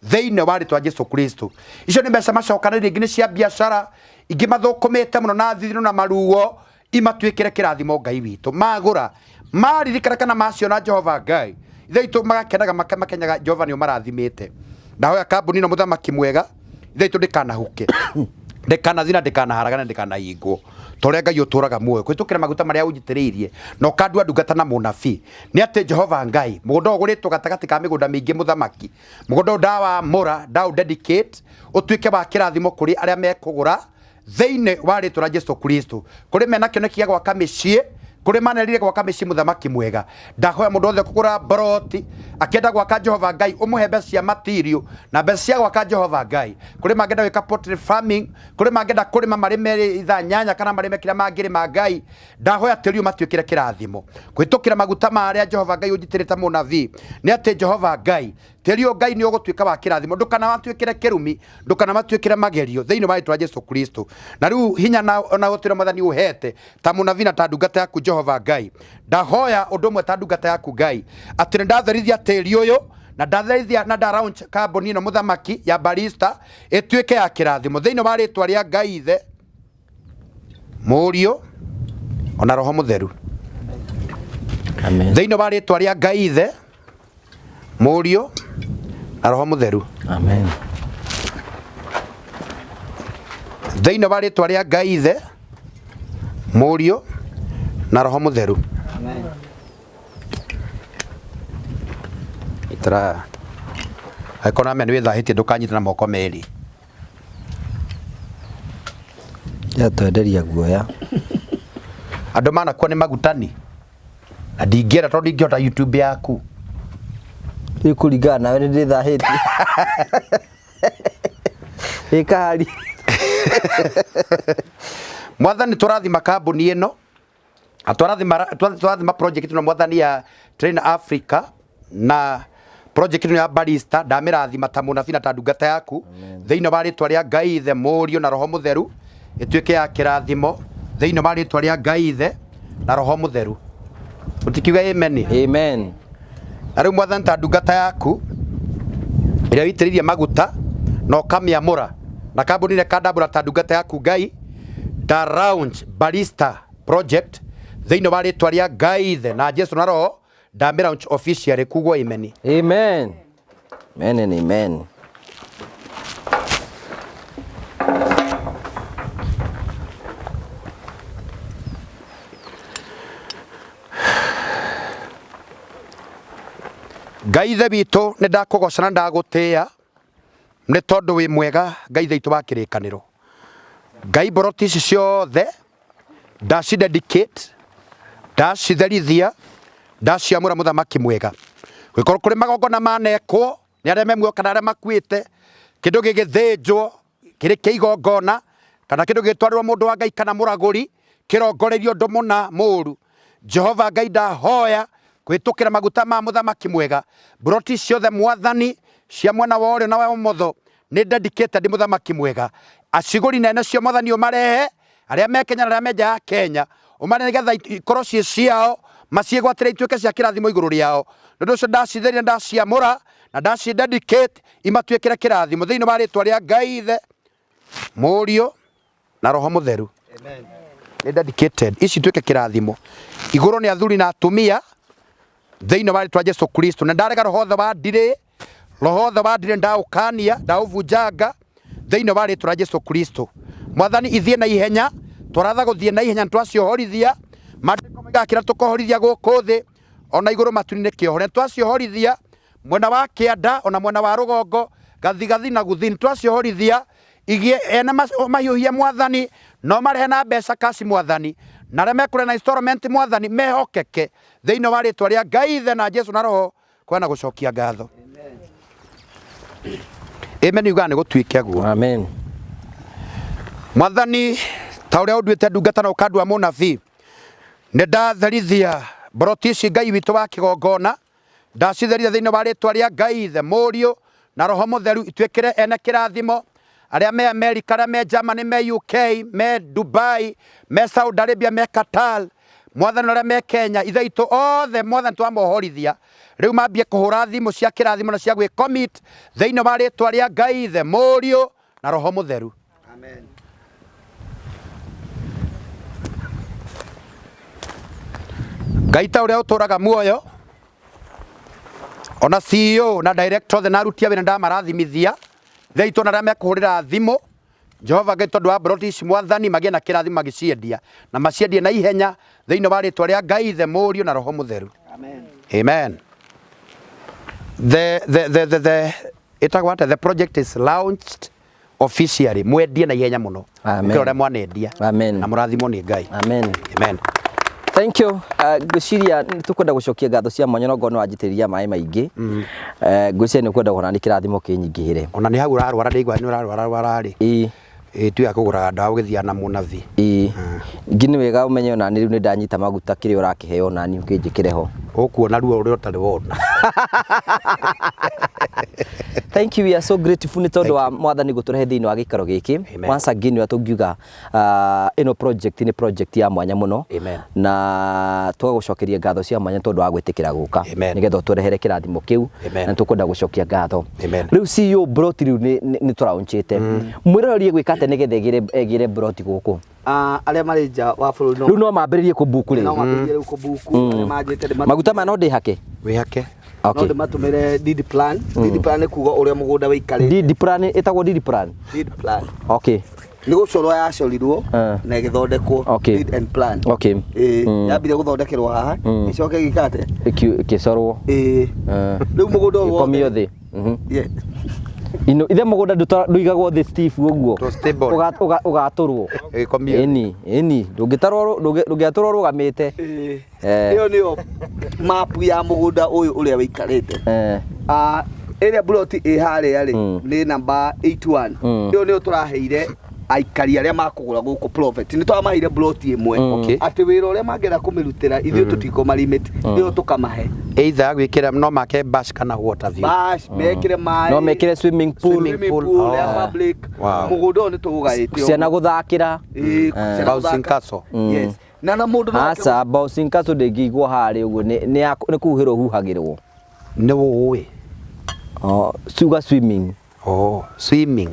thĩinĩ wa rĩtwa Jesu Kristo. Icio nĩ mbeca macokanĩrĩire, ingĩ nĩ cia biacara, ingĩ mathũkũmĩte mũno na thithino na maruo, imatuĩkĩre kĩrathimo, Ngai witũ, magũra maririkana kana maciona, Jehova Ngai ithe witũ, magakenaga, makenyaga Jehova nĩ ũmarathimĩte. Ndahoya kambuni ĩno, mũthamaki mwega, ithe witũ, ndĩkanahuke, ndĩkanathira, ndĩkanaharagane, ndĩkanahingwo, ta ũrĩa Ngai ũtũraga muoyo, kũhĩtũkĩra maguta marĩa ũnjitĩrĩirie na ũkandua ndungata na mũnabii, nĩ atĩ Jehova Ngai, mũgũnda ũyũ ũgũrĩtwo gatagatĩ ka mĩgũnda mĩingĩ, mũthamaki, mũgũnda ũyũ ndawamũra, ndaũ dedicate ũtuĩke wa kĩrathimo kũrĩ arĩa mekũgũra thĩinĩ wa rĩtwa rĩa Jesu Kristo. Kũrĩ mena kĩoneki gĩa gwaka mĩciĩ, kũrĩ manerire gwaka mĩciĩ, mũthamaki mwega, ndahoya mũndũ wothe kũgũra mboroti akĩenda gwaka, Jehova Ngai, ũmũhe mbeca cia material na mbeca cia gwaka, Jehova Ngai. Kũrĩ mangĩenda gwĩka poultry farming, kũrĩ mangĩenda kũrĩma, marĩme ithaa nyanya kana marĩme kĩrĩa mangĩrĩma, Ngai, ndahoya tĩri ũyũ matuĩkĩre kĩrathimo kũhĩtũkĩra maguta marĩa, Jehova Ngai, ũnjitĩrĩte mũnabii, nĩ atĩ Jehova Ngai, tĩri ũyũ, Ngai, nĩ ũgũtuĩka wa kĩrathimo, ndũkanamatuĩkĩre kĩrumi, ndũkanamatuĩkĩre magerio thĩinĩ wa rĩtwa Jesu Kristo. Na rĩu hinya na ũtĩro, mwathani, ũhete ta mũnabii na ta ndungata yaku, Jehova Ngai, ndahoya ũndũ ũmwe ta ndungata yaku, Ngai, atĩ nĩ ndatherithia tĩri ũyũ na ndatherithia na nda launch kambuni ĩno, mũthamaki, ya barista, ĩtuĩke ya kĩrathimo thĩinĩ wa rĩtwa rĩa Ngai Ithe, Mũriũ ona Roho Mũtheru. Amen. Thĩinĩ wa rĩtwa rĩa Ngai Ithe, Mũriũ na Roho Mũtheru. Amen. Thĩinĩ wa rĩtwa rĩa Ngai Ithe, Mũriũ na Roho Mũtheru. Itara angĩkorwo name nĩ wĩthahĩtie, ndũkanyite na moko merĩ. Yatwenderia guoya. Andũ manakua nĩ magutani na ndingĩenda, tondũ ndingĩhota YouTube yaku. Rĩu kũringana nawe nĩ ndĩthahĩtie. Ĩkahari. Mwathani, tũrathima kambuni ĩno na twarathima project ĩno, mwathani, ya Train Africa na project ĩno ya barista, ndamĩrathima ta mũnabii na ta ndungata yaku thĩinĩ wa rĩtwa rĩa Ngai Ithe, Mũriũ na Roho Mũtheru, ĩtuĩke ya kĩrathimo thĩinĩ wa rĩtwa rĩa Ngai Ithe na Roho Mũtheru. Ũtikiuga amen? Amen. Na rĩu, mwathani, ta ndungata yaku ĩrĩa wĩitĩrĩirie maguta na ũkamĩamũra na kambuni ĩrĩa kandambũra ta ndungata yaku, Ngai, da launch barista project Thĩinĩ wa rĩtwa rĩa Ngai Ithe na Jesu na Roho, ndamĩ launch officially kugwo imeni. Amen. Amen and amen. Ngai Ithe witũ nĩ ndakũgoca na ndagũtĩĩa nĩ tondũ wĩ mwega Ngai Ithe witũ wa kĩrĩkanĩro. Ngai mboroti ici ciothe ndaci dedicate ndacitherithia ndaciamũra mũthamaki mwega. Gũgĩkorwo kũrĩ magongona manekwo nĩ arĩa me muoyo kana arĩa makuĩte, kĩndũ gĩgĩthĩnjwo kĩrĩ kĩa igongona kana kĩndũ gĩgĩtwarĩrwo mũndũ wa Ngai kana mũragũri kĩrongoreirio ũndũ mũna mũru. Jehova Ngai ndahoya kũhĩtũkĩra maguta ma mũthamaki mwega, mburoti ciothe mwathani cia mwena wa ũrĩo na wa ũmotho nĩ dedicated mũthamaki mwega. Acigũri nene cio mwathani ũmarehe arĩa me Kenya na arĩa me nja ya Kenya ũmarehe nĩgetha ikorwo ciĩ ciao maciĩgwatĩre ituĩke cia kĩrathimo igũrũ rĩao. Nĩ ũndũ ũcio ndacitheria ndaciamũra na ndaci dedicate imatuĩkĩre kĩrathimo thĩinĩ wa rĩtwa rĩa Ngai Ithe, Mũriũ na Roho Mũtheru. Nĩ dedicated ici ituĩke kĩrathimo igũrũ nĩ athuri na atumia thĩinĩ wa rĩtwa Jesu Kristo. Na ndarega roho wothe wa ndirĩ, roho wothe wa ndirĩ ndaũkania, ndaũbunjanga thĩinĩ wa rĩtwa rĩa Jesu Kristo. Mwathani ithiĩ na ihenya, twaratha gũthiĩ na ihenya nĩtwaciohorithia. Maandĩko moigaga kĩrĩa tũkohorithia gũkũ thĩ ona igũrũ matu-inĩ nĩkĩohore. Nĩtwaciohorithia mwena wa kĩanda ona mwena wa rũgongo, gathigathi na gũthini, twaciohorithia igie ene mahiũhie mwathani, no marehe na mbeca kaci mwathani, na arĩa mekũrĩa na installment mwathani mehokeke thĩinĩ wa rĩtwa rĩa Ngai Ithe na Jesu na Roho kwena gũcokia ngatho. Amen. Yugaga nĩ gũtuĩke guo. Amen. Mwathani ta ũrĩa ũnduĩte ndungata na ũkandua mũnabii, nĩ ndatherithia mboroti ici Ngai witũ wa kĩgongona, ndacitheria thĩinĩ wa rĩtwa rĩa Ngai Ithe, Mũriũ na Roho Mũtheru, ituĩkĩre ene kĩrathimo, arĩa me Amerika, arĩa me Germany, me UK, me Dubai, me Saudi Arabia, me Qatar, mwathani na arĩa me Kenya, ithe itũ othe mwathani twamohorithia rĩu mambie kũhũra thimũ cia kĩrathimo na cia gwĩ commit thĩinĩ wa rĩtwa rĩa Ngai Ithe, Mũriũ na Roho Mũtheru. Amen. Ngai ta ũrĩa ũtũraga muoyo ona CEO na director othe na aruti a wĩra ndamarathimithia ithe itũ na arĩa mekũhũrĩra thimũ Jehova Ngai tondũ wa mburoti ici mwathani magĩe na kĩrathimo magĩciendia na maciendie na ihenya thĩinĩ wa rĩtwa rĩa Ngai Ithe Mũriũ na Roho Mũtheru. Amen. Amen. The ĩtagwo atĩa? The project is launched officially. Mwendie na ihenya mũno. Amen. Gũkĩra ũrĩa mwanendia. Amen. Na mũrathimwo nĩ Ngai. Amen. Amen. Thank you. Ngwĩciria nĩ tũkwenda gũcokia ngatho cia mwanya no ngorwo nĩ wanjitĩrĩria maĩ maingĩ. Ngwĩciria nĩ ũkwenda ona nĩ kĩrathimo kĩnyingĩhĩre. Ona nĩ hau ũrarwara ndĩigua nĩ ũrarwara rwara rĩ. Ĩĩ. Ĩĩ tiga kũgũraga ndawa ũgĩthiaga na mũnabii. Ĩĩ. Ningĩ nĩ wega ũmenye ona niĩ rĩu nĩ ndanyita maguta kĩrĩa ũrakĩheo ona niĩ ũkĩnjĩkĩre ho. Ũkuona ruo rũrĩa ũtarĩ wona. Thank you, we are so grateful nĩ tondũ wa mwathani gũtũrehe thĩinĩ wa gĩikaro gĩkĩ. Amen. Once again ũrĩa tũngiuga ĩno project nĩ project ya mwanya mũno. Amen. Na tũgagũcokeria ngatho cia mwanya tondũ wa gwĩtĩkĩra gũka. Amen. Nĩgetha ũtũrehere kĩrathimo kĩu. Amen. Na tũkwenda gũcokia ngatho. Amen. Rĩu CEO broti rĩu nĩ tũraunchĩte. Mwĩroreri egwĩka atĩa nĩgetha egĩre broti gũkũ? Arĩa marĩ nja wa bũrũri Rĩu no mambĩrĩrie kũbuku no rĩu. mambĩrĩrie rĩu kũbuku arĩa manjĩte ndĩmatũmĩre. Maguta maya no ndĩhake? Wĩhake. No Okay. ndĩmatũmĩre deed plan. Deed plan nĩ kuga ũrĩa mũgũnda wĩikarĩte. Deed plan ĩtagwo deed plan. Deed plan. Okay. Nĩ gũcorwo yacorirwo na ĩgĩthondekwo. Okay. Deed and plan. Okay. Ĩĩ, yambire gũthondekerwo haha, ĩcoke ĩgĩka atĩa? Ĩkĩcorwo. Ĩĩ. Rĩu mũgũnda ũyũ Ĩkomio wothe. thĩ. Yeah. Ino ithe mũgũnda ndũigagwo thĩ Steve ũguo. To stable. Ũgatũrwo. Ĩgĩkomio. Ĩni, ĩni, ndũngĩatũrwo ũrũgamĩte. Ĩĩ. Ĩyo nĩyo mapu ya mũgũnda ũyũ ũrĩa wĩikarĩte. Ĩrĩa mburoti ĩ harĩa rĩ nĩ namba 81. Ĩyo nĩyo tũraheire aikari arĩa makũgũra gũkũ Prophet. Nĩ twamaheire mburoti ĩmwe. Okay. Atĩ wĩra ũrĩa mangĩenda kũmĩrutĩra ithuĩ tũtikũma limit. Ĩyo tũkamahe. Either gwĩkĩra no make bash kana water view. Bash, mekĩre maĩ. No mekĩre swimming pool. Swimming pool ya public. Wow. Mũgũnda ũyũ nĩ tũũgaĩte. Ciana gũthakĩra. Ĩĩ, ciana Bouncing gũthaka. castle. Yes. Na na mũndũ no Aca, bouncing castle ndĩngĩigwo harĩa ũguo nĩ kũhuhĩrwo huhagĩrwo. Nĩ ũĩ. Oh, sugar swimming. Oh, swimming.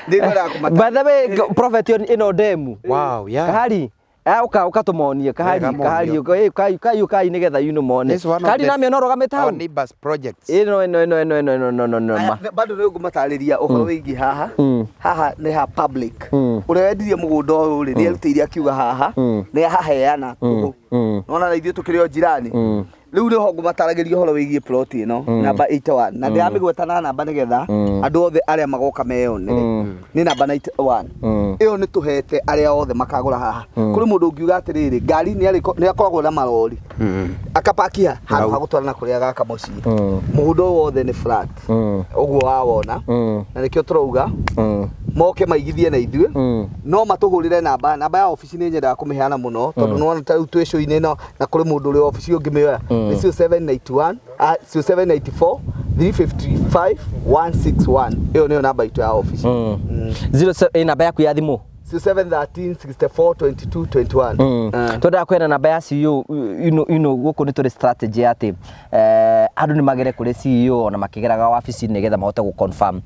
Nĩ ngwendaga kũmata- By the way, prophet ĩno ndemu. Wow, yeah. Kahari. Ũka ũka tũmonie kahari Wega kahari monio. ũka kai kai kai nĩgetha you know mone. This one of Kahari the- namĩona ũrũgamĩte hau. Our neighbors projects. Ĩno ĩno ĩno ĩno ĩno ĩno ĩno ĩno Aya, ma. bado nĩ ngũmatarĩria ũhoro wĩgiĩ haha. Haha nĩ ha public. Ũrĩa wendirie mũgũnda ũyũ rĩ, nĩ erutĩire akiuga haha nĩ ahaheana tũhũ. Nona na ithuĩ tũkĩrĩ o jirani. Rĩu nĩho ngũmataragĩria ũhoro wĩgiĩ plot ĩno namba 81, na ndĩramĩgweta na namba nĩgetha andũ othe arĩa magoka meyonere. Nĩ namba 91 ĩyo nĩ tũhete arĩa othe makagũra haha. Kũrĩ mũndũ ũngiuga atĩrĩrĩ, ngari nĩ akoragwo na marori akapakia handũ ha gũtwara na kũrĩa gaka mũciĩ. Mũgũnda ũyũ wothe nĩ flat ũguo wawona, na nĩkĩo tũrauga moke maigithie na ithuĩ. No matũhũrĩre namba ya obici, nĩ nyendaga kũmĩheana mũno tondũ nĩwona ta rĩu twĩ show-inĩ ĩno na kũrĩ mũndũ ũrĩ obici ũngĩmĩoya, nĩ 0791, 0794 355 161. Ĩyo nĩyo namba itũ ya obici. Zero namba yaku ya thimũ. 0713 64 22 21. Twendaga kwena namba ya CEO. Gũkũ nĩ tũrĩ strategy atĩ andũ nĩ magere kũrĩ CEO ona makĩgeraga wabici nĩgetha mahote gũ confirm.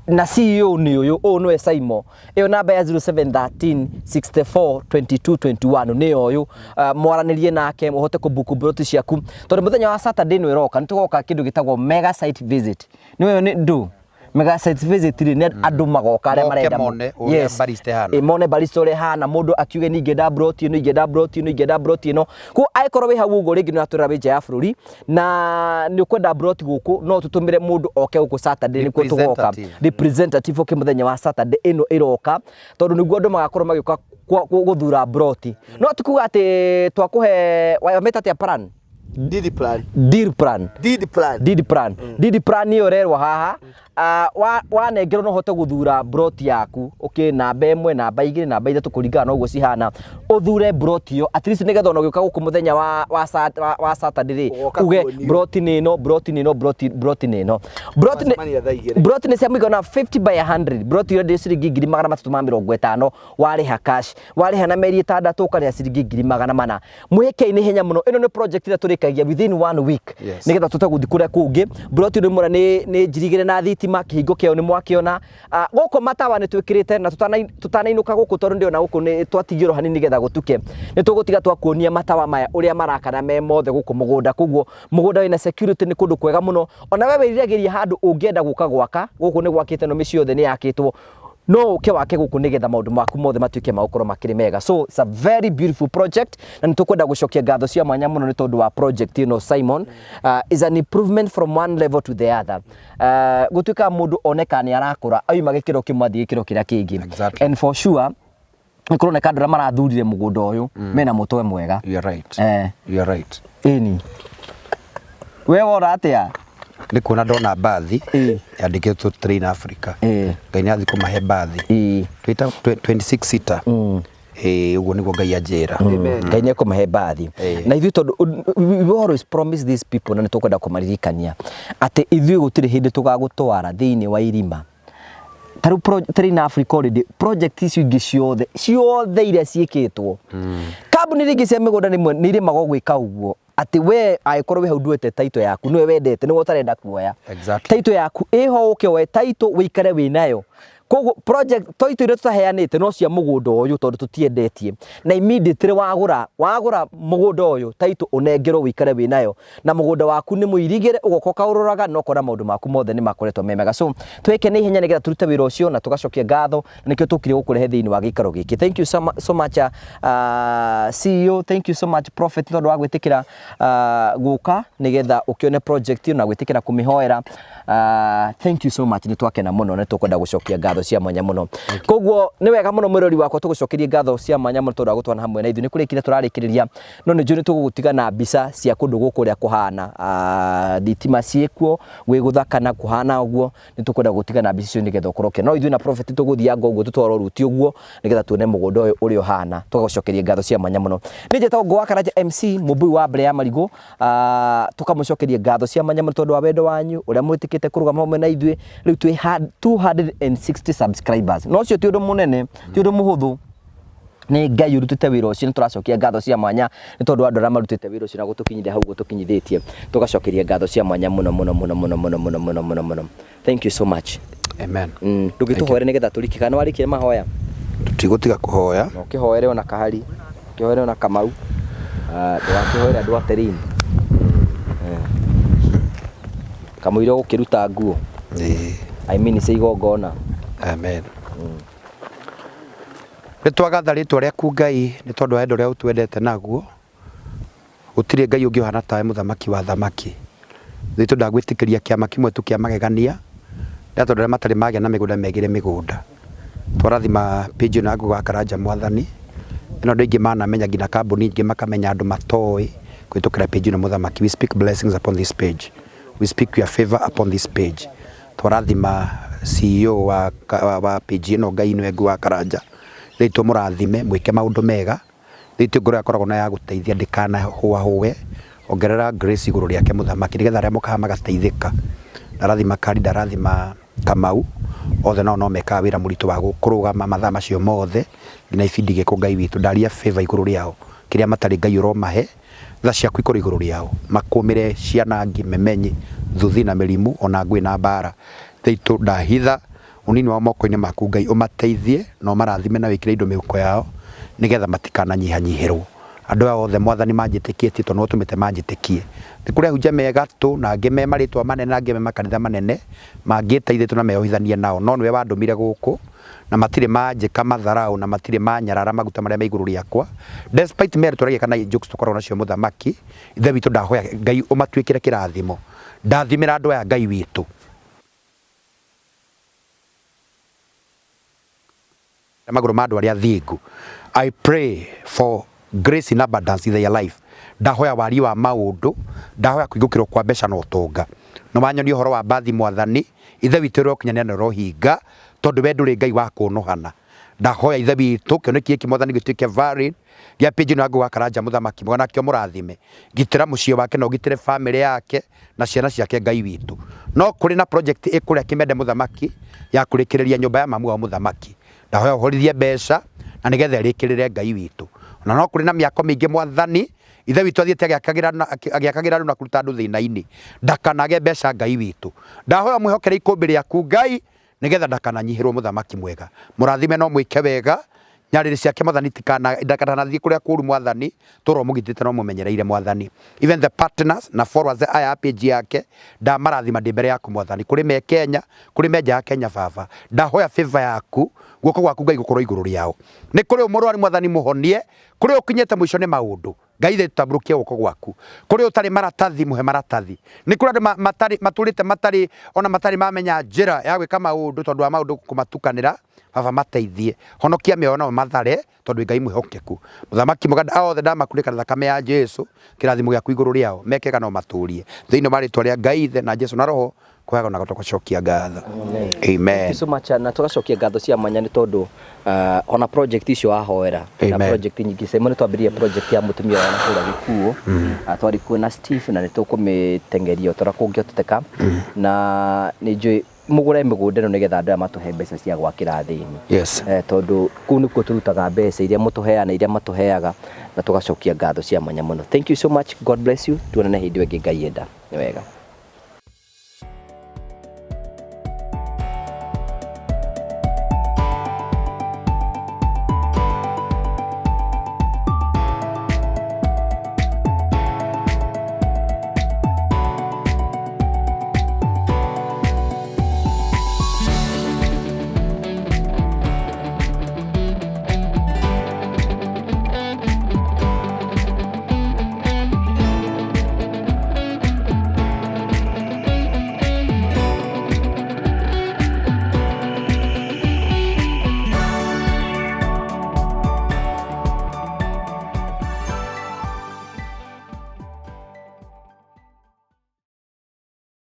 Na CEO nĩ ũyũ, ũyũ nĩwe Saimo. Ĩyo namba ya 0713 64 22 21 nĩyo ũyũ. Mwaranĩrie nake ũhote kũbuku plot ciaku tondũ mũthenya wa Saturday nĩ ĩroka nĩ tũgoka kĩndũ gĩtagwo mega site visit. Nĩwe nĩ ndũ mega site visit rĩ, nĩ andũ magoka arĩa Moke marenda mone ũrĩa barista ĩhana. Mone barista ũrĩa ĩhana, mũndũ akiuge nĩ ingĩenda plot ĩno, ingĩenda plot ĩno, ingĩenda plot ĩno. Koguo angĩkorwo wĩ hau ũguo rĩngĩ nĩ ũratũrĩra wĩ nja ya bũrũri na nĩ ũkwenda plot gũkũ, no tũtũmĩre mũndũ oke gũkũ Saturday nĩkuo tũgoka. Representative. Representative oke mũthenya wa Saturday ĩno ĩroka tondũ nĩguo andũ magakorwo magĩũka gũthura plot. No ti kuga atĩ twakũhe wamĩta atĩa plan? Deed plan. Deal plan. Deed plan. Deed plan. Deed plan ĩyo ũrerwo haha, wanengerwo no ũhote gũthura plot yaku, okay, namba 1, namba 2, namba 3, kũringana na ũguo cihana, ũthure plot ĩyo at least nĩgetha ona ũgĩũka gũkũ mũthenya wa Saturday rĩ, Ũgoka uge kuonio. plot nĩ ĩno, plot nĩ ĩno, plot nĩ ĩno, plot nĩ Twacemania thaa igĩrĩ. plot nĩ cia mũigana 50 by 100. Plot ĩyo ndĩ ciringi 350,000 warĩha cash, warĩha na mĩeri 6 ũkarĩha ciringi 400,000. Mwĩke-inĩ ihenya mũno, ĩno nĩ project ĩrĩa tũrĩkagia within one week nĩgetha tũhote gũthiĩ kũrĩa kũngĩ. Plot ĩno mũra nĩ njirigĩre na thitima, kĩhingo kĩayo nĩ mwakĩona. Gũkũ matawa nĩ twĩkĩrĩte na tũtanainũka gũkũ tondũ ndĩrona gũkũ nĩ twatigirwo hanini nĩgetha gũtuke. Nĩ tũgũtiga twakuonia matawa maya ũrĩa marakana me mothe gũkũ mũgũnda. Koguo mũgũnda wĩna security, nĩ kũndũ kwega mũno. Ona we wĩriragĩria handũ ũngĩenda gũka gwaka, gũkũ nĩ gwakĩte no mĩciĩ yothe nĩ yakĩtwo. No ũke wake gũkũ nĩgetha maũndũ maku mothe matuĩke ma gũkorwo makĩrĩ mega. So it's a very beautiful project na nĩ tũkwenda gũcokia ngatho cia mwanya mũno nĩ tondũ wa project ĩno Simon. Is an improvement from one level to the other. Gũtuĩka mũndũ oneka nĩ arakũra auma gĩkĩro kĩmwe athiĩ gĩkĩro kĩrĩa kĩngĩ. And for sure nĩ kũroneka andũ arĩa marathurire mũgũnda ũyũ mena mũtwe mwega. You are right. You are right. Ĩni. We wona atĩa? Nĩ kuona ndona mbathi yandĩkĩtwo Train Africa. Ngai nĩ athiĩ kũmahe mbathi. Twĩta 26 seater. Ũguo nĩguo Ngai anjĩra. Ngai nĩ ekũmahe mbathi. Na ithuĩ tondũ we always promise these people na nĩ tũkwenda kũmaririkania atĩ ithuĩ gũtirĩ hĩndĩ tũgagũtwara thĩinĩ wa irima. Ta rĩu Train Africa already project icio ingĩ ciothe ciothe iria ciĩkĩtwo, kambuni iria ingĩ cia mĩgũnda nĩ irĩmagwo gwĩka ũguo atĩ we angĩkorwo wĩ hau nduĩte title yaku, nĩwe wendete, nĩwe ũtarenda kuoya title yaku ĩho, ũke woe title wĩikare wĩnayo. Koguo project title iria tũtaheanĩte no cia mũgũnda ũyũ tondũ tũtiendetie, na immediately wagũra mũgũnda ũyũ, title ũnengerwo wĩikare wĩnayo, na mũgũnda waku nĩ mũirigĩre, ũgoka ũkaũroraga na ũkona maũndũ maku mothe nĩ makoretwo me mega. So twĩke na ihenya nĩgetha tũrute wĩra ũcio na tũgacokia ngatho, na nĩkĩo tũkire gũkũrehe thĩinĩ wa gĩikaro gĩkĩ. Thank you so much, CEO, thank you so much, Prophet, tondũ wa gwĩtĩkĩra gũka nĩgetha ũkĩone project ĩyo na gwĩtĩkĩra kũmĩhoera. Thank you so much, nĩ twakena mũno, nĩ tũkwenda gũcokia ngatho cia mwanya mũno. Koguo nĩ wega mũno mwĩrori wakwa, tũgũcokerie ngatho cia mwanya mũno tondũ wa gũtwana hamwe na ithuĩ. Nĩ kũrĩkĩria tũrarĩkĩrĩria, no nĩ njũĩ nĩ tũgũgũtiga na mbica cia kũndũ gũkũ ũrĩa kũhana. Thitima ciĩkuo, gwĩ gũthaka na kũhana ũguo, nĩ tũkwenda gũtiga na mbica icio nĩgetha ũkorwo ũkĩona. No ithuĩ na Prophet tũgũthianga ũguo tũtwarwo ruti ũguo nĩgetha tuone mũgũnda ũyũ ũrĩa ũhana, tũgagũcokeria ngatho cia mwanya mũno. Niĩ njĩtagwo Ngũ wa Karanja MC, mũmbui wa mbere ya marigũ. Tũkamũcokeria ngatho cia mwanya mũno tondũ wa wendo wanyu ũrĩa mwĩtĩkĩte kũrũgama hamwe na ithuĩ. Rĩu twĩ 260 subscribers, no ũcio ti ũndũ mũnene, ti ũndũ mũhũthũ, nĩ Ngai ũrutĩte wĩra ũcio. Nĩ tũracokia ngatho cia mwanya nĩ tondũ wa andũ arĩa marutĩte wĩra ũcio na gũtũkinyithia hau gũtũkinyithĩtie. Tũgacokeria ngatho cia mwanya mũno mũno mũno mũno mũno mũno mũno mũno mũno. Thank you so much. Amen. Ndũngĩtũhoere nĩgetha tũrike kana warĩkia mahoya? Tũtigũtiga kũhoya. Na ũkĩhoere ona Kahari, ũkĩhoere ona Kamau, ndũgakĩhoere andũ a Terini. Kamũira ũgũkĩruta nguo. Ĩĩ. I mean cia igongona. Amen. Nĩ twagatha rĩtwa rĩaku Ngai nĩ tondũ wa wendo ũrĩa ũtwendete naguo. Gũtirĩ Ngai ũngĩ ũhana tawe mũthamaki wa athamaki. Ithe witũ ndagwĩtĩkĩria kĩama kĩmwe tu kĩa magegania, nĩ tondũ arĩa matarĩ magĩa na mĩgũnda megĩre mĩgũnda. Twarathima page ĩno ya Ngũgĩ wa Karanja Mwathani, ĩno andũ aingĩ manamenya nginya kambuni ingĩ makamenya andũ matoĩ kũhĩtũkĩra page ĩno mũthamaki. We speak blessings upon this page. We speak your favor upon this page. Twarathima CEO wa page ĩno Ngai nĩwe Ngũgĩ wa Karanja. Ithe witũ mũrathime mwĩke maũndũ mega. Thĩinĩ ngoro akoragwo na ya gũteithia ndĩkanahũahũe, ongerera grace igũrũ rĩake mũthamaki nĩgetha arĩa mokaga magateithĩka. Ndarathima Kari, ndarathima Kamau, othe nao no mekaga wĩra mũritũ wa kũrũgama mathaa macio mothe nginya ibindi igĩkwo Ngai witũ. Ndaria favor igũrũ rĩao, kĩrĩa matarĩ Ngai ũromahe, tha ciaku ikorwo igũrũ rĩao, makũmĩre cianangi, memenyi, thuthi na mĩrimũ ona ngũĩ na mbara. Ithe witũ ndahitha Ũnini wao moko-inĩ maku Ngai ũmateithie na ũmarathime na wĩkĩre indo mĩhuko yao nĩgetha matikananyihanyihĩrwo. Andũ aya othe Mwathani manjĩtĩkĩtie tondũ nĩwe ũtũmĩte manjĩtĩkie. Nĩ kũrĩ ahunjia me gatũ na angĩ me marĩtwa manene na angĩ me makanitha manene mangĩteithĩtwo na meyohithanie nao no nĩwe wandũmire gũkũ na matirĩ manjĩka matharaũ na matirĩ manyarara maguta marĩa me igũrũ rĩakwa despite mĩario tũragia kana jokes tũkoragwo nacio mũthamaki Ithe witũ ndahoya Ngai ũmatuĩkĩre kĩrathimo. Ndathimĩra andũ aya Ngai witũ. Magũrũ ma andũ arĩa athingu. I pray for grace in abundance in their life. Ndahoya wariĩ wa maũndũ, ndahoya kũhingũkĩrwo kwa mbeca na ũtonga. Nĩ wanyonia ũhoro wa mbathi Mwathani, Ithe witũ ũrokinyanĩra na ũrohinga, tondũ we ndũrĩ Ngai wa kũnũhana. Ndahoya Ithe witũ, kĩoneki gĩkĩ Mwathani gĩtuĩke valid, gĩa page ĩno ya Ngũgĩ wa Karanja mũthamaki mwega nakĩo mũrathime. Gitĩra mũciĩ wake na ũgitĩre famĩlĩ yake na ciana ciake Ngai witũ. No kũrĩ na project ĩ kũrĩa Kĩmende mũthamaki ya kũrĩkĩrĩria nyũmba ya mamu wao mũthamaki. Ndahoya ũhorithie mbeca na nĩgetha ĩrĩkĩrĩre Ngai witũ. Ona no kũrĩ na mĩako mĩingĩ Mwathani, Ithe witũ athiĩte agĩakagĩra andũ na kũruta andũ thĩna-inĩ. Ndakanage mbeca Ngai witũ. Ndahoya ũmwĩhokere ikũmbĩ rĩaku Ngai nĩgetha ndakananyihĩrwo mũthamaki mwega. Mũrathime na ũmwĩke wega, nyarĩrĩ ciake Mwathani ndakanathiĩ kũrĩa kũru Mwathani, tũra ũmũgitĩte na ũmũmenyereire Mwathani. Even the partners na followers aya a page yake, ndamarathima ndĩ mbere yaku Mwathani, kũrĩ me Kenya, kũrĩ me nja ya Kenya Baba, ndahoya favor yaku, guoko gwaku Ngai gũkorwo igũrũ rĩao. Nĩ kũrĩ mũrwaru Mwathani mũhonie, kũrĩ ũkinyĩte mũico nĩ maũndũ. Ngai ithe tambũrũkia guoko gwaku. Kũrĩ ũtarĩ maratathi mũhe maratathi. Nĩ kũrĩ andũ matarĩ matũrĩte matarĩ ona matarĩ mamenya njĩra ya gwĩka maũndũ tondũ wa maũndũ kũmatukanĩra. Baba mateithie. Honokia mĩoyo nao mathare tondũ wĩ Ngai mwĩhokeku. Mũthamaki mwega aya othe ndamakunĩka na thakame ya Jesu. Kĩrathimo gĩaku igũrũ rĩao. Meke wega na ũmatũrie. Thĩinĩ wa rĩtwa rĩa Ngai ithe na Jesu na Roho kũheagwo na gũcokia ngatho. Amen. Thank you so much na tũgacokia ngatho cia mwanya nĩ tondũ ona project icio wahoera na Amen. project nyingĩ Simon nĩ twambĩrĩria project ya mũtumia wa kũrĩa gĩkuũ twarĩ kuo na Steve na nĩ tũkũmĩteng'eria o ta ũrĩa kũngĩhoteteka na nĩ njũĩ mũgũre mĩgũnda ĩno nĩgetha andũ aya matũhe mbeca cia gwakĩra athĩni. Yes. Tondũ kũu nĩkuo tũrutaga mbeca iria mũtũheaga na iria matũheaga na tũgacokia ngatho cia mwanya mũno. Thank you so much. God bless you. Tuonane hĩndĩ ĩyo ĩngĩ Ngai enda. Nĩ wega.